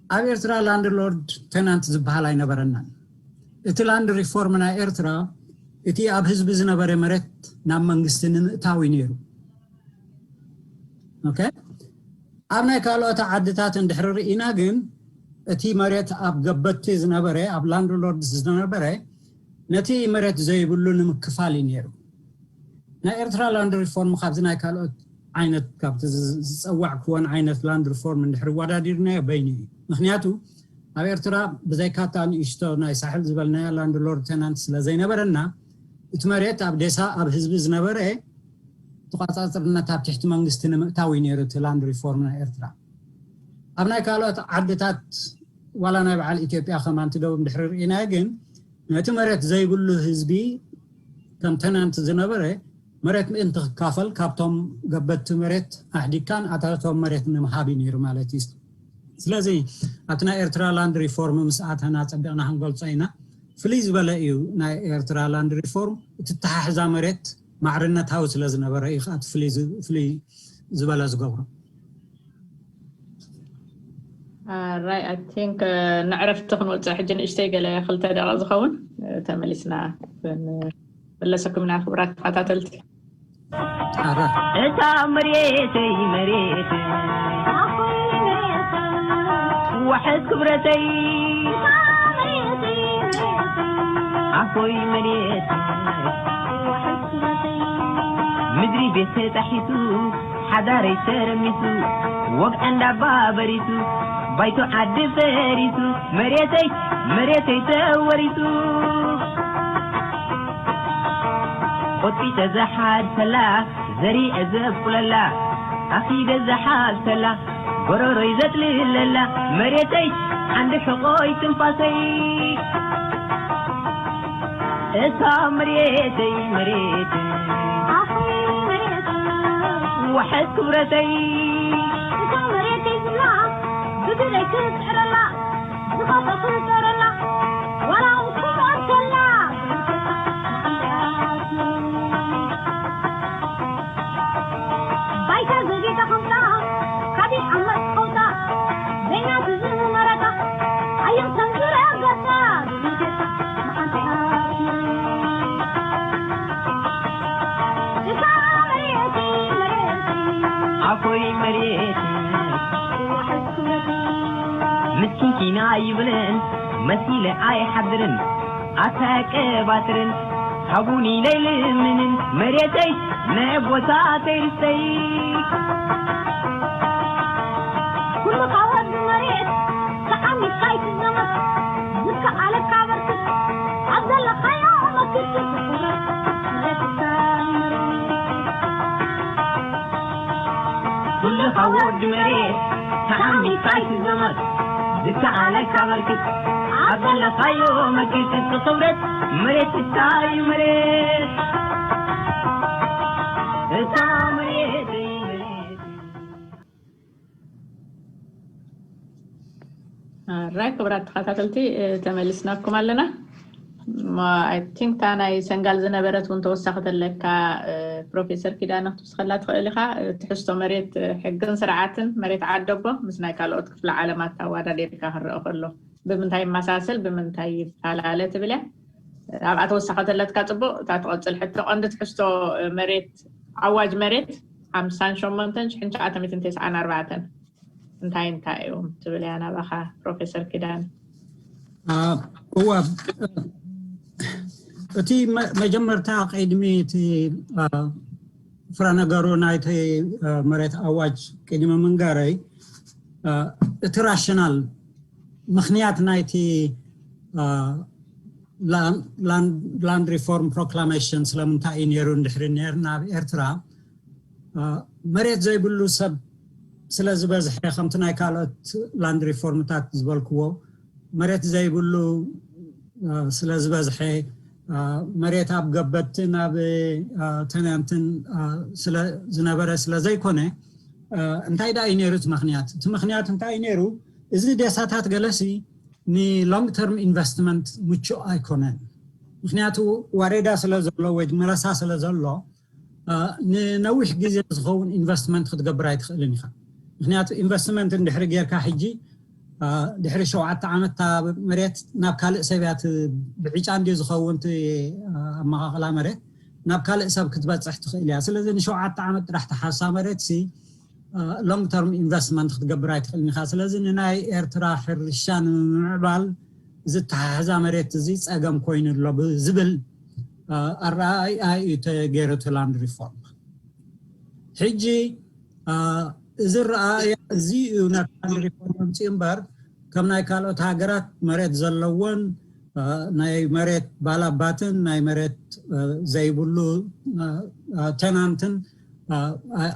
ኣብ ኤርትራ ላንድ ሎርድ ቴናንት ዝበሃል ኣይነበረናን። እቲ ላንድ ሪፎርም ናይ ኤርትራ እቲ ኣብ ህዝቢ ዝነበረ መሬት ናብ መንግስቲ ንምእታው እዩ ነይሩ። ኦኬ። ኣብ ናይ ካልኦት ዓድታት እንድሕሪ ርኢና ግን እቲ መሬት ኣብ ገበቲ ዝነበረ፣ ኣብ ላንድሎርድ ዝነበረ፣ ነቲ መሬት ዘይብሉ ንምክፋል እዩ ነይሩ። ናይ ኤርትራ ላንድ ሪፎርም ካብዚ ናይ ካልኦት ዓይነት፣ ካብቲ ዝ- ዝጸዋዕክዎን ዓይነት ላንድ ሪፎርም እንድሕሪ ኣወዳዲርናዮ በይኑ እዩ። ምክንያቱ ኣብ ኤርትራ ብዘይካታ ንእሽቶ ናይ ሳሕል ዝበልናያ ላንድ ሎርድ ቴናንት ስለ ዘይነበረና፣ እቲ መሬት ኣብ ዴሳ ኣብ ህዝቢ ዝነበረ ተቋጻጽርነት ኣብ ትሕቲ መንግስቲ ንምእታው እዩ ነይሩ እቲ ላንድ ሪፎርም ናይ ኤርትራ። ኣብ ናይ ካልኦት ዓድታት ዋላ ናይ በዓል ኢትዮጵያ ከማን እቲ ደቡብ እንድሕሪ ርኢናዮ ግን ነቲ መሬት ዘይብሉ ህዝቢ ከም ተናንት ዝነበረ መሬት ምእንቲ ክካፈል ካብቶም ገበቲ መሬት ኣሕዲግካን ኣታቶም መሬት ንምሃብ እዩ ነይሩ ማለት እዩ። ስለዚ ኣብቲ ናይ ኤርትራ ላንድ ሪፎርም ምስ ኣተና ጸቢቕና ክንገልጾ ኢና። ፍልይ ዝበለ እዩ ናይ ኤርትራ ላንድ ሪፎርም። እቲ ተሓሕዛ መሬት ማዕርነታዊ ስለ ዝነበረ እዩ ከኣ እቲ ፍልይ ዝ- ፍልይ ዝበለ ዝገብሮ። ራይ ኣይ ቲንክ ንዕረፍቲ ክንወፅእ ሕጂ ንእሽተይ ገለ ክልተ ደቂቕ ዝኸውን ተመሊስና ክንመለሰኩም ኢና ክቡራት ተኸታተልቲ። ኣረ እታ መሬተይ መሬት ዋሕስ ክብረተይ ኣፎይ መሬት ምድሪ ቤት ተጣሒሱ ሓዳረይ ተረሚሱ ወግዐ እንዳባ በሪሱ ባይቶ ዓዲ ፈሪሱ መሬተይ መሬተይ ተወሪሱ ቆጢተ ዝሓድሰላ ዘሪዐ ዘብቁለላ ኣኺደ ዝሓብሰላ ጎረሮይ ዘጥልለላ መሬተይ ዓንዲ ሕቆይ ትንፋሰይ እታ መሬተይ መሬት ኣኸይ መሬት ዋሕስ ክብረተይ እታ መሬተይ ዝብላ ብግደይ ክስዕረላ ዝኸፈ ክፀረላ ዋላ እውን ክምኦት ከላ ባይታ ዘቤታ ከምፃ ካቢዕ ዓመት ከውፃ በይና ትዝመረታ ኣየም ተንዝረ ገፃ ብዘይገፃ መሓንተ እታ መሬተይ መሬተይ ኣፎይ መሬት ዋሕስ ክብረተይ ምስኪንኪና ይብልን መሲለ ኣይሓድርን ኣተቀባትርን ሃቡኒ ለይልምንን መሬተይ ናይ ኣቦታተይ ርስተይ ኩሉ ካብ ወዲ መሬት ተዓሚትካ ኣይትዘመት ዝከኣለካ በርክት ኣብ ዘለኻዮ መክት መሬትካ ይመርት ኩሉ ካብ ወዲ መሬት ተዓሚትካ ኣይትዘመት ዝከኣለካ በርክት ኣብ ዘለኻዮ መክት ክብረት መሬት ትታይ መሬት እታ መሬት መሬት ራይ ክቡራት ተኸታተልቲ ተመሊስናኩም ኣለና። ኣይ ቲንክ እታ ናይ ሰንጋል ዝነበረት እውን ተወሳኺ ተለካ ፕሮፌሰር ኪዳነ ክትውስኸላ ትኽእል ኢኻ። ትሕዝቶ መሬት ሕግን ስርዓትን መሬት ዓደቦ ምስ ናይ ካልኦት ክፍለ ዓለማት ኣወዳዲርካ ክረአ ከሎ ብምንታይ ይመሳሰል ብምንታይ ይፈላለ ትብል እያ። ኣብኣ ተወሳኺ ተለትካ ፅቡቕ እታ ትቐፅል ሕቶ ቀንዲ ትሕዝቶ መሬት ኣዋጅ መሬት ሓምሳን ሸሞንተን ሽሕን ትሽዓተ ሚእትን ተስዓን ኣርባዕተን እንታይ እንታይ እዮም ትብል እያ ናባኻ ፕሮፌሰር ኪዳን። እዋ እቲ መጀመርታ ቅድሚ እቲ ፍረ ነገሩ ናይቲ መሬት ኣዋጅ ቅድሚ ምንጋረይ እቲ ራሽናል ምክንያት ናይቲ ላንድ ሪፎርም ፕሮክላሜሽን ስለምንታይ እዩ ነይሩ እንድሕሪ ነርና ኣብ ኤርትራ መሬት ዘይብሉ ሰብ ስለ ዝበዝሐ ከምቲ ናይ ካልኦት ላንድ ሪፎርምታት ዝበልክዎ መሬት ዘይብሉ ስለ ዝበዝሐ መሬት ኣብ ገበትን ኣብ ተናንትን ዝነበረ ስለ ዘይኮነ እንታይ ደኣ እዩ ነይሩ እቲ ምክንያት? እቲ ምክንያት እንታይ እዩ ነይሩ? እዚ ዴሳታት ገለሲ ንሎንግ ተርም ኢንቨስትመንት ምቹእ ኣይኮነን። ምክንያቱ ዋሬዳ ስለ ዘሎ ወይ መረሳ ስለ ዘሎ ንነዊሕ ግዜ ዝኸውን ኢንቨስትመንት ክትገብር ኣይትኽእልን ኢኻ። ምክንያቱ ኢንቨስትመንት እንድሕሪ ጌርካ ሕጂ ድሕሪ ሸውዓተ ዓመት እታ መሬት ናብ ካልእ ሰብ እያ ት- ብዕጫ እንድዩ ዝኸውን እቲ ኣመቓቕላ መሬት ናብ ካልእ ሰብ ክትበፅሕ ትኽእል እያ። ስለዚ ንሸውዓተ ዓመት ጥራሕ ተሓሳ መሬት ሲ long term investment ክትገብር ኣይትኽእልን ኢኻ። ስለዚ ንናይ ኤርትራ ሕርሻ ንምምዕባል ዝተሓሕዛ መሬት እዚ ጸገም ኮይኑ ኣሎ ዝብል ኣረኣእያ እዩ ተገይሩ እቲ land reform። ሕጂ እዚ ረኣእያ እዚ እዩ ነቲ land reform ኣምፅኡ እምበር ከም ናይ ካልኦት ሃገራት መሬት ዘለዎን ናይ መሬት ባላባትን ናይ መሬት ዘይብሉ ተናንትን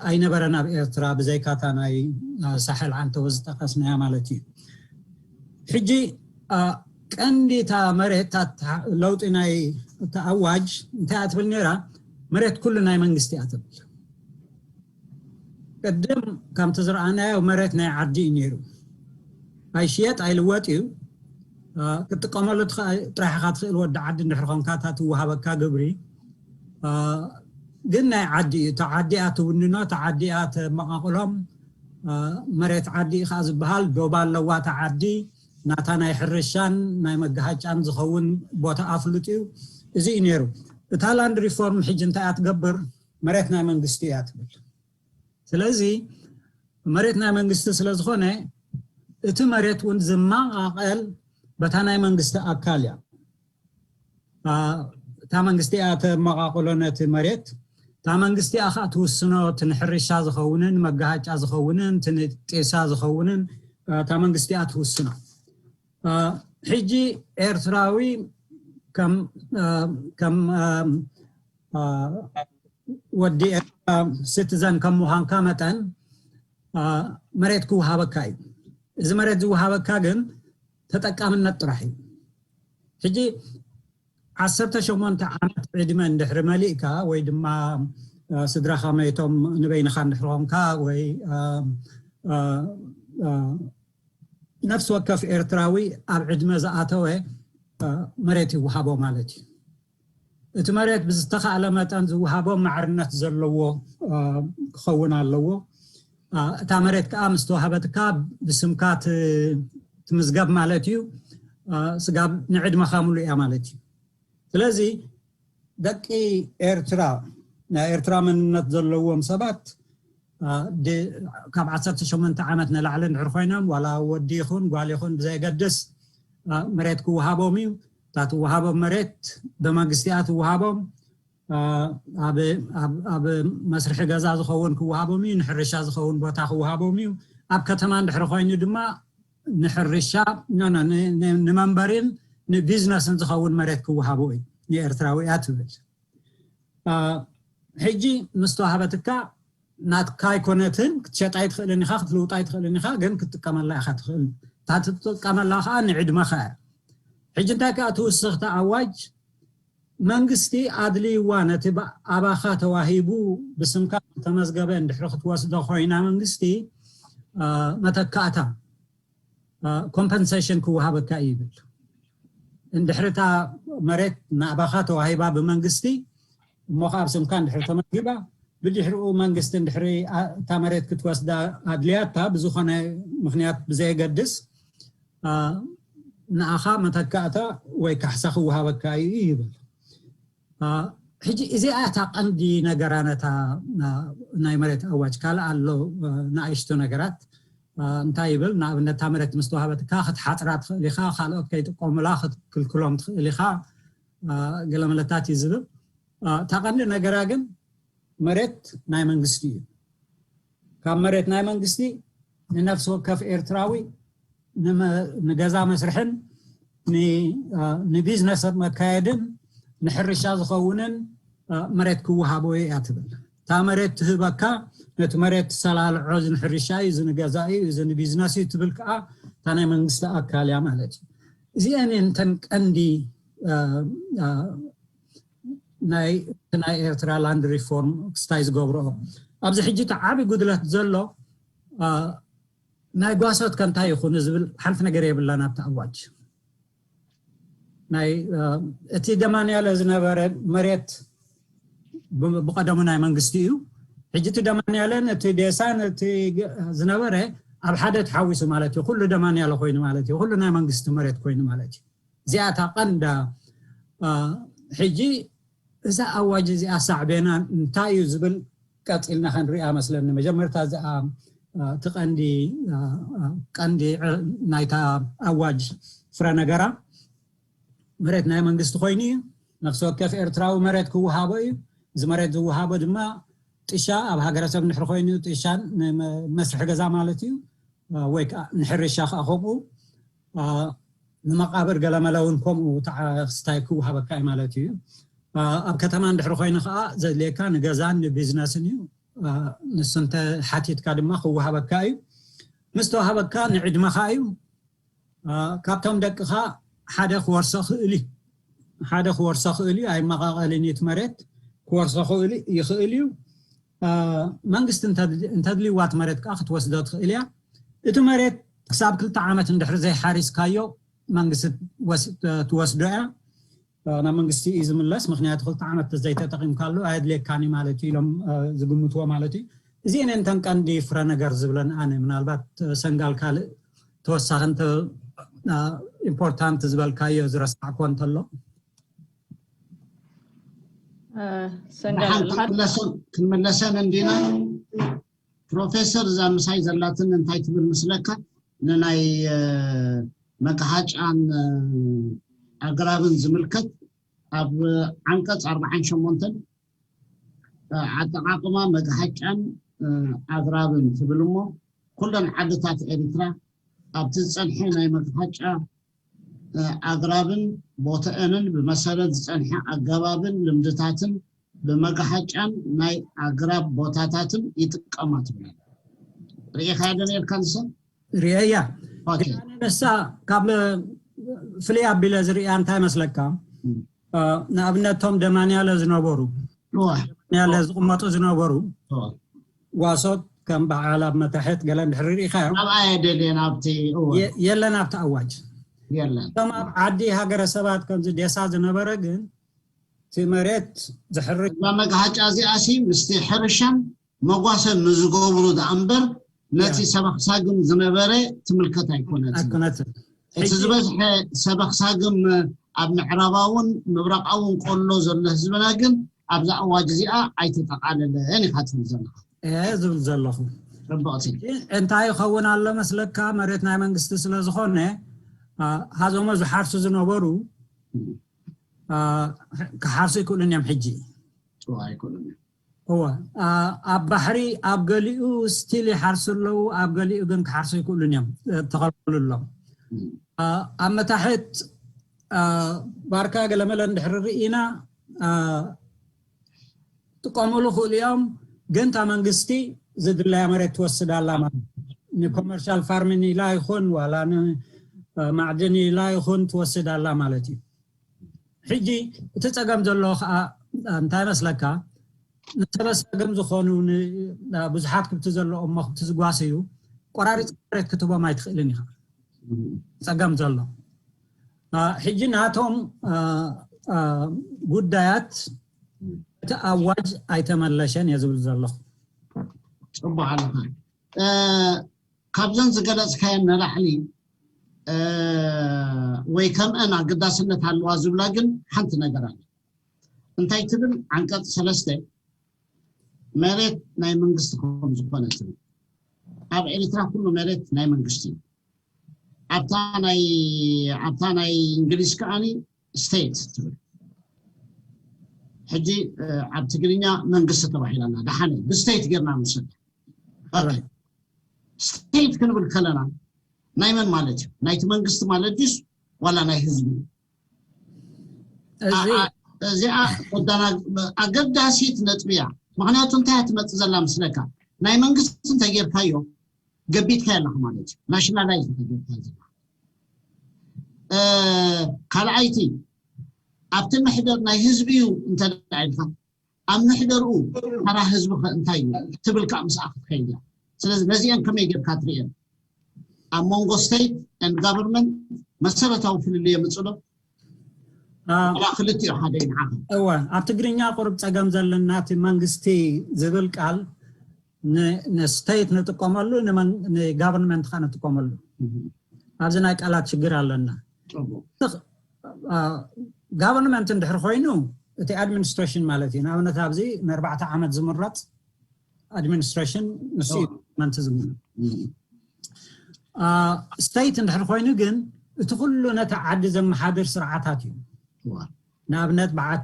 ኣይነበረን ኣብ ኤርትራ ብዘይካታ ናይ ሳሕል ዓንተወ ዝጠቀስናያ ማለት እዩ። ሕጂ ቀንዲታ መሬት ለውጢ ናይ ተኣዋጅ እንታይ ኣትብል ነይራ? መሬት ኩሉ ናይ መንግስቲ ኣትብል። ቅድም ከምቲ ዝረኣናዮ መሬት ናይ ዓዲ እዩ ነይሩ። ኣይሽየጥ ኣይልወጥ እዩ። ክትጥቀመሉ ጥራሕ ኢኻ ትኽእል ወዲ ዓዲ እንድሕር ኾንካ እታ ትወሃበካ ግብሪ ግን ናይ ዓዲ እዩ። እታ ዓዲ እያ ትውንኖ፣ እታ ዓዲ እያ ተመቓቕሎም። መሬት ዓዲ እዩ ከዓ ዝበሃል። ዶባ ኣለዋ እታ ዓዲ፣ ናታ ናይ ሕርሻን ናይ መጋሃጫን ዝኸውን ቦታ ኣፍሉጥ እዩ። እዚ እዩ ነይሩ። እታ land reform ሕጂ እንታይ እያ ትገብር? መሬት ናይ መንግስቲ እያ ትብል። ስለዚ መሬት ናይ መንግስቲ ስለ ዝኾነ እቲ መሬት እውን ዝመቓቐል በታ ናይ መንግስቲ ኣካል እያ። እታ መንግስቲ እያ ተመቓቕሎ ነቲ መሬት። እታ መንግስቲ እያ ከዓ ትውስኖ፣ እቲ ንሕርሻ ዝኸውንን መጋሃጫ ዝኸውንን እቲ ንጤሳ ዝኸውንን እታ መንግስቲ እያ ትውስኖ። ሕጂ ኤርትራዊ ከም ወዲ ኤርትራ ሲቲዘን ከም ምዃንካ መጠን መሬት ክወሃበካ እዩ። እዚ መሬት ዝወሃበካ ግን ተጠቃምነት ጥራሕ እዩ። ሕጂ ዓሰርተ ሸሞንተ ዓመት ዕድመ እንድሕሪ መሊእካ ወይ ድማ ስድራኻ መይቶም ንበይንኻ እንድሕሪ ኾንካ ወይ ነፍሲ ወከፍ ኤርትራዊ ኣብ ዕድመ ዝኣተወ መሬት ይወሃቦ ማለት እዩ። እቲ መሬት ብዝተኻእለ መጠን ዝወሃቦ ማዕርነት ዘለዎ ክኸውን ኣለዎ። እታ መሬት ከዓ ምስ ተዋህበትካ ብስምካ ትምዝገብ ማለት እዩ። ስጋብ ንዕድመኻ ሙሉ እያ ማለት እዩ። ስለዚ ደቂ ኤርትራ ናይ ኤርትራ መንነት ዘለዎም ሰባት ካብ ዓሰርተ ሸሞንተ ዓመት ንላዕሊ እንድሕር ኮይኖም ዋላ ወዲ ይኹን ጓል ይኹን ብዘየገድስ መሬት ክወሃቦም እዩ። እታ ትወሃቦም መሬት ብመንግስቲ እያ ትወሃቦም። ኣብ መስርሒ ገዛ ዝኸውን ክወሃቦም እዩ። ንሕርሻ ዝኸውን ቦታ ክወሃቦም እዩ። ኣብ ከተማ እንድሕር ኮይኑ ድማ ንሕርሻ ንመንበሪን ንቢዝነስን ዝኸውን መሬት ክወሃቦ እዩ። ንኤርትራዊ እያ ትብል። ሕጂ ምስ ተዋህበትካ ናትካ ኣይኮነትን፣ ክትሸጣ ኣይትኽእልን ኢኻ፣ ክትልውጣ ኣይትኽእልን ኢኻ፣ ግን ክትጥቀመላ ኢኻ ትኽእል። እታ ትጥቀመላ ከዓ ንዕድመኻ እያ። ሕጂ እንታይ ከዓ ትውስኽታ ኣዋጅ መንግስቲ ኣድልይዋ ነቲ ኣባኻ ተዋሂቡ ብስምካ ዝተመዝገበ እንድሕሪ ክትወስዶ ኮይና መንግስቲ መተካእታ ኮምፐንሴሽን ክወሃበካ እዩ ይብል። እንድሕሪ እታ መሬት ናባኻ ተዋሂባ ብመንግስቲ እሞ ከኣ ኣብ ስምካ እንድሕሪ ተመዝጊባ ብድሕሪኡ መንግስቲ እንድሕሪ እታ መሬት ክትወስዳ ኣድልያታ ብዝኾነ ምክንያት ብዘየገድስ ንኣኻ መተካእታ ወይ ካሕሳ ክወሃበካ እዩ ይብል። ሕጂ እዚኣ እታ ቀንዲ ነገራ ነታ ናይ መሬት ኣዋጅ ካልእ ኣሎ ንኣይሽቶ ነገራት እንታይ ይብል ንኣብነት እታ መሬት ምስ ተዋሃበትካ ክትሓፅራ ትኽእል ኢኻ ካልኦት ከይጥቀሙላ ክትክልክሎም ትኽእል ኢኻ ገለመለታት እዩ ዝብል። እታ ቀንዲ ነገራ ግን መሬት ናይ መንግስቲ እዩ። ካብ መሬት ናይ መንግስቲ ንነፍሲ ወከፍ ኤርትራዊ ንገዛ መስርሕን ንቢዝነስ መካየድን ንሕርሻ ዝኸውንን መሬት ክወሃቦ እያ ትብል። እታ መሬት ትህበካ ነቲ መሬት ትሰላልዖ እዚ ንሕርሻ እዩ፣ እዚ ንገዛ እዩ፣ እዚ ንቢዝነስ እዩ ትብል ከዓ እታ ናይ መንግስቲ ኣካል እያ ማለት እዩ። እዚአን እየን እተን ቀንዲ ናይ ናይ ኤርትራ ላንድ ሪፎርም ክስታይ ዝገብርኦ ኣብዚ ሕጂ እቲ ዓብዪ ጉድለት ዘሎ ናይ ጓሶት ከ እንታይ ይኹን ዝብል ሓንቲ ነገር የብላን ኣብቲ ኣዋጅ። ናይ እቲ ደማንያለ ዝነበረ መሬት ብቀደሙ ናይ መንግስቲ እዩ። ሕጂ እቲ ደማንያለን እቲ ዴሳን እቲ ዝነበረ ኣብ ሓደ ተሓዊሱ ማለት እዩ። ኩሉ ደማንያለ ኮይኑ ማለት እዩ። ኩሉ ናይ መንግስቲ መሬት ኮይኑ ማለት እዩ። እዚኣ እታ ቀንዳ ሕጂ እዛ ኣዋጅ እዚኣ ሳዕቤና እንታይ እዩ ዝብል ቀፂልና ከንሪኣ መስለኒ። መጀመርታ እዚኣ እቲ ቀንዲ ቀንዲ ናይታ ኣዋጅ ፍረ ነገራ መሬት ናይ መንግስቲ ኮይኑ እዩ። ነፍሲ ወከፍ ኤርትራዊ መሬት ክወሃቦ እዩ። እዚ መሬት ዝወሃቦ ድማ ጥሻ ኣብ ሃገረሰብ ንድሕሪ ኮይኑ ጥሻ ንመስርሒ ገዛ ማለት እዩ፣ ወይ ከዓ ንሕርሻ ከዓ ከምኡ ንመቃብር ገለመለ እውን ከምኡ ተዓስታይ ክወሃበካ እዩ ማለት እዩ። ኣብ ከተማ እንድሕሪ ኮይኑ ከዓ ዘድልየካ ንገዛን ንቢዝነስን እዩ። ንሱ እንተ ሓቲትካ ድማ ክወሃበካ እዩ። ምስ ተዋሃበካ ንዕድመኻ እዩ። ካብቶም ደቅኻ ሓደ ክወርሶ ክእል እዩ። ሓደ ክወርሶ ክእል እዩ። ኣይመቃቀልን እዩ እቲ መሬት ክወርሶ ክእል ይኽእል እዩ። መንግስቲ እንተድልይዋ እቲ መሬት ከዓ ክትወስዶ ትኽእል እያ። እቲ መሬት ክሳብ ክልተ ዓመት እንድሕሪ ዘይሓሪስካዮ መንግስቲ ትወስዶ እያ። ናብ መንግስቲ እዩ ዝምለስ። ምክንያቱ ክልተ ዓመት ዘይተጠቂምካሉ ኣየድልየካን እዩ ማለት እዩ ኢሎም ዝግምትዎ ማለት እዩ። እዚአን እንተን ቀንዲ ፍረ ነገር ዝብለን ኣነ። ምናልባት ሰንጋል ካልእ ተወሳኺ እንተ ኢምፖርታንት ዝበልካዮ ዝረሳዕኮ እንተሎ ሰንጋል ክንመለሰን እንዲና። ፕሮፌሰር እዛ ምሳይ ዘላትን እንታይ ትብል ምስለካ ንናይ መግሓጫን ኣግራብን ዝምልከት ኣብ ዓንቀፅ ኣርባዓን ሸሞንተን ኣጠቃቅማ መግሓጫን ኣግራብን ትብል እሞ ኩለን ዓድታት ኤሪትራ ኣብቲ ዝፀንሐ ናይ መግሓጫ ኣግራብን ቦተአንን ብመሰረት ዝፀንሐ ኣገባብን ልምድታትን ብመግሓጫን ናይ ኣግራብ ቦታታትን ይጥቀማ ትብል። ርኢኻያ ዶ ነርካ ንሳ? ርእየያ። ንሳ ካብ ፍልይ ኣቢለ ዝርእያ እንታይ መስለካ? ንኣብነት ቶም ደማንያለ ዝነበሩ ደማንያለ ዝቕመጡ ዝነበሩ ዋሶት ከም በዓል ኣብ መታሕት ገለ እንድሕር ርኢኻዮ ኣብኣ የደልየን ኣብቲ የለን ኣብቲ ኣዋጅ የለን እቶም ኣብ ዓዲ ሃገረ ሰባት ከምዚ ዴሳ ዝነበረ ግን እቲ መሬት ዝሕርሽ እዛ መግሃጫ እዚኣ ሲ ምስቲ ሕርሻን መጓሰን ንዝገብሩ ደኣ እምበር ነቲ ሰበኽሳግም ዝነበረ ትምልከት ኣይኮነትን። ኣይኮነትን። እቲ ዝበዝሐ ሰበኽሳግም ኣብ ምዕራባውን ምብራቓውን ቆሎ ዘሎ ህዝብና ግን ኣብዛ ኣዋጅ እዚኣ ኣይተጠቓለለን ኢኻ ትብል ዘለኻ። እየ ዝብል ዘለኹ። ጽብቕቲ። እንታይ ይኸውን ኣሎ መስለካ? መሬት ናይ መንግስቲ ስለ ዝኾነ አ፣ ሃዞሞ ዝሓርሱ ዝነበሩ አ፣ ክሓርሱ ይክእሉን እዮም ሕጂ። ኣይኮኑን እዮም። እወ አ፣ ኣብ ባሕሪ ኣብ ገሊኡ ስቲል ይሓርሱ ኣለዉ፣ ኣብ ገሊኡ ግን ክሓርሱ ይክእሉን እዮም፣ ተኸልከሉ ኣለዉ። አ፣ ኣብ መታሕት አ፣ ባርካ ገለመለ እንድሕሪ ርኢና አ፣ ጥቀሙሉ ክእሉ እዮም፣ ግን እታ መንግስቲ ዝድለያ መሬት ትወስድ ኣላ ማለት እዩ። ንኮመርሻል ፋርሚን ኢላ ይኹን ዋላ ንማዕድን ኢላ ይኹን ትወስድ ኣላ ማለት እዩ። ሕጂ እቲ ፀገም ዘሎ ከዓ እንታይ መስለካ? ንሰበ ሰገም ዝኾኑ ብዙሓት ክብቲ ዘለኦም መኽብቲ ዝጓስዩ ቆራሪፅ መሬት ክትቦም ኣይትኽእልን ኢኻ። ፀገም ዘሎ ሕጂ ናቶም ጉዳያት እቲ ኣዋጅ ኣይተመለሸን እየ ዝብል ዘለኹ። ፅቡቅ ኣለካ። ካብዘን ዝገለፅካየን ንላዕሊ ወይ ከምአን ኣገዳስነት ኣለዋ ዝብላ ግን ሓንቲ ነገር ኣለ። እንታይ ትብል? ዓንቀፅ ሰለስተ መሬት ናይ መንግስቲ ከም ዝኾነ ትብል። ኣብ ኤርትራ ኩሉ መሬት ናይ መንግስቲ እዩ። ኣብታ ናይ ኣብታ ናይ እንግሊዝ ከዓኒ ስቴት ትብል። ሕጂ ኣብ ትግርኛ መንግስቲ ተባሂላና ደሓነ ብስቴት ጌርና ንውሰዳ። ስቴት ክንብል ከለና ናይ መን ማለት እዩ? ናይቲ መንግስቲ ማለት ድዩስ ዋላ ናይ ህዝቢ? እዚኣ ኣገዳሲት ነጥቢ እያ። ምክንያቱ እንታይ እያ ትመፅእ ዘላ ምስለካ? ናይ መንግስቲ እንተጌርካዮ ገቢትካ ኣለካ ማለት እዩ። ናሽናላይዝ እንተጌርካ ዘላ ካልኣይቲ ኣብቲ መሕደር ናይ ህዝቢ እዩ እንተ ኢልካ ኣብ መሕደርኡ ተራ ህዝቢ ከ እንታይ እዩ ትብል ከዓ ምስኣ ክትከይድ እያ። ስለዚ ነዚአን ከመይ ጌርካ ትርእየን? ኣብ መንጎ ስቴት ን ጋቨርንመንት መሰረታዊ ፍልልይ የምፅእ ዶ? ክልቲኡ ሓደ እዩ ንዓኻ። እወ ኣብ ትግርኛ ቁሩብ ፀገም ዘለና እቲ መንግስቲ ዝብል ቃል ንስቴት ንጥቀመሉ ንጋቨርንመንት ከዓ ንጥቀመሉ። ኣብዚ ናይ ቃላት ሽግር ኣለና። ጋቨርንመንት እንድሕር ኮይኑ እቲ ኣድሚኒስትሬሽን ማለት እዩ። ንኣብነት ኣብዚ ንኣርባዕተ ዓመት ዝምረፅ ኣድሚኒስትሬሽን ንሱ እዩ። government ዝምነ state እንድሕር ኮይኑ ግን እቲ ኩሉ ነቲ ዓዲ ዘመሓድር ስርዓታት እዩ። ንኣብነት በዓት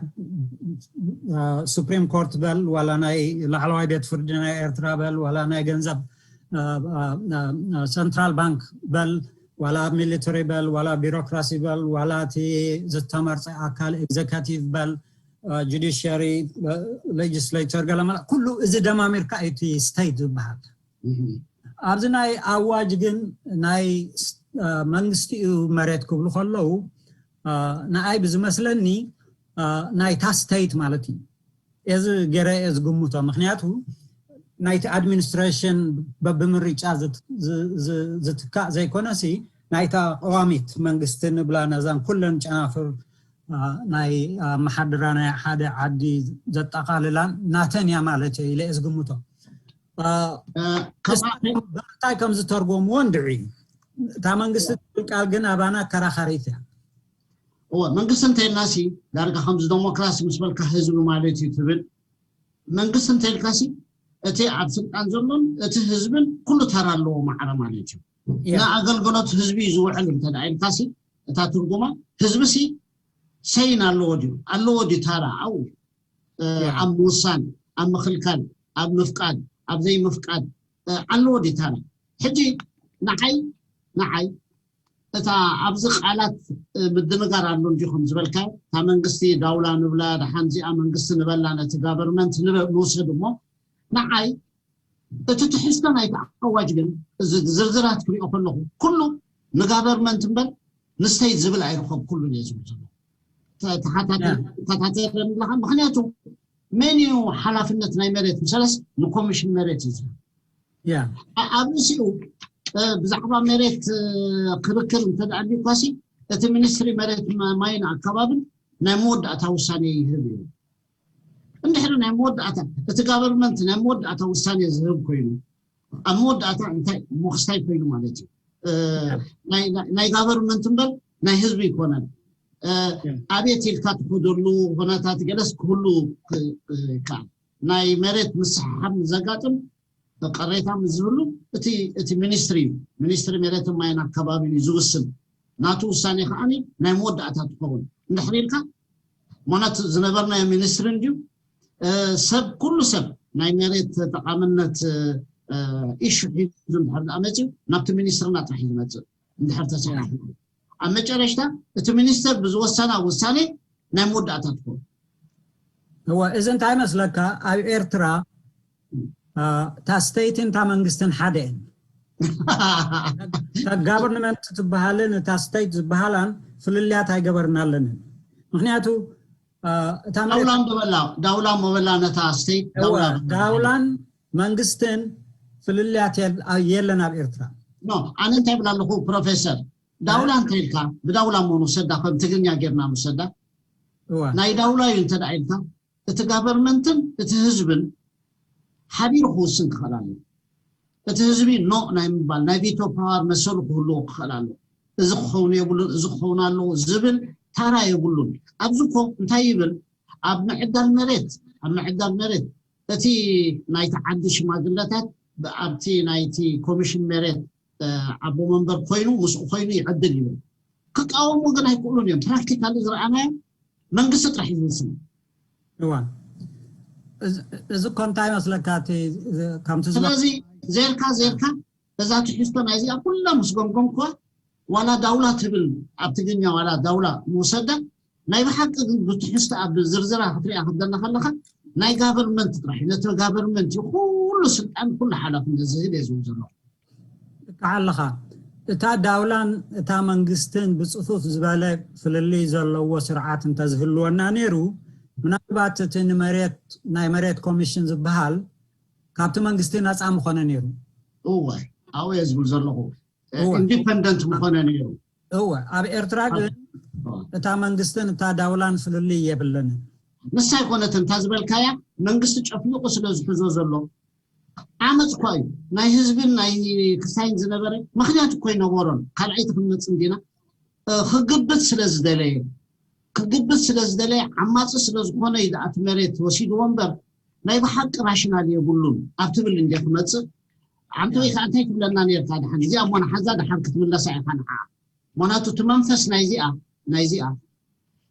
Supreme Court በል ዋላ ናይ ላዕለዋይ ቤት ፍርዲ ናይ ኤርትራ በል ዋላ ናይ ገንዘብ Central Bank በል ዋላ ሚሊተሪ በል ዋላ ቢሮክራሲ በል ዋላ እቲ ዝተመርፀ ኣካል executive በል judiciary legislature ገለመለ ኩሉ እዚ ደማሚርካ እቲ state ዝበሃል። ኣብዚ ናይ ኣዋጅ ግን ናይ መንግስቲ እዩ መሬት ክብሉ ከለዉ ንኣይ ብዝመስለኒ ናይታ state ማለት እዩ። እዚ ገረ እየ ዝግምቶ። ምክንያቱ ናይቲ administration በብምርጫ ዝትካእ ዘይኮነሲ ናይታ ቀዋሚት መንግስቲ ንብላ ነዛን ኩለን ጨናፍር ናይ ኣመሓድራ ናይ ሓደ ዓዲ ዘጠቓልላን ናተን እያ ማለት እየ ኢለ እየ ዝግምቶ። ብምንታይ ከም ዝተርጎምዎ እንድዒ እታ መንግስቲ ትብል ቃል ግን ኣባና ኣከራኻሪት እያ። እወ መንግስቲ እንተይልና ሲ ዳርጋ ከምዚ ዴሞክራሲ ምስ በልካ ህዝቢ ማለት እዩ ትብል። መንግስቲ እንተይልካ ሲ እቲ ኣብ ስልጣን ዘሎን እቲ ህዝብን ኩሉ ተራ ኣለዎ ማዕረ ማለት እዩ። ንኣገልግሎት ህዝቢ እዩ ዝውዕል እንተ ኢልካ ሲ እታ ትርጉማ ህዝቢ ሲ ሰይን ኣለዎ ድዩ ኣለዎ ድዩ ታራ ኣብኡ ኣብ ምውሳን ኣብ ምክልካል ኣብ ምፍቃድ ኣብ ዘይምፍቃድ ኣለዎ ድዩ ታራ። ሕጂ ንዓይ ንዓይ እታ ኣብዚ ቃላት ምድንጋር ኣሎ እንዲኹም ዝበልካዮ እታ መንግስቲ ዳውላ ንብላ ደሓን እዚኣ መንግስቲ ንበላ ነቲ ጋቨርመንት ንውሰድ እሞ ንዓይ እቲ ትሕዝቶ ናይቲ ኣዋጅ ግን እዚ ዝርዝራት ክሪኦ ከለኹ ኩሉ ንጋቨርመንት እምበር ንስተይት ዝብል ኣይረኸብኩሉን እየ ዝብል ዘሎ ተታተረኒ ኣለካ ምክንያቱ መን እዩ ሓላፍነት ናይ መሬት ምሰለስ ንኮሚሽን መሬት እዩ ዝብል ኣብ ርእሲኡ ብዛዕባ መሬት ክርክር እንተደኣ ኳሲ እቲ ሚኒስትሪ መሬት ማይን ኣከባብን ናይ መወዳእታ ውሳኔ ይህብ እዩ እንድሕሪ ናይ መወዳእታ እቲ ጋቨርመንት ናይ መወዳእታ ውሳኔ ዝህብ ኮይኑ ኣብ መወዳእታ እንታይ ሞክስታይ ኮይኑ ማለት እዩ ናይ ጋቨርመንት እምበር ናይ ህዝቢ ይኮነን ኣቤት ኢልካ ትኸደሉ ኩነታት ገለስ ክህሉ ይከኣል ናይ መሬት ምስሓብ ዘጋጥም ቅሬታ ዝህሉ እቲ ሚኒስትሪ እዩ ሚኒስትሪ መሬትን ማይን ኣከባቢ እዩ ዝውስን ናቱ ውሳኔ ከዓ ናይ መወዳእታ ትኸውን እንድሕር ኢልካ ማለት ዝነበርናዮ ሚኒስትሪ እንድዩ ሰብ ኩሉ ሰብ ናይ መሬት ተጠቃምነት ኢሹ ሒዙ እንድሕር ደኣ መፅዩ ናብቲ ሚኒስትርና ጥራሕ እዩ ዝመፅእ እንድሕር ተሰራሒ ኣብ መጨረሽታ እቲ ሚኒስተር ብዝወሰና ውሳኔ ናይ መወዳእታ ትኸውን እወ እዚ እንታይ መስለካ ኣብ ኤርትራ እታ ስተይትን እታ መንግስትን ሓደ እየን። እታ ጋቨርንመንት ትበሃልን እታ ስተይት ዝበሃላን ፍልልያት ኣይገበርናለንን። ምክንያቱ እታ ዳውላ ምበላ ዳውላ ምበላ ነታ ስተይት ዳውላ ዳውላን መንግስትን ፍልልያት የለን ኣብ ኤርትራ። ኖ ኣነ እንታይ ብላ ኣለኹ ፕሮፌሰር ዳውላ እንተኢልካ ብዳውላ እሞ ንውሰዳ ከም ትግርኛ ጌርና ንውሰዳ ናይ ዳውላ እዩ እንተ ኢልካ እቲ ጋቨርንመንትን እቲ ህዝብን ሓቢሩ ክውስን ክኽእል ኣለዎ። እቲ ህዝቢ ኖ ናይ ምባል ናይ ቪቶ ፓወር መሰሉ ክህልዎ ክኽእል ኣለዎ። እዚ ክኸውን የብሉን፣ እዚ ክኸውን ኣለዎ ዝብል ታራ የብሉን። ኣብዚ እኮ እንታይ ይብል ኣብ ምዕዳል መሬት ኣብ ምዕዳል መሬት እቲ ናይቲ ዓዲ ሽማግለታት ኣብቲ ናይቲ ኮሚሽን መሬት ኣቦ መንበር ኮይኑ ምስኡ ኮይኑ ይዕድል ይብል ክቃወሙ ግን ኣይክእሉን እዮም ፕራክቲካሊ ዝረኣናዮ መንግስቲ ጥራሕ እዩ ዝውስን እዋ እዚ እኮ እንታይ መስለካ እቲ ከምቲ ዝባ- ስለዚ ዜርካ ዜርካ እዛ ትሕዝቶ ናይዚኣ ኩላ ምስ ገምገምኩዋ ዋላ ዳውላ ትብል ኣብ ትግርኛ ዋላ ዳውላ ንውሰዳ ናይ ብሓቂ ግን ብትሕዝቶ ኣብ ዝርዝራ ክትሪኣ ክትደና ከለካ ናይ ጋቨርንመንት ጥራሕ እዩ ነቲ ጋቨርንመንት እዩ ኩሉ ስልጣን ኩሉ ሓላፍነት ዝህብ እየ ዝብል ዘለኹ ትክክል ኣለኻ። እታ ዳውላን እታ መንግስትን ብፅፉፍ ዝበለ ፍልልይ ዘለዎ ስርዓት እንተዝህልወና ነይሩ፣ ምናልባት እቲ ንመሬት ናይ መሬት ኮሚሽን ዝበሃል ካብቲ መንግስቲ ነፃ ምኾነ ነይሩ። እወ፣ ኣብኡ እየ ዝብል ዘለኹ። እወ። ኢንዲፐንደንት ምኾነ ነይሩ። እወ፣ ኣብ ኤርትራ ግን እታ መንግስትን እታ ዳውላን ፍልልይ የብለንን። ንሳ ኣይኮነትን እታ ዝበልካያ መንግስቲ ጨፍሊቑ ስለ ዝሕዞ ዘሎ ዓመፅ እኳ እዩ ናይ ህዝብን ናይ ክሳይን ዝነበረ ምክንያት እኮ ይነበሮን ካልኣይቲ ክንመፅእ እንዲና ክግብት ስለ ዝደለየ ክግብት ስለ ዝደለየ ዓማፂ ስለ ዝኾነ እዩ ደኣ እቲ መሬት ወሲድዎ እምበር ናይ ብሓቂ ራሽናል የብሉን ኣብ ትብል እንደ ክመፅእ ዓንተወይ ከዓ እንታይ ትብለና ነርካ? ድሓን እዚኣ እሞ ንሓዛ ድሓን ክትምለሳ ኢኻ ንዓ። ምክንያቱ እቲ መንፈስ ናይዚኣ ናይዚኣ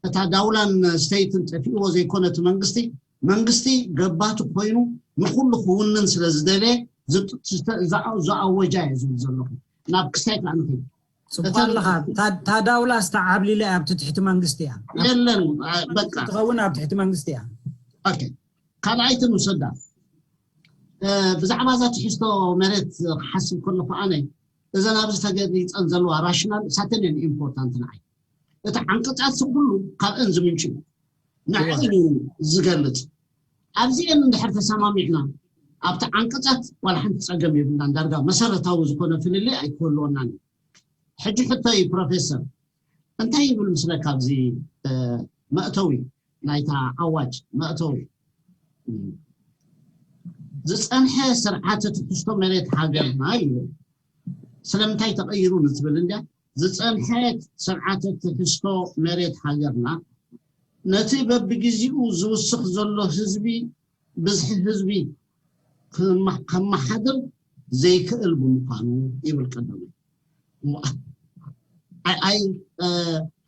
እታ ዳውላን ስቴትን ጠፊእዎ ዘይኮነ እቲ መንግስቲ መንግስቲ ገባቲ ኮይኑ ንኩሉ ክውንን ስለ ዝደለየ ዝኣወጃ እየ ዝብል ዘለኹ። ናብ ክስታይ ከዓ ንኸይድ። ፅቡቅ ኣለኻ። ታዳውላ ስታ ዓብሊለ ኣብቲ ትሕቲ መንግስቲ እያ። የለን በቃ ትኸውን ኣብ ትሕቲ መንግስቲ እያ። ካልኣይቲ ንውሰዳ። ብዛዕባ እዛ ትሕዝቶ መሬት ክሓስብ ከለኹ ኣነ እዘን ኣብዚ ተገሊፀን ዘለዋ ራሽናል ሳተን እየን ኢምፖርታንት ንዓይ። እቲ ዓንቀፃት ኩሉ ካብአን ዝምንጭ እዩ። ንዕኡ እዩ ዝገልፅ። ኣብዚአን እንድሕር ተሰማሚዕና ኣብቲ ዓንቀፃት ዋላ ሓንቲ ፀገም የብልናን። ዳርጋ መሰረታዊ ዝኾነ ፍልልይ ኣይክህልወናን እዩ። ሕጂ ሕቶይ ፕሮፌሰር እንታይ ይብል ምስለካ ኣብዚ መእተዊ ናይታ ኣዋጅ መእተዊ ዝፀንሐ ስርዓተ ትሕዝቶ መሬት ሃገርና ይብል። ስለምንታይ ተቐይሩ ንትብል እንድያ ዝፀንሐ ስርዓተ ትሕዝቶ መሬት ሃገርና ነቲ በብግዜኡ ዝውስኽ ዘሎ ህዝቢ ብዝሒ ህዝቢ ከመሓድር ዘይክእል ብምዃኑ ይብል ቀዳማይ።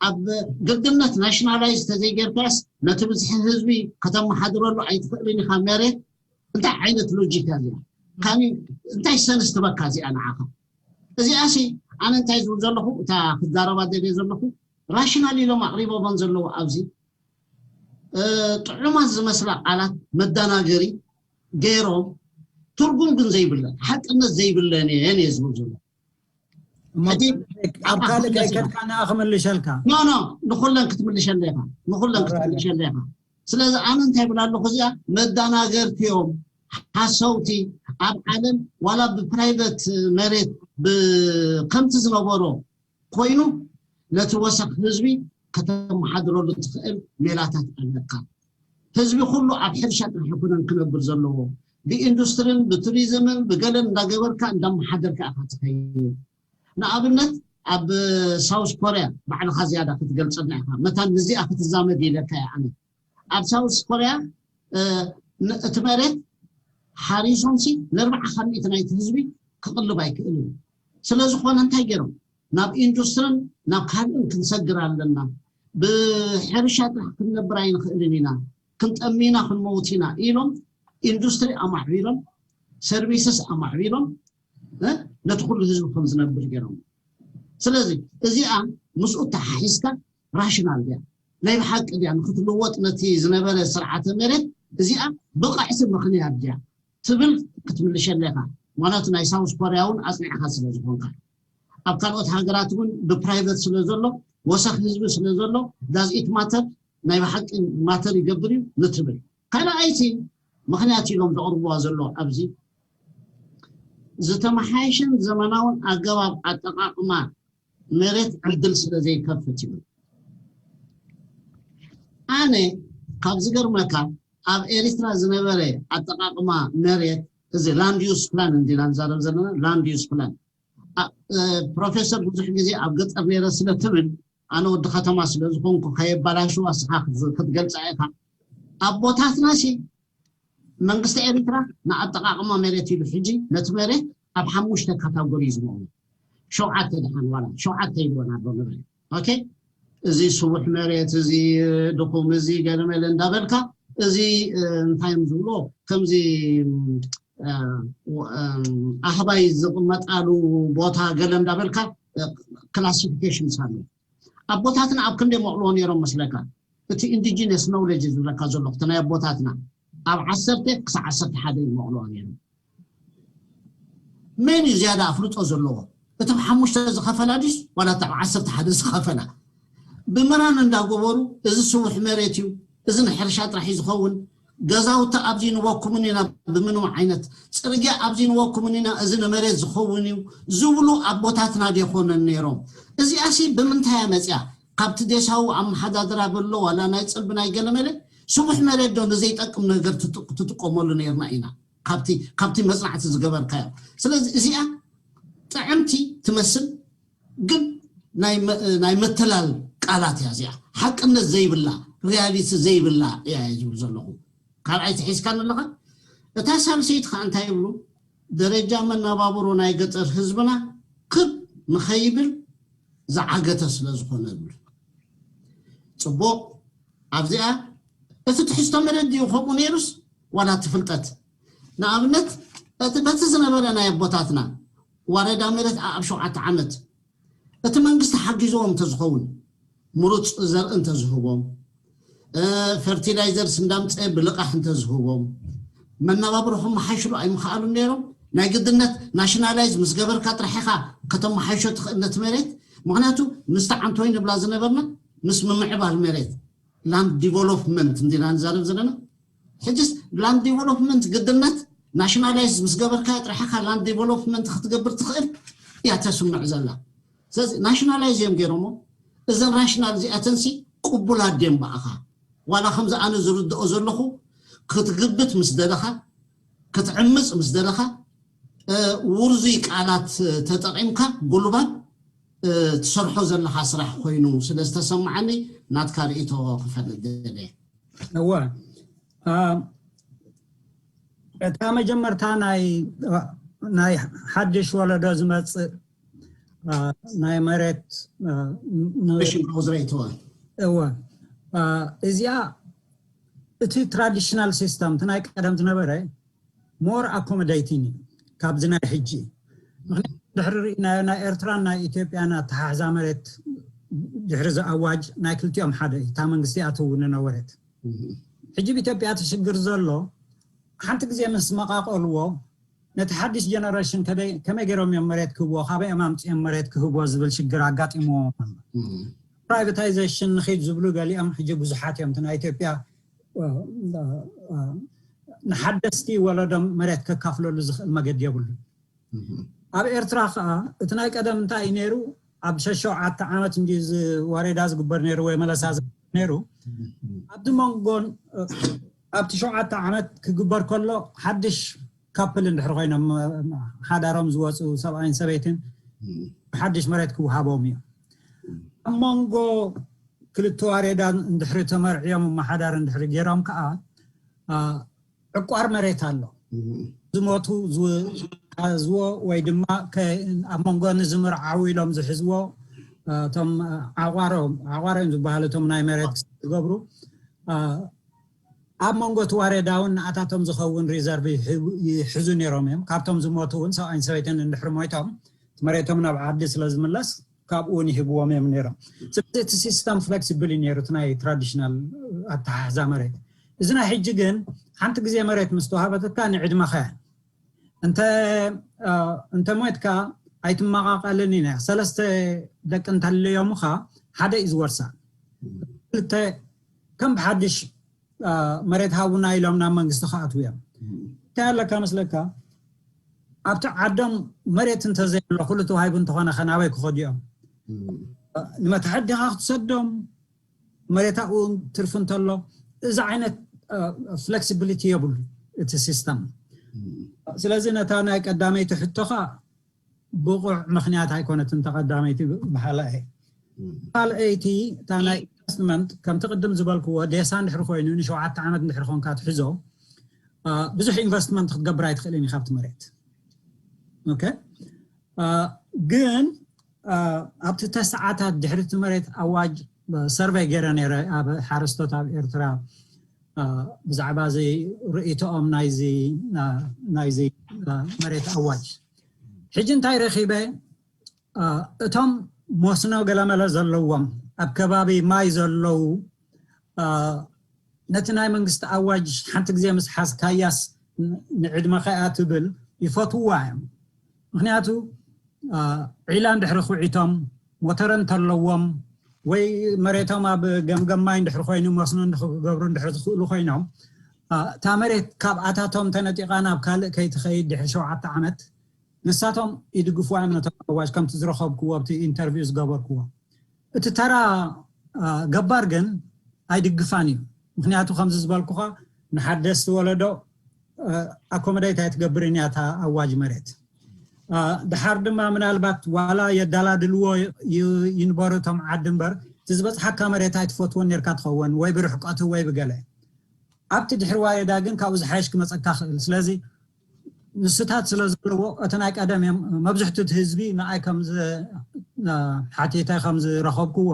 ኣብ ግልግነት ናሽናላይዝ ተዘይጌርካስ ነቲ ብዝሒ ህዝቢ ከተመሓድረሉ ኣይትኽእልን ኢኻ። መሬት እንታይ ዓይነት ሎጂክ እያ እዚኣ? እንታይ ሰንስ ትበካ እዚኣ ንዓኻ? እዚኣ ሲ ኣነ እንታይ ዝብል ዘለኹ እታ ክዛረባ ደልየ ዘለኹ ራሽናል ኢሎም ኣቕሪቦመን ዘለዉ ኣብዚ ጥዑማት ዝመስላ ቃላት መዳናገሪ ገይሮም ትርጉም ግን ዘይብለን ሓቅነት ዘይብለን እየን እየ ዝብል ዘሎ። ኣብ ካልእ ከይከድካ ንኣ ክምልሸልካ ኖ ኖ ንኩለን ክትምልሸለ ኢኻ ንኩለን ክትምልሸለ ኢኻ። ስለዚ ኣነ እንታይ ይብል ኣለኹ እዚኣ መዳናገርቲ እዮም ሓሰውቲ ኣብ ዓለም ዋላ ብፕራይቨት መሬት ብከምቲ ዝነበሮ ኮይኑ ነቲ ወሰኽ ህዝቢ ከተመሓድረሉ ትኽእል ሜላታት ኣለካ። ህዝቢ ኩሉ ኣብ ሕርሻ ጥራሕ ኣይኮነን ክነብር ዘለዎ ብኢንዱስትሪን ብቱሪዝምን ብገለን እንዳገበርካ እንዳመሓደርካ ኢኻ ትኸይድ። ንኣብነት ኣብ ሳውስ ኮርያ ባዕልኻ ዝያዳ ክትገልፀልና ኢኻ መታን ንዚኣ ክትዛመድ ኢለካ እየ ኣነ ኣብ ሳውስ ኮርያ እቲ መሬት ሓሪሶምሲ ንርብዓ ካብ ሚእቲ ናይቲ ህዝቢ ክቕልብ ኣይክእልን እዩ። ስለዝኾነ እንታይ ገይሮም ናብ ኢንዱስትርን ናብ ካልእን ክንሰግር ኣለና። ብሕርሻ ጥራሕ ክንነብር ኣይንኽእልን ኢና። ክንጠሚ ኢና ክንመውት ኢና ኢሎም ኢንዱስትሪ ኣማዕቢሎም ሰርቪስስ ኣማዕቢሎም ነቲ ኩሉ ህዝቢ ከም ዝነብር ገይሮም። ስለዚ እዚኣ ምስኡ ተሓሒዝካ ራሽናል ድያ ናይ ብሓቂ ድያ ንክትልወጥ ነቲ ዝነበረ ስርዓተ መሬት እዚኣ ብቕዕቲ ምኽንያት ድያ ትብል ክትምልሸለካ ምክንያቱ ናይ ሳውስ ኮርያ እውን ኣፅኒዕካ ስለ ዝኾንካ ኣብ ካልኦት ሃገራት እውን ብፕራይቨት ስለ ዘሎ ወሰኽ ህዝቢ ስለ ዘሎ ዳዝኢት ማተር ናይ ብሓቂ ማተር ይገብር እዩ ንትብል ካልኣይቲ ምክንያት ኢሎም ዘቕርብዋ ዘሎ ኣብዚ ዝተመሓየሸን ዘመናውን ኣገባብ ኣጠቃቅማ መሬት ዕድል ስለ ዘይከፍት ይብል። ኣነ ካብ ዝገርመካ ኣብ ኤሪትራ ዝነበረ ኣጠቃቅማ መሬት እዚ land use plan እንዲና ንዛረብ ዘለና land use plan ፕሮፌሰር ብዙሕ ግዜ ኣብ ገጠር ነይረ ስለ ትብል ኣነ ወዲ ከተማ ስለ ዝኾንኩ ከየባላሽዋ ስኻ ክትገልፃ ኢኻ ኣብ ቦታትና ሲ መንግስቲ ኤሪትራ ንኣጠቃቅማ መሬት ኢሉ ሕጂ ነቲ መሬት ኣብ ሓሙሽተ ካታጎሪ ዝመቕሎ ሸውዓተ ድሓን ዋላ ሸውዓተ ኢልወን ኣሎ ንብል ኦኬ እዚ ስቡሕ መሬት እዚ ድኹም እዚ ገለመለ እንዳበልካ እዚ እንታይ እዮም ዝብሎ ከምዚ ኣህባይ ዝቕመጣሉ ቦታ ገለ እንዳበልካ ክላሲፊኬሽን ሳለ ኣቦታትና ኣብ ክንደይ መቕልዎ ነይሮም መስለካ እቲ indigenous knowledge ዝብለካ ዘለኹ እቲ ናይ ኣቦታትና ኣብ ዓሰርተ ክሳብ ዓሰርተ ሓደ ይመቕልዎ ነይሮም መን እዩ ዝያዳ ኣፍልጦ ዘለዎ እቲ ብሓሙሽተ ዝኸፈላ ድስ ዋላ እቲ ኣብ ዓሰርተ ሓደ ዝኸፈላ ብምራን እንዳገበሩ እዚ ስቡሕ መሬት እዩ እዚ ንሕርሻ ጥራሕ እዩ ዝኸውን ገዛውቲ ኣብዚ ንወኩምን ኢና ብምንም ዓይነት ፅርግያ ኣብዚ ንወኩምን ኢና እዚ ንመሬት ዝኸውን እዩ ዝብሉ ኣቦታትና ዲኮነን ነይሮም እዚኣሲ ብምንታይ መፅያ ካብቲ ዴሳዊ ኣመሓዳድራ በሎ ዋላ ናይ ፅልቢ ናይ ገለመለ ስቡሕ መሬት ዶ ንዘይጠቅም ነገር ትጥቀመሉ ነርና ኢና ካብቲ መፅናዕቲ ዝገበርካዮ ስለዚ እዚኣ ጥዕምቲ ትመስል ግን ናይ መተላል ቃላት እያ እዚኣ ሓቅነት ዘይብላ ሪያሊቲ ዘይብላ እያ ዝብል ዘለኹ ካልኣይ ትሒዝካ ኣለኻ እታ ሳልሰይቲ ከዓ እንታይ ይብሉ ደረጃ መነባብሮ ናይ ገጠር ህዝብና ክብ ንኸይብል ዝዓገተ ስለ ዝኾነ ይብል። ጽቡቕ ኣብዚኣ እቲ ትሕዝቶ መደብ ድዩ ከምኡ ነይሩስ ዋላ እቲ ፍልጠት? ንኣብነት እቲ በቲ ዝነበረ ናይ ኣቦታትና ዋረዳ መሬት ኣብ ሸውዓተ ዓመት እቲ መንግስቲ ሓጊዝዎም እንተዝኸውን፣ ምሩፅ ዘርኢ እንተዝህቦም፣ ፈርቲላይዘርስ እንዳምፀ ብልቃሕ እንተዝህቦም፣ መነባብሮ ከመሓይሽሉ ኣይምኽኣሉን ነይሮም። ናይ ግድነት ናሽናላይዝ ምስ ገበርካ ጥራሕ ኢኻ ከተመሓይሾ ትኽእል ነቲ መሬት። ምክንያቱ ምስቲ ዓንቶይ ንብላ ዝነበርና ምስ ምምዕባል መሬት ላንድ ዲቨሎፕመንት እንዲና ንዛረብ ዘለና። ሕጅስ ላንድ ዲቨሎፕመንት ግድነት ናሽናላይዝ ምስ ገበርካ ጥራሕ ኢኻ ላንድ ዲቨሎፕመንት ክትገብር ትኽእል እያ ተስምዕ ዘላ። ስለዚ ናሽናላይዝ እዮም ገይሮሞ። እዘን ራሽናል እዚኣተንሲ ቅቡላት ድየን ብኣኻ? ዋላ ከምዚ ኣነ ዝርድኦ ዘለኹ ክትግብት ምስ ደለኻ፣ ክትዕምፅ ምስ ደለኻ፣ ውርዙይ ቃላት ተጠቒምካ ጉልባብ ትሰርሖ ዘለኻ ስራሕ ኮይኑ ስለ ዝተሰማዓኒ ናትካ ርእይቶ ክፈልጥ ደልየ። እወ፣ እታ መጀመርታ ናይ ናይ ሓድሽ ወለዶ ዝመፅእ ናይ መሬት እወ፣ እዚኣ እቲ ትራዲሽናል ሲስተም እቲ ናይ ቀደም ዝነበረ ሞር ኣኮሞዴቲንግ እዩ ካብዚ ናይ ሕጂ። ምክንያቱ ድሕሪ ርኢናዮ ናይ ኤርትራን ናይ ኢትዮጵያን ኣተሓሕዛ መሬት ድሕሪ ዝኣዋጅ ናይ ክልቲኦም ሓደ እዩ። እታ መንግስቲ ኣትው ንነበረት ሕጂ ብኢትዮጵያ እቲ ሽግር ዘሎ ሓንቲ ግዜ ምስ መቃቀልዎ ነቲ ሓድሽ ጀነሬሽን ከመይ ገይሮም እዮም መሬት ክህብዎ፣ ካበይ እዮም ኣምፅኦም መሬት ክህብዎ ዝብል ሽግር ኣጋጢምዎም ኣሎ። ፕራይቬታይዜሽን ንኺድ ዝብሉ ገሊኦም ሕጂ ብዙሓት እዮም። እቲ ናይ ኢትዮጵያ ንሓደስቲ ወለዶም መሬት ከካፍለሉ ዝኽእል መገዲ የብሉ። ኣብ ኤርትራ ከዓ እቲ ናይ ቀደም እንታይ እዩ ነይሩ? ኣብ ሸሸውዓተ ዓመት እንዲ ወሬዳ ዝግበር ነይሩ ወይ መለሳ ዝግበር ነይሩ። ኣብቲ መንጎን ኣብቲ ሸውዓተ ዓመት ክግበር ከሎ ሓድሽ ካፕል እንድሕር ኮይኖም ሓዳሮም ዝወፁ ሰብኣይን ሰበይትን ሓድሽ መሬት ክውሃቦም እዩ። ኣብ መንጎ ክልተ ዋሬዳ እንድሕሪ ተመርዕዮም እመሓዳር እንድሕሪ ገይሮም ከዓ ዕቋር መሬት ኣሎ። ዝሞቱ ዝሓዝዎ ወይ ድማ ኣብ መንጎ ንዝምርዓው ኢሎም ዝሕዝዎ እቶም ዓቋሮም ዓቋሮም ዝበሃሉ እቶም ናይ መሬት ዝገብሩ ኣብ መንጎ እቲ ዋሬዳ እውን ንኣታቶም ዝኸውን ሪዘርቭ ይሕዙ ነይሮም እዮም። ካብቶም ዝሞቱ እውን ሰብኣይን ሰበይትን እንድሕሪ ሞይቶም መሬቶም ናብ ዓዲ ስለ ዝምለስ ካብኡ እውን ይህብዎም እዮም ነይሮም። ስለዚ እቲ ሲስተም ፍሌክሲብል እዩ ነይሩ እቲ ናይ ትራዲሽናል ኣተሓሕዛ መሬት። እዚ ናይ ሕጂ ግን ሓንቲ ግዜ መሬት ምስ ተዋሃበትካ ንዕድመኸ እንተ እንተ ሞትካ ኣይትመቃቀልን ኢና። ሰለስተ ደቂ እንተለዮምኻ ሓደ እዩ ዝወርሳ። ክልተ ከም ብሓድሽ መሬት ሃቡና ኢሎም ናብ መንግስቲ ክኣትዉ እዮም። እንታይ ኣለካ መስለካ ኣብቲ ዓዶም መሬት እንተዘይሎ ኩሉ ተዋሂቡ እንተኾነ ከናበይ ክኸዱ እዮም? ንመታሕት ዲኻ ክትሰዶም መሬት ኣብኡ ትርፊ እንተሎ እዚ ዓይነት ፍሌክሲቢሊቲ የብሉ እቲ ሲስተም። ስለዚ ነታ ናይ ቀዳመይቲ ሕቶኻ ብቑዕ ምኽንያት ኣይኮነትን ተቐዳመይቲ በሃላ እየ። ካልኣይቲ እታ ናይ ኢንቨስትመንት ከምቲ ቅድም ዝበልክዎ ዴሳ እንድሕሪ ኮይኑ ንሸውዓተ ዓመት እንድሕሪ ኮንካ ትሕዞ ብዙሕ ኢንቨስትመንት ክትገብር ኣይትኽእልን ኢኻ ኣብቲ መሬት። ኦኬ ግን ኣብቲ ተስዓታት ድሕሪ እቲ መሬት ኣዋጅ ሰርቨይ ገይረ ነይረ ኣብ ሓረስቶት ኣብ ኤርትራ ብዛዕባ እዚ ርእይቶኦም ናይዚ ናይዚ መሬት ኣዋጅ ሕጂ እንታይ ረኺበ እቶም መስኖ ገለመለ ዘለዎም ኣብ ከባቢ ማይ ዘለዉ ነቲ ናይ መንግስቲ ኣዋጅ ሓንቲ ግዜ ምስ ሓዝካያስ ንዕድመ ከያ ትብል ይፈትዋ እዮም። ምክንያቱ ዒላ እንድሕሪ ኩዒቶም ሞተረ እንተለዎም ወይ መሬቶም ኣብ ገምገም ማይ እንድሕሪ ኮይኑ መስኖ እንድክገብሩ እንድሕሪ ዝኽእሉ ኮይኖም እታ መሬት ካብ ኣታቶም ተነጢቃ ናብ ካልእ ከይትኸይድ ድሕሪ ሸውዓተ ዓመት ንሳቶም ይድግፍዋ እዮም ነቶም ኣዋጅ ከምቲ ዝረኸብክዎ ኣብቲ ኢንተርቪው ዝገበርክዎ። እቲ ተራ ገባር ግን ኣይድግፋን እዩ። ምክንያቱ ከምዚ ዝበልኩኻ ንሓደስቲ ወለዶ ኣኮመዳይት ኣይትገብርን እያ እታ ኣዋጅ መሬት። ድሓር ድማ ምናልባት ዋላ የዳላድልዎ ይንበሩ እቶም ዓዲ እምበር እቲ ዝበፅሓካ መሬት ኣይትፈትዎን ነርካ ትኸውን ወይ ብርሕቀቱ ወይ ብገለ ኣብቲ ድሕሪ ዋሬዳ ግን ካብኡ ዝሓይሽ ክመፀካ ክእል። ስለዚ ንስታት ስለ ዘለዎ እቲ ናይ ቀደም እዮም። መብዝሕቱ እቲ ህዝቢ ንኣይ ከም ሓቲተ ከም ዝረኸብክዎ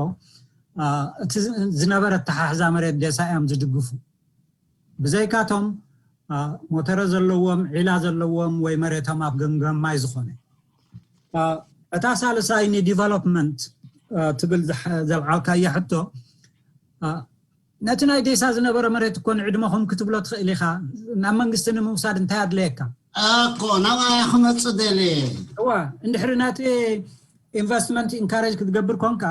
እቲ ዝነበረ ኣተሓሕዛ መሬት ዴሳ እዮም ዝድግፉ። ብዘይካቶም ሞተረ ዘለዎም፣ ዒላ ዘለዎም ወይ መሬቶም ኣብ ገምገም ማይ ዝኾነ። እታ ሳልሳይ ንዲቨሎፕመንት ትብል ዘልዓልካያ ሕቶ፣ ነቲ ናይ ዴሳ ዝነበረ መሬት እኮ ንዕድመኹም ክትብሎ ትኽእል ኢኻ። ናብ መንግስቲ ንምውሳድ እንታይ ኣድለየካ? እኮ ናብኣ ክመፅእ ደልየ። እዋ እንድሕሪ ነቲ ኢንቨስትመንት ኢንካሬጅ ክትገብር ኮንካ፣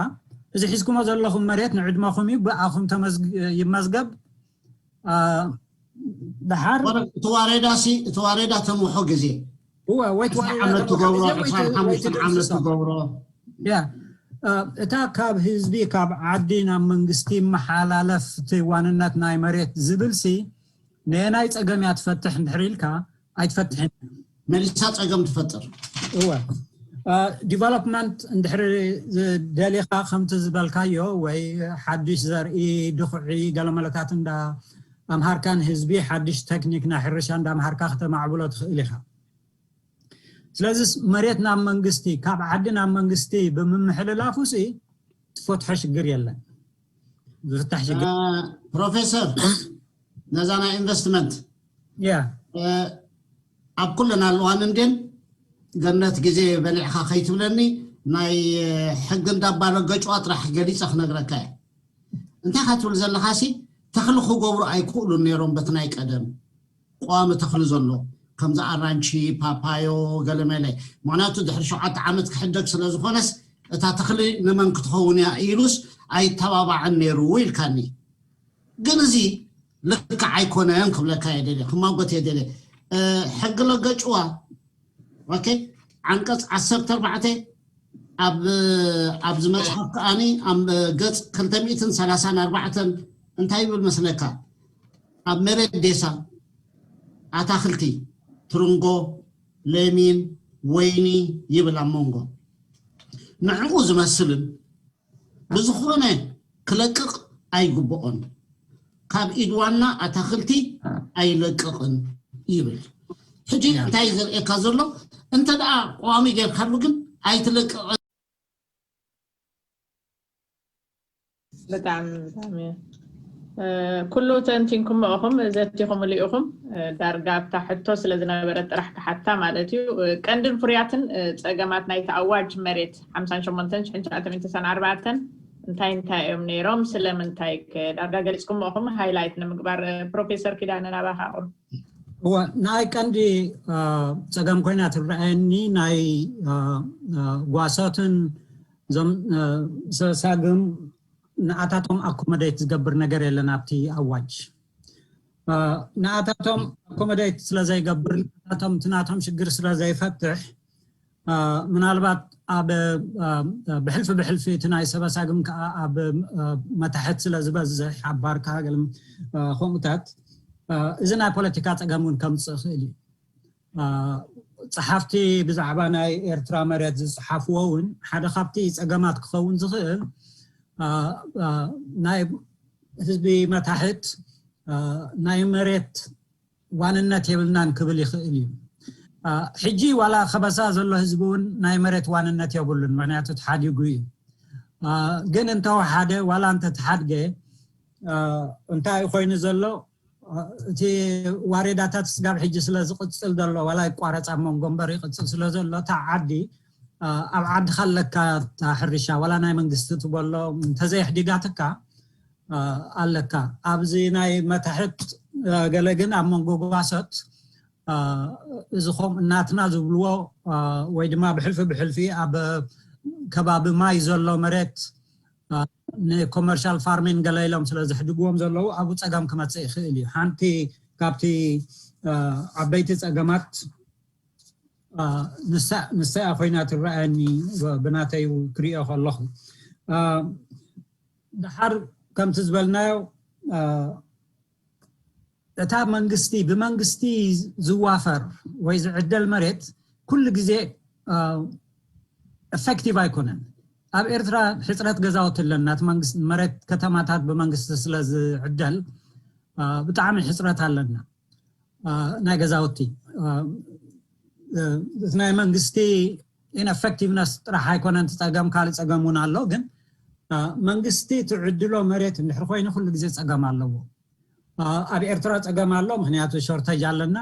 እዚ ሒዝኩሞ ዘለኹም መሬት ንዕድመኹም እዩ፣ ብኣኹም ይመዝገብ። ደሓር እቲ ዋሬዳ ሲ እቲ ዋሬዳ ተምውሖ ግዜ እዋ ወይ ዓመት ትገብሮ፣ ዕስራን ሓሙሽተን ዓመት ትገብሮ። ያ እታ ካብ ህዝቢ ካብ ዓዲ ናብ መንግስቲ መሓላለፍ እቲ ዋንነት ናይ መሬት ዝብል ሲ ነየናይ ፀገም እያ ትፈትሕ እንድሕር ኢልካ፣ ኣይትፈትሕን። መሊሳ ፀገም ትፈጥር። እወ ዲቨሎፕመንት እንድሕር ደሊኻ ከምቲ ዝበልካዮ ወይ ሓድሽ ዘርኢ ድኹዒ ገለመለታት እንዳ ኣምሃርካ ንህዝቢ ሓድሽ ቴክኒክ ናይ ሕርሻ እንዳ ኣምሃርካ ከተማዕብሎ ትኽእል ኢኻ። ስለዚስ መሬት ናብ መንግስቲ ካብ ዓዲ ናብ መንግስቲ ብምምሕልላፉ ሲ ትፈትሖ ሽግር የለን። ዝፍታሕ ሽግር ፕሮፌሰር ነዛ ናይ ኢንቨስትመንት ያ ኣብ ኩለን ኣለዋን እንድን ገነት ግዜ በሊዕካ ከይትብለኒ ናይ ሕጊ እንዳባረገጭዋ ጥራሕ ገሊፀ ክነግረካ እየ። እንታይ ካ ትብል ዘለካ ሲ ተኽሊ ክገብሩ ኣይክእሉን ነይሮም በቲ ናይ ቀደም ቀዋሚ ተኽሊ ዘሎ ከምዚ ኣራንቺ፣ ፓፓዮ፣ ገለመለ። ምክንያቱ ድሕሪ ሸውዓተ ዓመት ክሕደግ ስለ ዝኾነስ እታ ተኽሊ ንመን ክትኸውን እያ ኢሉስ ኣይተባባዕን ነይሩ ኢልካኒ። ግን እዚ ልክዕ ኣይኮነን ክብለካ እየ ደልየ፣ ክማጎት እየ ደልየ። ሕጊ ለገጭዋ ኦኬ፣ ዓንቀፅ ዓሰርተ ኣርባዕተ ኣብ ኣብዚ መፅሓፍ ከዓኒ ኣብ ገፅ ክልተ ሚእትን ሰላሳን ኣርባዕተን እንታይ ይብል መስለካ? ኣብ መሬት ዴሳ ኣታኽልቲ ትርንጎ፣ ለሚን፣ ወይኒ ይብል ኣብ መንጎ ንዕኡ ዝመስልን ብዝኾነ ክለቅቕ ኣይግብኦን፣ ካብ ኢድ ዋና ኣታኽልቲ ኣይለቅቕን ይብል። ሕጂ እንታይ ዘርእየካ ዘሎ እንተ ደኣ ቀዋሚ ጌርካሉ ግን ኣይትለቅቕን። ብጣዕሚ ብጣዕሚ ኩሉ ተንቲንኩሞ ኢኹም ዘቲኹምሉ ኢኹም። ዳርጋ ኣብታ ሕቶ ስለ ዝነበረት ጥራሕ ክሓታ ማለት እዩ። ቀንድን ፍሩያትን ፀገማት ናይቲ ኣዋጅ መሬት ሓምሳን ሸሞንተን ሽሕን ትሽዓተ ሚእትን ሰብዓን ኣርባዕተን እንታይ እንታይ እዮም ነይሮም? ስለምንታይ ከ ዳርጋ ገሊፅኩሞ ኢኹም? ሃይላይት ንምግባር ፕሮፌሰር ኪዳነ ናባኻ ኣቕርብ። እወ ንኣይ ቀንዲ ፀገም ኮይና ትረኣየኒ ናይ ጓሶትን እዞም ሰሳግም ንኣታቶም ኣኮመዴት ዝገብር ነገር የለን ኣብቲ ኣዋጅ። ንኣታቶም ኣኮመዴት ስለዘይገብር ንኣታቶም እቲ ናቶም ሽግር ስለዘይፈትሕ ምናልባት ኣብ ብሕልፊ ብሕልፊ እቲ ናይ ሰበሳግም ከዓ ኣብ መታሕት ስለ ዝበዝሕ ኣብ ባርካ ከምኡታት እዚ ናይ ፖለቲካ ፀገም እውን ከምፅእ ይኽእል እዩ። ፀሓፍቲ ብዛዕባ ናይ ኤርትራ መሬት ዝፅሓፍዎ እውን ሓደ ካብቲ ፀገማት ክኸውን ዝኽእል ናይ ህዝቢ መታሕት ናይ መሬት ዋንነት የብልናን ክብል ይኽእል እዩ። ሕጂ ዋላ ከበሳ ዘሎ ህዝቢ እውን ናይ መሬት ዋንነት የብሉን፣ ምክንያቱ ተሓዲጉ እዩ። ግን እንተወሓደ ዋላ እንተተሓድገ እንታይ ኮይኑ ዘሎ እቲ ዋሬዳታት ስጋብ ሕጂ ስለ ዝቕፅል ዘሎ ዋላ ይቋረፅ ኣብ መንጎ እምበር ይቕፅል ስለ ዘሎ እታ ዓዲ ኣብ ዓድካ ኣለካ እታ ሕርሻ ዋላ ናይ መንግስቲ ትበሎ እንተዘየሕዲጋትካ ኣለካ። ኣብዚ ናይ መታሕት ገለ ግን ኣብ መንጎ ጓሶት እዚ ኸም እናትና ዝብልዎ ወይ ድማ ብሕልፊ ብሕልፊ ኣብ ከባቢ ማይ ዘሎ መሬት ንኮመርሻል ፋርሚን ገለ ኢሎም ስለ ዝሕድግዎም ዘለዉ ኣብኡ ፀገም ክመፅእ ይኽእል እዩ። ሓንቲ ካብቲ ዓበይቲ ፀገማት ንሳ እያ ኮይና ትረኣየኒ ብናተይ ክሪኦ ከለኹ። ደሓር ከምቲ ዝበልናዮ እታ መንግስቲ ብመንግስቲ ዝዋፈር ወይ ዝዕደል መሬት ኩሉ ግዜ ኤፌክቲቭ ኣይኮነን። ኣብ ኤርትራ ሕፅረት ገዛውቲ ኣለና። መሬት ከተማታት ብመንግስቲ ስለ ዝዕደል ብጣዕሚ ሕፅረት ኣለና ናይ ገዛውቲ። እቲ ናይ መንግስቲ ኢንኤፌክቲቭነስ ጥራሕ ኣይኮነን እቲ ፀገም፣ ካልእ ፀገም እውን ኣሎ። ግን መንግስቲ ትዕድሎ መሬት እንድሕር ኮይኑ ኩሉ ግዜ ፀገም ኣለዎ። ኣብ ኤርትራ ፀገም ኣሎ፣ ምክንያቱ ሾርተጅ ኣለና።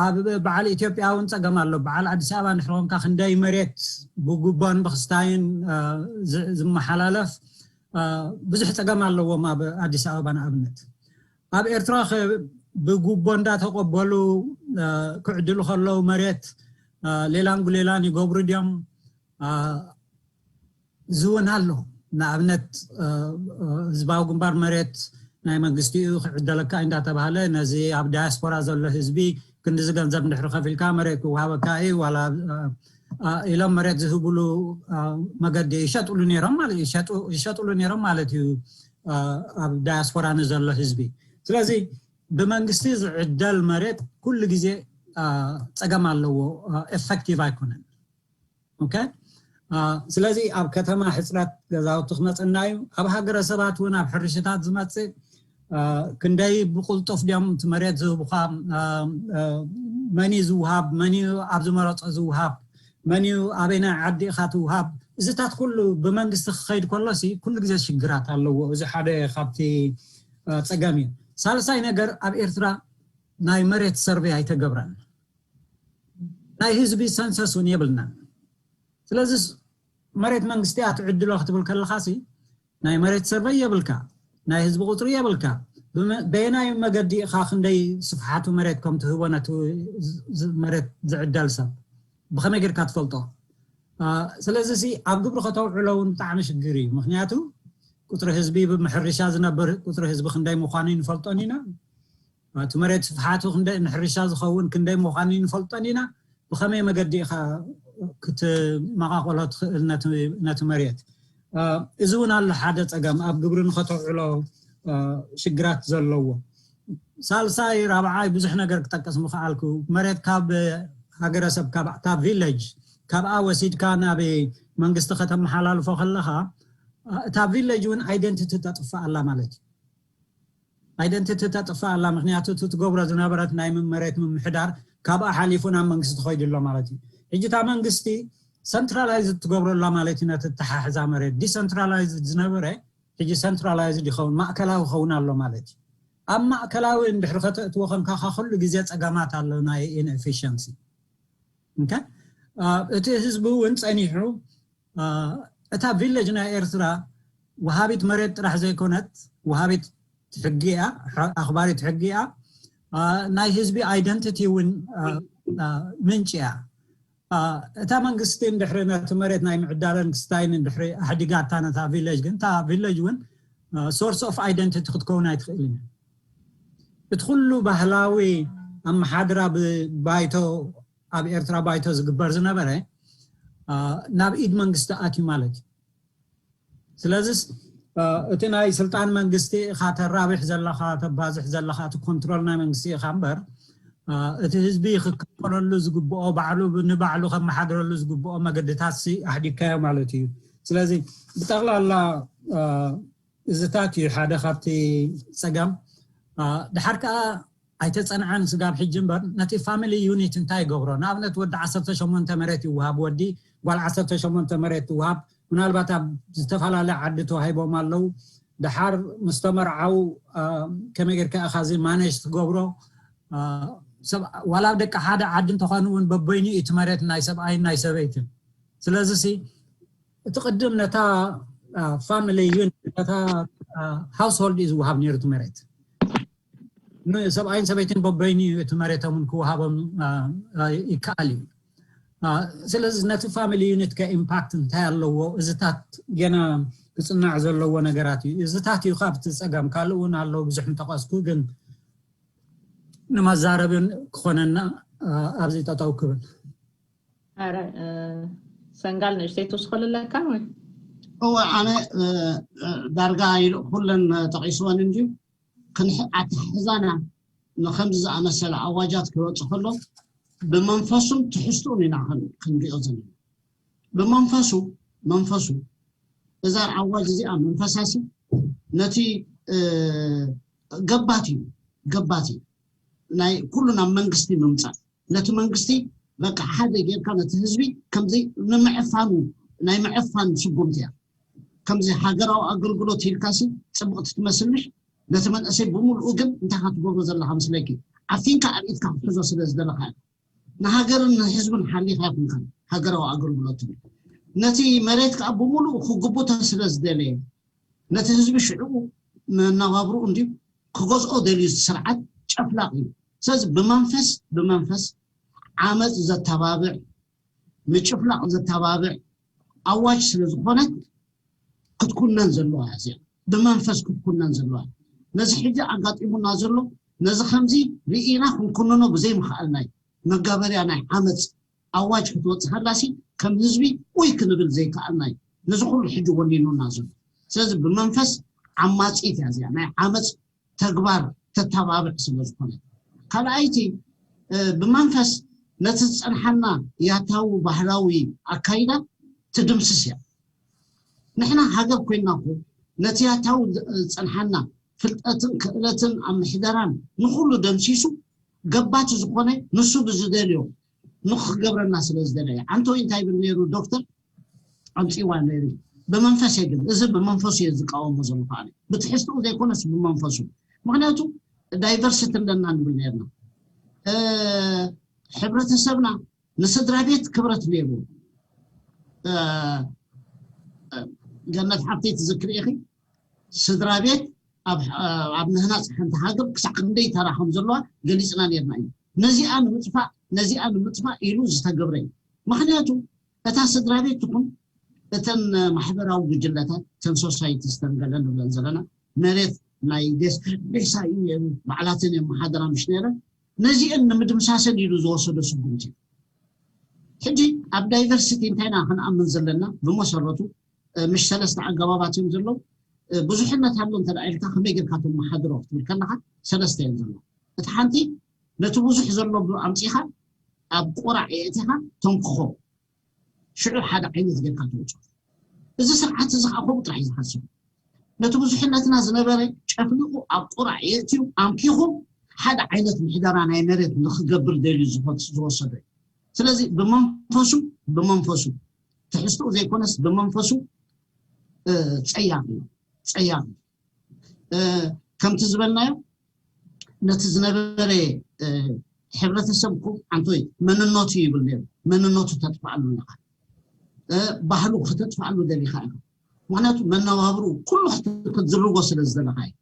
ኣብ በዓል ኢትዮጵያ እውን ፀገም ኣሎ። በዓል ኣዲስ ኣበባ እንድሕር ኮንካ ክንደይ መሬት ብጉቦን ብክስታይን ዝመሓላለፍ ብዙሕ ፀገም ኣለዎም። ኣብ ኣዲስ ኣበባ ንኣብነት ኣብ ኤርትራ ብጉቦ እንዳተቀበሉ ክዕድሉ ከለዉ መሬት ሌላን ጉሌላን ይገብሩ ድዮም? ዝውን ኣሎ። ንኣብነት ህዝባዊ ግንባር መሬት ናይ መንግስቲ እዩ ክዕደለካ እንዳተባሃለ ነዚ ኣብ ዳያስፖራ ዘሎ ህዝቢ ክንዲዚ ገንዘብ እንድሕሪ ከፊልካ መሬት ክወሃበካ እዩ ዋላ ኢሎም መሬት ዝህብሉ መገዲ ይሸጥሉ ነይሮም ማለት ይሸጥሉ ነይሮም ማለት እዩ ኣብ ዳያስፖራ ንዘሎ ህዝቢ። ስለዚ ብመንግስቲ ዝዕደል መሬት ኩሉ ግዜ ፀገም ኣለዎ፣ ኤፌክቲቭ ኣይኮነን። ኦኬ። ስለዚ ኣብ ከተማ ሕፅረት ገዛውቲ ክመፀና እዩ። ኣብ ሃገረሰባት እውን ኣብ ሕርሽታት ዝመፅእ ክንደይ ብቁልጡፍ ድዮም እቲ መሬት ዝህቡኻ፣ መን እዩ ዝውሃብ፣ መን እዩ ኣብ ዝመረፆ ዝውሃብ፣ መን እዩ ኣበይናይ ዓዲ ኢኻ ትውሃብ፣ እዚታት ኩሉ ብመንግስቲ ክኸይድ ከሎሲ ኩሉ ግዜ ሽግራት ኣለዎ። እዚ ሓደ ካብቲ ፀገም እዩ። ሳልሳይ ነገር ኣብ ኤርትራ ናይ መሬት ሰርቬይ ኣይተገብረን። ናይ ህዝቢ ሰንሰስ እውን የብልናን። ስለዚ መሬት መንግስቲ እያ ትዕድሎ ክትብል ከለኻሲ ናይ መሬት ሰርቨይ የብልካ፣ ናይ ህዝቢ ቁፅሪ የብልካ። በየናይ መገዲ ኢኻ ክንደይ ስፍሓቱ መሬት ከም ትህቦ ነቲ መሬት ዝዕደል ሰብ ብኸመይ ጌርካ ትፈልጦ? ስለዚ ሲ ኣብ ግብሪ ከተውዕሎ እውን ብጣዕሚ ሽግር እዩ። ምክንያቱ ቁፅሪ ህዝቢ ብምሕርሻ ዝነብር ቁፅሪ ህዝቢ ክንደይ ምዃኑ ይንፈልጦን ኢና። እቲ መሬት ስፍሓቱ ክንደይ ንሕርሻ ዝኸውን ክንደይ ምዃኑ ይንፈልጦን ኢና። ብኸመይ መገዲ ኢኻ ክትመቓቆሎ ትኽእል ነቲ መሬት? እዚ እውን ኣሎ ሓደ ፀገም ኣብ ግብሪ ንኸተውዕሎ ሽግራት ዘለዎ። ሳልሳይ ራብዓይ ብዙሕ ነገር ክጠቅስ ምኽኣልኩ። መሬት ካብ ሃገረሰብ ካብ እታ ቪለጅ ካብኣ ወሲድካ ናብ መንግስቲ ከተመሓላልፎ ከለኻ እታ ቪለጅ እውን ኣይደንቲቲ ተጥፍእ ኣላ ማለት እዩ። ኣይደንቲቲ ተጥፍእ ኣላ። ምክንያቱ እቲ ትገብሮ ዝነበረት ናይ መሬት ምምሕዳር ካብኣ ሓሊፉ ናብ መንግስቲ ትኸይዱ ኣሎ ማለት እዩ። ሕጂ እታ መንግስቲ ሰንትራላይዝ ትገብሮ ኣላ ማለት እዩ። ነቲ ተሓሕዛ መሬት ዲሰንትራላይዝ ዝነበረ ሕጂ ሰንትራላይዝ ይኸውን ማእከላዊ ይኸውን ኣሎ ማለት እዩ። ኣብ ማእከላዊ እንድሕሪ ከተእትዎ ከምካ ኩሉ ግዜ ፀገማት ኣሎ ናይ ኢንኤፊሽንሲ። እቲ ህዝቢ እውን ፀኒሑ እታ ቪለጅ ናይ ኤርትራ ወሃቢት መሬት ጥራሕ ዘይኮነት ወሃቢት ሕጊ እያ፣ ኣኽባሪት ሕጊ እያ። ናይ ህዝቢ ኣይደንቲቲ እውን ምንጭ እያ። እታ መንግስቲ እንድሕሪ ነቲ መሬት ናይ ምዕዳለን ክስታይን እንድሕሪ ኣሕዲጋታ ነታ ቪለጅ ግን እታ ቪለጅ እውን ሶርስ ኦፍ ኣይደንቲቲ ክትከውን ኣይትኽእልን እያ። እቲ ኩሉ ባህላዊ ኣመሓድራ ብባይቶ ኣብ ኤርትራ ባይቶ ዝግበር ዝነበረ ናብ ኢድ መንግስቲ ኣትዩ ማለት እዩ። ስለዚስ እቲ ናይ ስልጣን መንግስቲ ኢኻ ተራብሕ ዘለኻ ተባዝሕ ዘለኻ እቲ ኮንትሮል ናይ መንግስቲ ኢኻ እምበር እቲ ህዝቢ ክከፈለሉ ዝግብኦ ባዕሉ ንባዕሉ ከመሓድረሉ ዝግብኦ መገድታት ሲ ኣሕዲካዮ ማለት እዩ። ስለዚ ብጠቕላላ እዚታት እዩ ሓደ ካብቲ ፀገም። ድሓር ከዓ ኣይተፀንዐን ስጋብ ሕጂ እምበር ነቲ ፋሚሊ ዩኒት እንታይ ይገብሮ? ንኣብነት ወዲ ዓሰርተ ሸሞንተ መሬት ይወሃብ፣ ወዲ ጓል ዓሰርተ ሸሞንተ መሬት ይወሃብ። ምናልባት ኣብ ዝተፈላለየ ዓዲ ተዋሂቦም ኣለዉ። ድሓር ምስ ተመርዓው ከመይ ጌርካ ኢኻ እዚ ማኔጅ ትገብሮ? ዋላ ደቂ ሓደ ዓዲ እንተኾኑ እውን በበይኑ እዩ እቲ መሬት ናይ ሰብኣይን ናይ ሰበይትን። ስለዚ ሲ እቲ ቅድም ነታ ፋሚሊ ዩኒት ነታ ሃውስሆልድ እዩ ዝወሃብ ነይሩ እቲ መሬት። ንሰብኣይን ሰበይትን በበይኑ እዩ እቲ መሬቶም እውን ክወሃቦም ይከኣል እዩ። ስለዚ ነቲ ፋሚሊ ዩኒት ከ ኢምፓክት እንታይ ኣለዎ? እዚታት ገና ክፅናዕ ዘለዎ ነገራት እዩ። እዚታት እዩ ካብቲ ፀገም ካልእ እውን ኣለዎ ብዙሕ ምጠቐስኩ ግን ንመዛረቢ ክኾነና ኣብዚ ጠጠው ክብል። ኧረ ሰንጋል ንእሽተይ ትውስኸሉ ኣለካ ወይ? እወ ኣነ ዳርጋ ኢሉ ኩለን ጠቂስወን እንድዩ ክንሕ ኣተሓሕዛና ንከምዚ ዝኣመሰለ ኣዋጃት ክወፅ ከሎ ብመንፈሱን ትሕዝትኡን ኢና ክንሪኦ ዘለና። ብመንፈሱ መንፈሱ እዛ ኣዋጅ እዚኣ መንፈሳሲ ነቲ ገባት እዩ ገባት እዩ ናይ ኩሉ ናብ መንግስቲ ምምፃእ ነቲ መንግስቲ በቃ ሓደ ጌርካ ነቲ ህዝቢ ከምዚ ንምዕፋኑ ናይ ምዕፋን ስጉምቲ እያ። ከምዚ ሃገራዊ ኣገልግሎት ኢልካሲ ጽቡቕቲ ትመስልሽ፣ ነቲ መንእሰይ ብምልኡ ግን እንታይ ክትገብሮ ዘለካ ምስለኪ፣ ዓፊንካ ኣብ ኢድካ ክትሕዞ ስለ ዝደለካ እያ። ንሃገርን ንህዝብን ሓሊኻ ይኹንካ ሃገራዊ ኣገልግሎት ትብል። ነቲ መሬት ከዓ ብምልኡ ክግብቶ ስለ ዝደለየ፣ ነቲ ህዝቢ ሽዕኡ መነባብርኡ እንድዩ ክገዝኦ ደልዩ ስርዓት ጨፍላቕ እዩ። ስለዚ ብመንፈስ ብመንፈስ ዓመፅ ዘተባብዕ፣ ምጭፍላቕ ዘተባብዕ ኣዋጅ ስለ ዝኾነት ክትኩነን ዘለዋ እያ። እዚኣ ብመንፈስ ክትኩነን ዘለዋ። ነዚ ሕጂ ኣጋጢሙና ዘሎ ነዚ ከምዚ ርኢና ክንኩንኖ ብዘይምኽኣልና እዩ። መጋበርያ ናይ ዓመፅ ኣዋጅ ክትወፅእ ከላሲ ከም ህዝቢ ኡይ ክንብል ዘይከኣልና እዩ። ነዚ ኩሉ ሕጂ ወኒኑና ዘሎ። ስለዚ ብመንፈስ ዓማፂት እያ እዚኣ፣ ናይ ዓመፅ ተግባር ተተባብዕ ስለ ዝኾነ። ካልኣይቲ፣ ብመንፈስ ነቲ ዝፀንሓና ያታዊ ባህላዊ ኣካይዳ ትድምስስ እያ። ንሕና ሃገር ኮይንና እኮ ነቲ ያታዊ ዝፀንሓና ፍልጠትን ክእለትን ኣብ ምሕደራን ንኹሉ ደምሲሱ ገባቲ ዝኾነ ንሱ ብዝደልዮ ንክገብረና ስለ ዝደለየ። ዓንተወይ እንታይ ይብል ነይሩ ዶክተር? ኣምፅዋ ነይሩ። ብመንፈስ እየ ግን፣ እዚ ብመንፈሱ እየ ዝቃወሞ ዘለኹ ኣነ። ብትሕዝትኡ ዘይኮነስ ብመንፈሱ። ምክንያቱ ዳይቨርሲቲ ኣለና ንብል ነርና። ሕብረተሰብና ንስድራ ቤት ክብረት ነይሩ። ገነት ሓፍተይ ትዝክር ኢኺ? ስድራ ቤት ኣብ ምህናፅ ሓንቲ ሃገር ክሳዕ ክንደይ ተራ ከም ዘለዋ ገሊፅና ነርና እዩ። ነዚኣ ንምጥፋእ ነዚኣ ንምጥፋእ ኢሉ ዝተገብረ እዩ። ምክንያቱ እታ ስድራ ቤት ትኹን እተን ማሕበራዊ ጉጅለታት እተን ሶሳይቲ ዝተንገለ ንብለን ዘለና መሬት ናይ ዴሳ እዩ ነሩ። ባዕላተን የመሓደራ ምሽ ነረ ነዚአን ንምድምሳሰን ኢሉ ዝወሰዶ ስጉምቲ እዩ። ሕጂ ኣብ ዳይቨርሲቲ እንታይና ክንኣምን ዘለና? ብመሰረቱ ምሽ ሰለስተ ኣገባባት እዮም ዘለዉ። ብዙሕነት ኣሎ እንተ ኢልካ ከመይ ጌርካ ተመሓድሮ ክትብል ከለካ ሰለስተ እዮም ዘለዉ። እቲ ሓንቲ ነቲ ብዙሕ ዘሎ ኣምፂኻ ኣብ ቁራዕ የእቲኻ ተንክኾ ሽዑ ሓደ ዓይነት ጌርካ ትወፅኦ። እዚ ስርዓት እዚ ከዓ ከምኡ ጥራሕ እዩ ዝሓስብ። ነቲ ብዙሕነትና ዝነበረ ጨፍሊቑ ኣብ ቁራዕ የእትዩ ኣምኪኹ ሓደ ዓይነት ምሕደራ ናይ መሬት ንክገብር ደልዩ ዝወሰዶ እዩ። ስለዚ ብመንፈሱ ብመንፈሱ ትሕዝትኡ ዘይኮነስ ብመንፈሱ ፀያፍ እዩ። ፀያፍ ከምቲ ዝበልናዮ ነቲ ዝነበረ ሕብረተሰብ እኮ ኣንቶይ መንነቱ ይብል ነሩ። መንነቱ ተጥፋኣሉ ኣለካ። ባህሉ ከተጥፋኣሉ ደሊካ ኢኻ። ምክንያቱ መነባብሩ ኩሉ ክትዝርጎ ስለ ዝደለካ እዩ።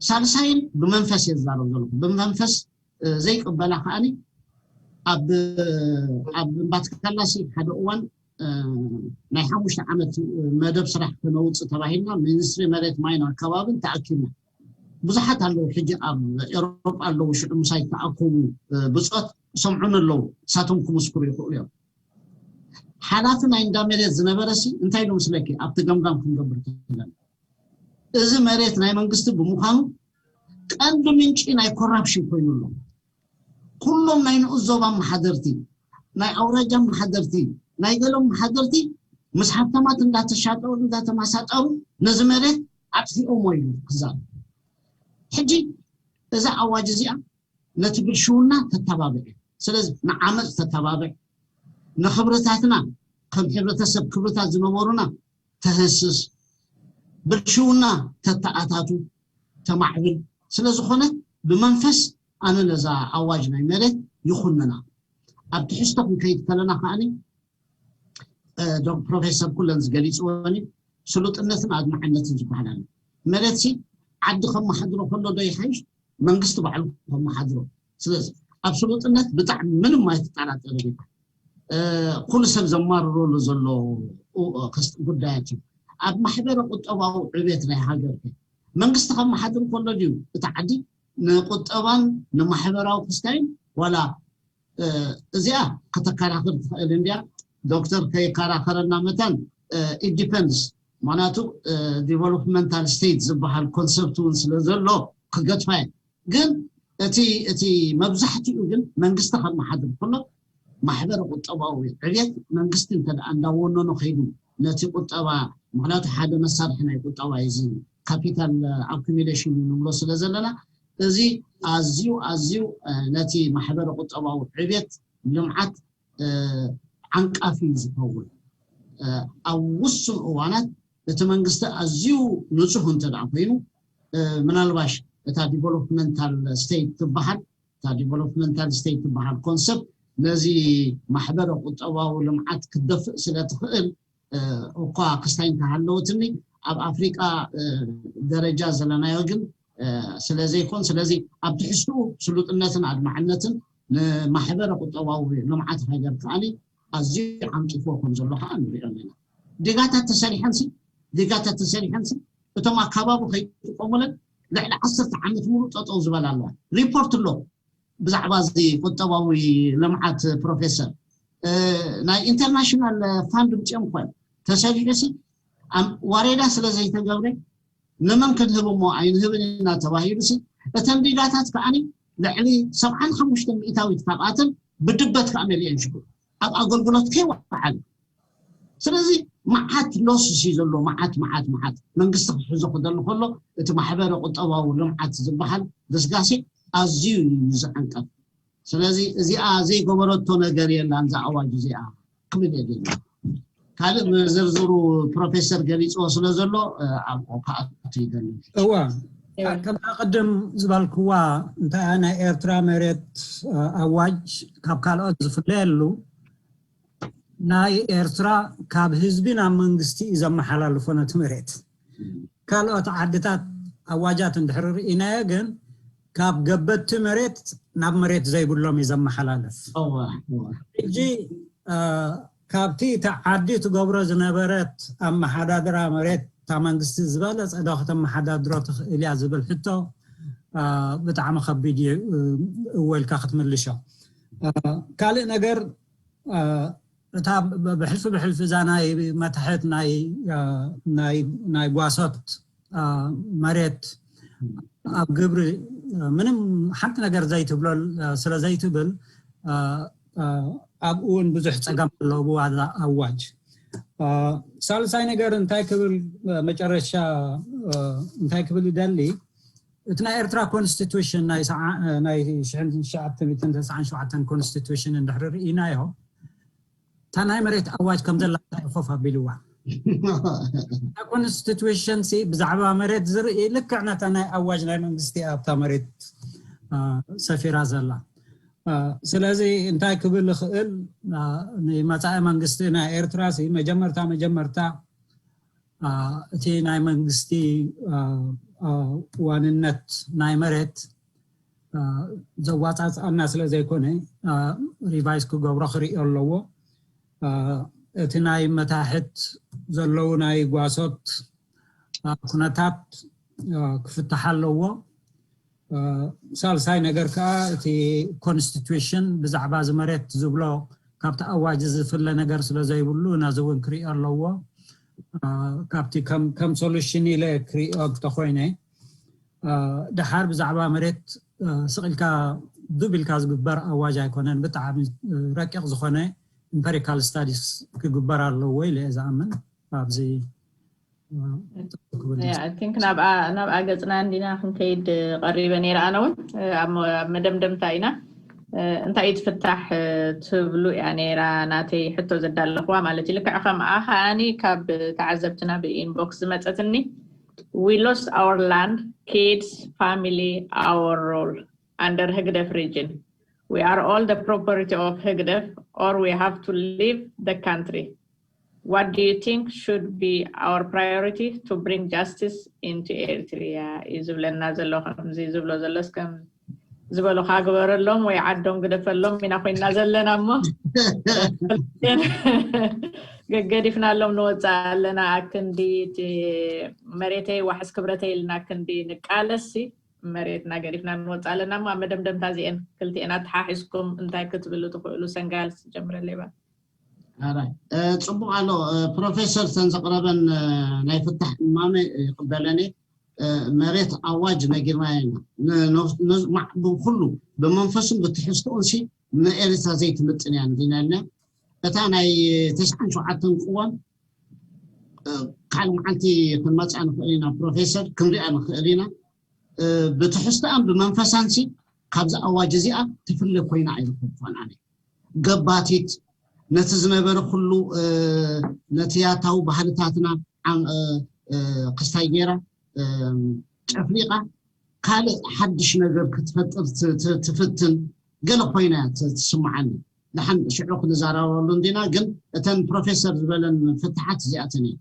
ሳልሳይን ብመንፈስ እየ ዝዛረብ ዘለኩ። ብመንፈስ ዘይቅበላ ከዓኒ ኣብ ኣብ እምባትካላሲ ሓደ እዋን ናይ ሓሙሽተ ዓመት መደብ ስራሕ ክነውፅእ ተባሂልና ሚኒስትሪ መሬት ማይን ኣከባብን ተኣኪብና። ብዙሓት ኣለዉ ሕጂ ኣብ ኤሮጳ ኣለዉ ሽዑ ምሳይ ተኣከቡ ብፆት ሰምዑን ኣለዉ። እሳቶም ክምስክሩ ይኽእሉ እዮም። ሓላፊ ናይ እንዳ መሬት ዝነበረ ሲ እንታይ ኢሉ ምስለኪ ኣብቲ ገምጋም ክንገብር ከለና እዚ መሬት ናይ መንግስቲ ብምዃኑ ቀንዲ ምንጪ ናይ ኮራፕሽን ኮይኑ ኣሎ። ኩሎም ናይ ንኡስ ዞባ መሓደርቲ ናይ ኣውራጃ መሓደርቲ ናይ ገሎም መሓደርቲ ምስ ሃብታማት እንዳተሻጠሩ እንዳተማሳጠሩ ነዚ መሬት ኣጥፊኦሞ ኢሉ ክዛብ ሕጂ እዛ ኣዋጅ እዚኣ ነቲ ብልሽውና ተተባብዕ። ስለዚ ንዓመፅ ተተባብዕ፣ ንክብርታትና ከም ሕብረተሰብ ክብርታት ዝነበሩና ተህስስ፣ ብልሽውና ተተኣታቱ ተማዕብል ስለዝኾነ ብመንፈስ ኣነ ነዛ ኣዋጅ ናይ መሬት ይኹንና። ኣብ ትሕዝቶ ክንከይድ ከለና ከዓኒ ፕሮፌሰር ኩለን ዝገሊፅወን ስሉጥነትን ኣድማዕነትን ዝበሃል ኣሎ። መሬት ሲ ዓዲ ከመሓድሮ ከሎ ዶ ይሓይሽ መንግስቲ ባዕሉ ከመሓድሮ? ስለዚ ኣብ ስሉጥነት ብጣዕሚ ምንም ኣይትጠራጠር። ኩሉ ሰብ ዘማርረሉ ዘሎ ጉዳያት እዩ። ኣብ ማሕበረ ቁጠባዊ ዕቤት ናይ ሃገር መንግስቲ ከመሓድር ከሎ ድዩ እቲ ዓዲ ንቁጠባን ንማሕበራዊ ክስታይን ዋላ እዚኣ ከተከራክር ትኽእል እንዲያ። ዶክተር ከይከራከረና መታን ኢት ዲፐንድስ። ምክንያቱ ዲቨሎፕመንታል ስቴት ዝበሃል ኮንሰፕት እውን ስለ ዘሎ ክገድፋ እየ። ግን እቲ እቲ መብዛሕትኡ ግን መንግስቲ ከመሓድር ከሎ ማሕበረ ቁጠባዊ ዕብየት መንግስቲ እንተ እንዳወነኖ ከይዱ ነቲ ቁጠባ ምክንያቱ ሓደ መሳርሒ ናይ ቁጠባ እዩ። እዚ ካፒታል ኣኩሚሌሽን ንብሎ ስለ ዘለና እዚ ኣዝዩ ኣዝዩ ነቲ ማሕበረ ቁጠባዊ ዕብየት ልምዓት ዓንቃፊ እዩ ዝኸውን። ኣብ ውሱን እዋናት እቲ መንግስቲ ኣዝዩ ንፁህ እንተ ደኣ ኮይኑ ምናልባሽ እታ ዲቨሎፕመንታል ስቴት ትበሃል እታ ዲቨሎፕመንታል ስቴት ትበሃል ኮንሰፕት ነዚ ማሕበረ ቁጠባዊ ልምዓት ክትደፍእ ስለ ትኽእል እኳ ክስታይ እንተሃለወትኒ ኣብ ኣፍሪቃ ደረጃ ዘለናዮ ግን ስለ ዘይኮን ስለዚ ኣብ ትሕዝትኡ ስሉጥነትን ኣድማዕነትን ንማሕበረ ቁጠባዊ ልምዓት ሃገር ከዓኒ ኣዝዩ ዓንቂፍዎ ከም ዘሎ ከዓ ንሪኦ ኣለና። ዲጋታት ተሰሪሐንሲ ዲጋታት ተሰሪሐንሲ እቶም ኣካባቢ ከይጥቀሙለን ልዕሊ ዓሰርተ ዓመት ሙሉ ጠጠው ዝበላ ኣለዋ። ሪፖርት ኣሎ ብዛዕባ እዚ ቁጠባዊ ልምዓት ፕሮፌሰር ናይ ኢንተርናሽናል ፋንድ ምፅኦም ኮን ተሰሪሑ ሲ ዋሬዳ ስለ ዘይተገብረ ንመን ክንህብ እሞ ኣይንህብን ኢና ተባሂሉ ሲ እተን ዲጋታት ከዓኒ ልዕሊ ሰብዓን ሓሙሽተ ሚእታዊት ካብኣተን ብድበት ከዓ መሊአን ሽጉ ኣብ ኣገልግሎት ከይወዓል ስለዚ መዓት ሎስ ሲ ዘሎ መዓት መዓት መዓት መንግስቲ ክሕዞ ክደሊ ከሎ እቲ ማሕበረ ቁጠባዊ ልምዓት ዝበሃል ገስጋሴ ኣዝዩ እዩ ዝዕንቀፍ ስለዚ እዚኣ ዘይገበረቶ ነገር የላን እዛ ኣዋጅ እዚኣ ክብል የድሊ ካልእ ብዝርዝሩ ፕሮፌሰር ገሊፅዎ ስለ ዘሎ ኣብኡ ክኣቱ ይደሊ እዋ ከምታ ቅድም ዝበልክዋ እንታይ ናይ ኤርትራ መሬት ኣዋጅ ካብ ካልኦት ዝፍለየሉ ናይ ኤርትራ ካብ ህዝቢ ናብ መንግስቲ እዩ ዘመሓላልፎ ነቲ መሬት ካልኦት ዓድታት ኣዋጃት እንድሕሪ ርኢናዮ ግን ካብ ገበቲ መሬት ናብ መሬት ዘይብሎም እዩ ዘመሓላልፍ ሕጂ ካብቲ እቲ ዓዲ ትገብሮ ዝነበረት ኣመሓዳድራ መሬት እታ መንግስቲ ዝበለፀ ዶ ከተመሓዳድሮ ትኽእል እያ ዝብል ሕቶ ብጣዕሚ ከቢድ እዩ እወ ኢልካ ክትምልሾ ካልእ ነገር እታ ብሕልፊ ብሕልፊ እዛ ናይ መታሕት ናይ ጓሶት መሬት ኣብ ግብሪ ምንም ሓንቲ ነገር ዘይትብሎ ስለ ዘይትብል ኣብኡ እውን ብዙሕ ፀገም ኣለዎ ብዋዛ ኣዋጅ ሳልሳይ ነገር እንታይ ክብል መጨረሻ እንታይ ክብል ይደሊ እቲ ናይ ኤርትራ ኮንስቲቱሽን ናይ ኮንስቲቱሽን እንድሕሪ ርኢናዮ እታ ናይ መሬት ኣዋጅ ከም ዘላ እንታይ ኮፍ ኣቢልዋ ኮንስቲቱሽን ብዛዕባ መሬት ዝርኢ ልክዕ ነታ ናይ ኣዋጅ ናይ መንግስቲ ኣብታ መሬት ሰፊራ ዘላ ስለዚ እንታይ ክብል ይኽእል ንመፃኢ መንግስቲ ናይ ኤርትራ መጀመርታ መጀመርታ እቲ ናይ መንግስቲ ዋንነት ናይ መሬት ዘዋፃፅኣና ስለ ዘይኮነ ሪቫይዝ ክገብሮ ክርእዮ ኣለዎ እቲ ናይ መታሕት ዘለዉ ናይ ጓሶት ኩነታት ክፍታሕ ኣለዎ ሳልሳይ ነገር ከዓ እቲ ኮንስቲቱሽን ብዛዕባ እዚ መሬት ዝብሎ ካብቲ ኣዋጅ ዝፍለ ነገር ስለ ዘይብሉ ነዚ እውን ክሪኦ ኣለዎ ካብቲ ከም ሶሉሽን ኢለ ክሪኦ እንተኮይነ ደሓር ብዛዕባ መሬት ስቕ ኢልካ ዱብ ኢልካ ዝግበር ኣዋጅ ኣይኮነን ብጣዕሚ ረቂቕ ዝኾነ ኢምፐሪካል ስታዲስ ክግበር ኣለዎ ኢለ እየ ዝኣምን ኣብዚ ቲንክ ናብኣ ገፅና እንዲና ክንከይድ ቀሪበ ነይረ ኣነ እውን ኣብ መደምደምታ ኢና እንታይ እዩ ትፍታሕ ትብሉ እያ ነይራ ናተይ ሕቶ ዘዳለኽዋ ማለት እዩ ልክዕ ከምኣ ከኣኒ ካብ ተዓዘብትና ብኢንቦክስ ዝመፀትኒ we lost our land kids family our role under ህግደፍ region we are all the property of ህግደፍ or we have to leave the country what do you think should be our priority to bring justice into Eritrea እዩ ዝብለና ዘሎ ከምዚ ዝብሎ ዘሎስ ከም ዝበሉካ ግበረሎም ወይ ዓዶም ግደፈሎም ኢና ኮይንና ዘለና እሞ ገገዲፍናሎም ንወፅእ ኣለና ኣክንዲ መሬተይ ዋሕስ ክብረተይ ኢልና ክንዲ ንቃለሲ መሬትና ገዲፍና ንወፅእ ኣለና እሞ ኣብ መደምደምታ እዚአን ክልቲአን ኣተሓሒዝኩም እንታይ ክትብሉ ትኽእሉ ሰንጋል ትጀምረለይ ባ ፅቡቅ ኣሎ ፕሮፌሰር ተን ዘቅረበን ናይ ፍታሕ እማመ ይቅበለኒ መሬት ኣዋጅ ነጊርና ኢና ብኩሉ ብመንፈሱን ብትሕዝትኡን ሲ ንኤርትራ ዘይትምጥን እያ ንዲናልና እታ ናይ ተስዓን ሸውዓተን ቅዋም ካልእ መዓልቲ ክንመፅኣ ንኽእል ኢና ፕሮፌሰር ክንሪኣ ንኽእል ኢና ብትሕዝትኣን ብመንፈሳንሲ ካብዚ ኣዋጅ እዚኣ ትፍለ ኮይና ኣይረኸብኳን ኣነ። ገባቲት ነቲ ዝነበረ ኩሉ ነቲ ያታዊ ባህልታትና ክስታይ ገይራ ጨፍሊቃ ካልእ ሓድሽ ነገር ክትፈጥር ትፍትን ገለ ኮይና ትስምዓኒ። ንሓን ሽዑ ክንዛረበሉ እንዲና፣ ግን እተን ፕሮፌሰር ዝበለን ፍትሓት እዚኣተን እየ።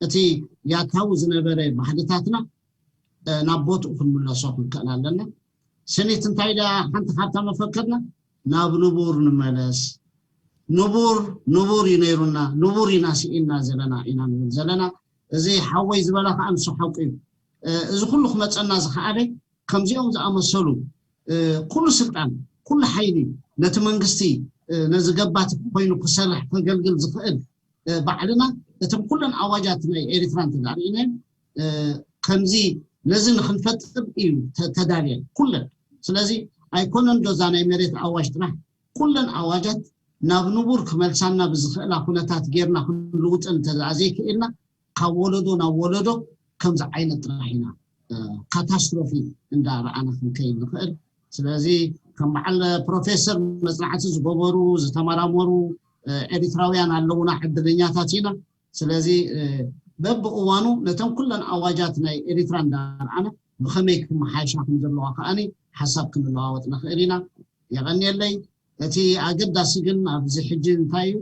እቲ ያታዊ ዝነበረ ባህልታትና ናብ ቦትኡ ክንምለሶ ክንክእል ኣለና። ስኒት እንታይ ዳ ሓንቲ ካብታ መፈከርና ናብ ንቡር ንመለስ። ንቡር ንቡር እዩ ነይሩና፣ ንቡር ኢና ስኢንና ዘለና ኢና ንብል ዘለና። እዚ ሓወይ ዝበላ ከዓ ንሱ ሓቁ እዩ። እዚ ኩሉ ክመፀና ዝኸኣለ ከምዚኦም ዝኣመሰሉ ኩሉ ስልጣን ኩሉ ሓይሊ ነቲ መንግስቲ ነዚ ገባቲ ኮይኑ ክሰርሕ ከገልግል ዝኽእል ባዕልና እቶም ኩለን ኣዋጃት ናይ ኤሪትራ እንተዳርእናዮም ከምዚ ነዚ ንክንፈጥር እዩ ተዳልየን ኩለን። ስለዚ ኣይኮነን ዶ እዛ ናይ መሬት ኣዋጅ ጥራሕ ኩለን ኣዋጃት ናብ ንቡር ክመልሳና ብዝኽእላ ኩነታት ጌርና ክንልውጥን እንተ ዘይክእልና ካብ ወለዶ ናብ ወለዶ ከምዚ ዓይነት ጥራሕ ኢና ካታስትሮፊ እንዳረኣና ክንከይድ ንኽእል። ስለዚ ከም በዓል ፕሮፌሰር መፅናዕቲ ዝገበሩ ዝተመራመሩ ኤሪትራውያን ኣለውና፣ ዕድለኛታት ኢና። ስለዚ በብእዋኑ ነተን ኩለን ኣዋጃት ናይ ኤሪትራ እንዳረኣና ብኸመይ ክመሓየሻ ከም ዘለዋ ከዓኒ ሓሳብ ክንለዋወጥ ንኽእል ኢና። የቐንየለይ። እቲ ኣገዳሲ ግን ኣብዚ ሕጂ እንታይ እዩ፣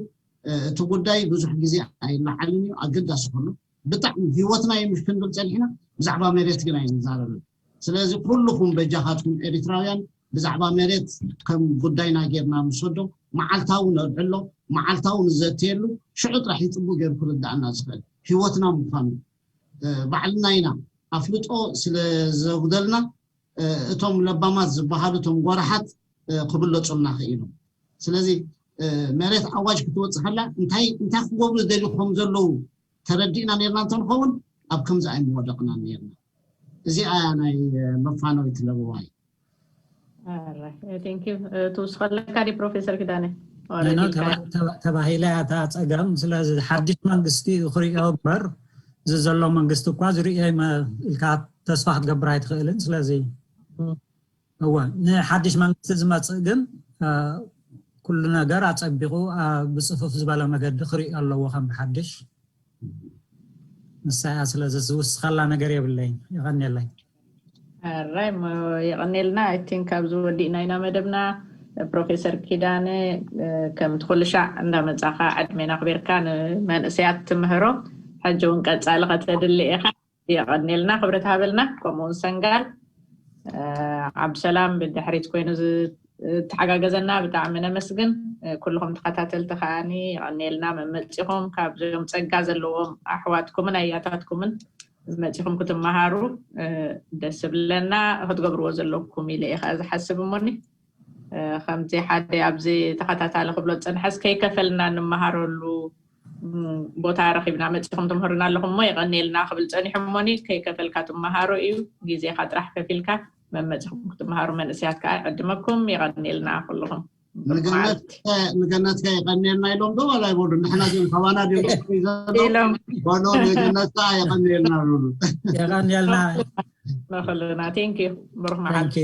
እቲ ጉዳይ ብዙሕ ግዜ ኣይለዓልን እዩ። ኣገዳሲ ኩሉ ብጣዕሚ ህይወትና እዩ ምሽ ክንብል ጸኒሕና፣ ብዛዕባ መሬት ግን ኣይንዛረብን። ስለዚ ኩልኹም በጃኻትኩም ኤሪትራውያን ብዛዕባ መሬት ከም ጉዳይና ጌርና ንሰዶ፣ መዓልታዊ ነልዕሎ፣ መዓልታዊ ንዘትየሉ፣ ሽዑ ጥራሕ እዩ ጽቡቅ ገይሩ ክርዳእና ዝኽእል ህይወትና ምዃኑ። ባዕልና ኢና ኣፍልጦ ስለ ዘጉደልና እቶም ለባማት ዝበሃሉ እቶም ጎራሓት ክብለፁልና ክኢሎም። ስለዚ መሬት ኣዋጅ ክትወፅእ ከላ እንታይ እንታይ ክገብሩ ዝደልዩ ከም ዘለዉ ተረዲእና ነርና እንተንኸውን ኣብ ከምዚ ኣይምወደቕና ነርና። እዚኣ ናይ መፋነዊት ለበዋይ። ትውስኸለካ ዲ ፕሮፌሰር ኪዳነ? ተባሂላ እያ እታ ፀገም። ስለዚ ሓድሽ መንግስቲ እዩ ክሪኦ እምበር እዚ ዘሎ መንግስቲ እኳ ዝርእዮ ኢልካ ተስፋ ክትገብር ኣይትኽእልን። ስለዚ እወ ንሓድሽ መንግስቲ ዝመፅእ ግን ኩሉ ነገር ኣፀቢቑ ብፅፉፍ ዝበለ መገዲ ክርእዮ ኣለዎ ከም ብሓድሽ። ንሳ እያ ስለዚ ዝውስኸላ ነገር የብለይን። የቐንየለይ። ራይ የቐንየልና። ኣይ ቲንክ ኣብዚ ወዲእና ኢና መደብና። ፕሮፌሰር ኪዳነ ከምቲ ኩሉ ሻዕ እንዳመፃኻ ዕድሜና ኣኽቢርካ ንመንእሰያት ትምህሮ ሕጂ እውን ቀፃሊ ከተድሊ ኢኻ። የቐንየልና ክብረት ሃበልና። ከምኡ እውን ሰንጋል ዓብሰላም ብድሕሪት ኮይኑ ዝተሓጋገዘና ብጣዕሚ ነመስግን። ኩልኹም ተኸታተልቲ ከዓኒ የቐንየልና መመፂኹም ካብዞም ፀጋ ዘለዎም ኣሕዋትኩምን ኣያታትኩምን መፂኹም ክትመሃሩ ደስ ዝብለና ክትገብርዎ ዘለኩም ኢለ እየ ከዓ ዝሓስብ እሞኒ ከምዚ ሓደ ኣብዚ ተኸታታሊ ክብሎ ዝፀንሐስ ከይከፈልና እንመሃረሉ ቦታ ረኺብና መፂኹም ትምህሩና ኣለኹም እሞ የቐንየልና ክብል ፀኒሑ እሞኒ ከይከፈልካ ትመሃሮ እዩ ግዜኻ ጥራሕ ከፊልካ መመፂኹም ክትመሃሩ መንእሰያት ከዓ ይዕድመኩም የቐንየልና ኩልኹም ንገነትካ የቐንየልና ኢሎም ዶ ዋላ ይበሉ ንሕና ዲም ካባና ዲም ኢሎም በሎ ንገነትካ የቐንየልና ይብሉ የቐንየልና ንኹልና ቴንክ ዩ ብሩክ መዓልቲ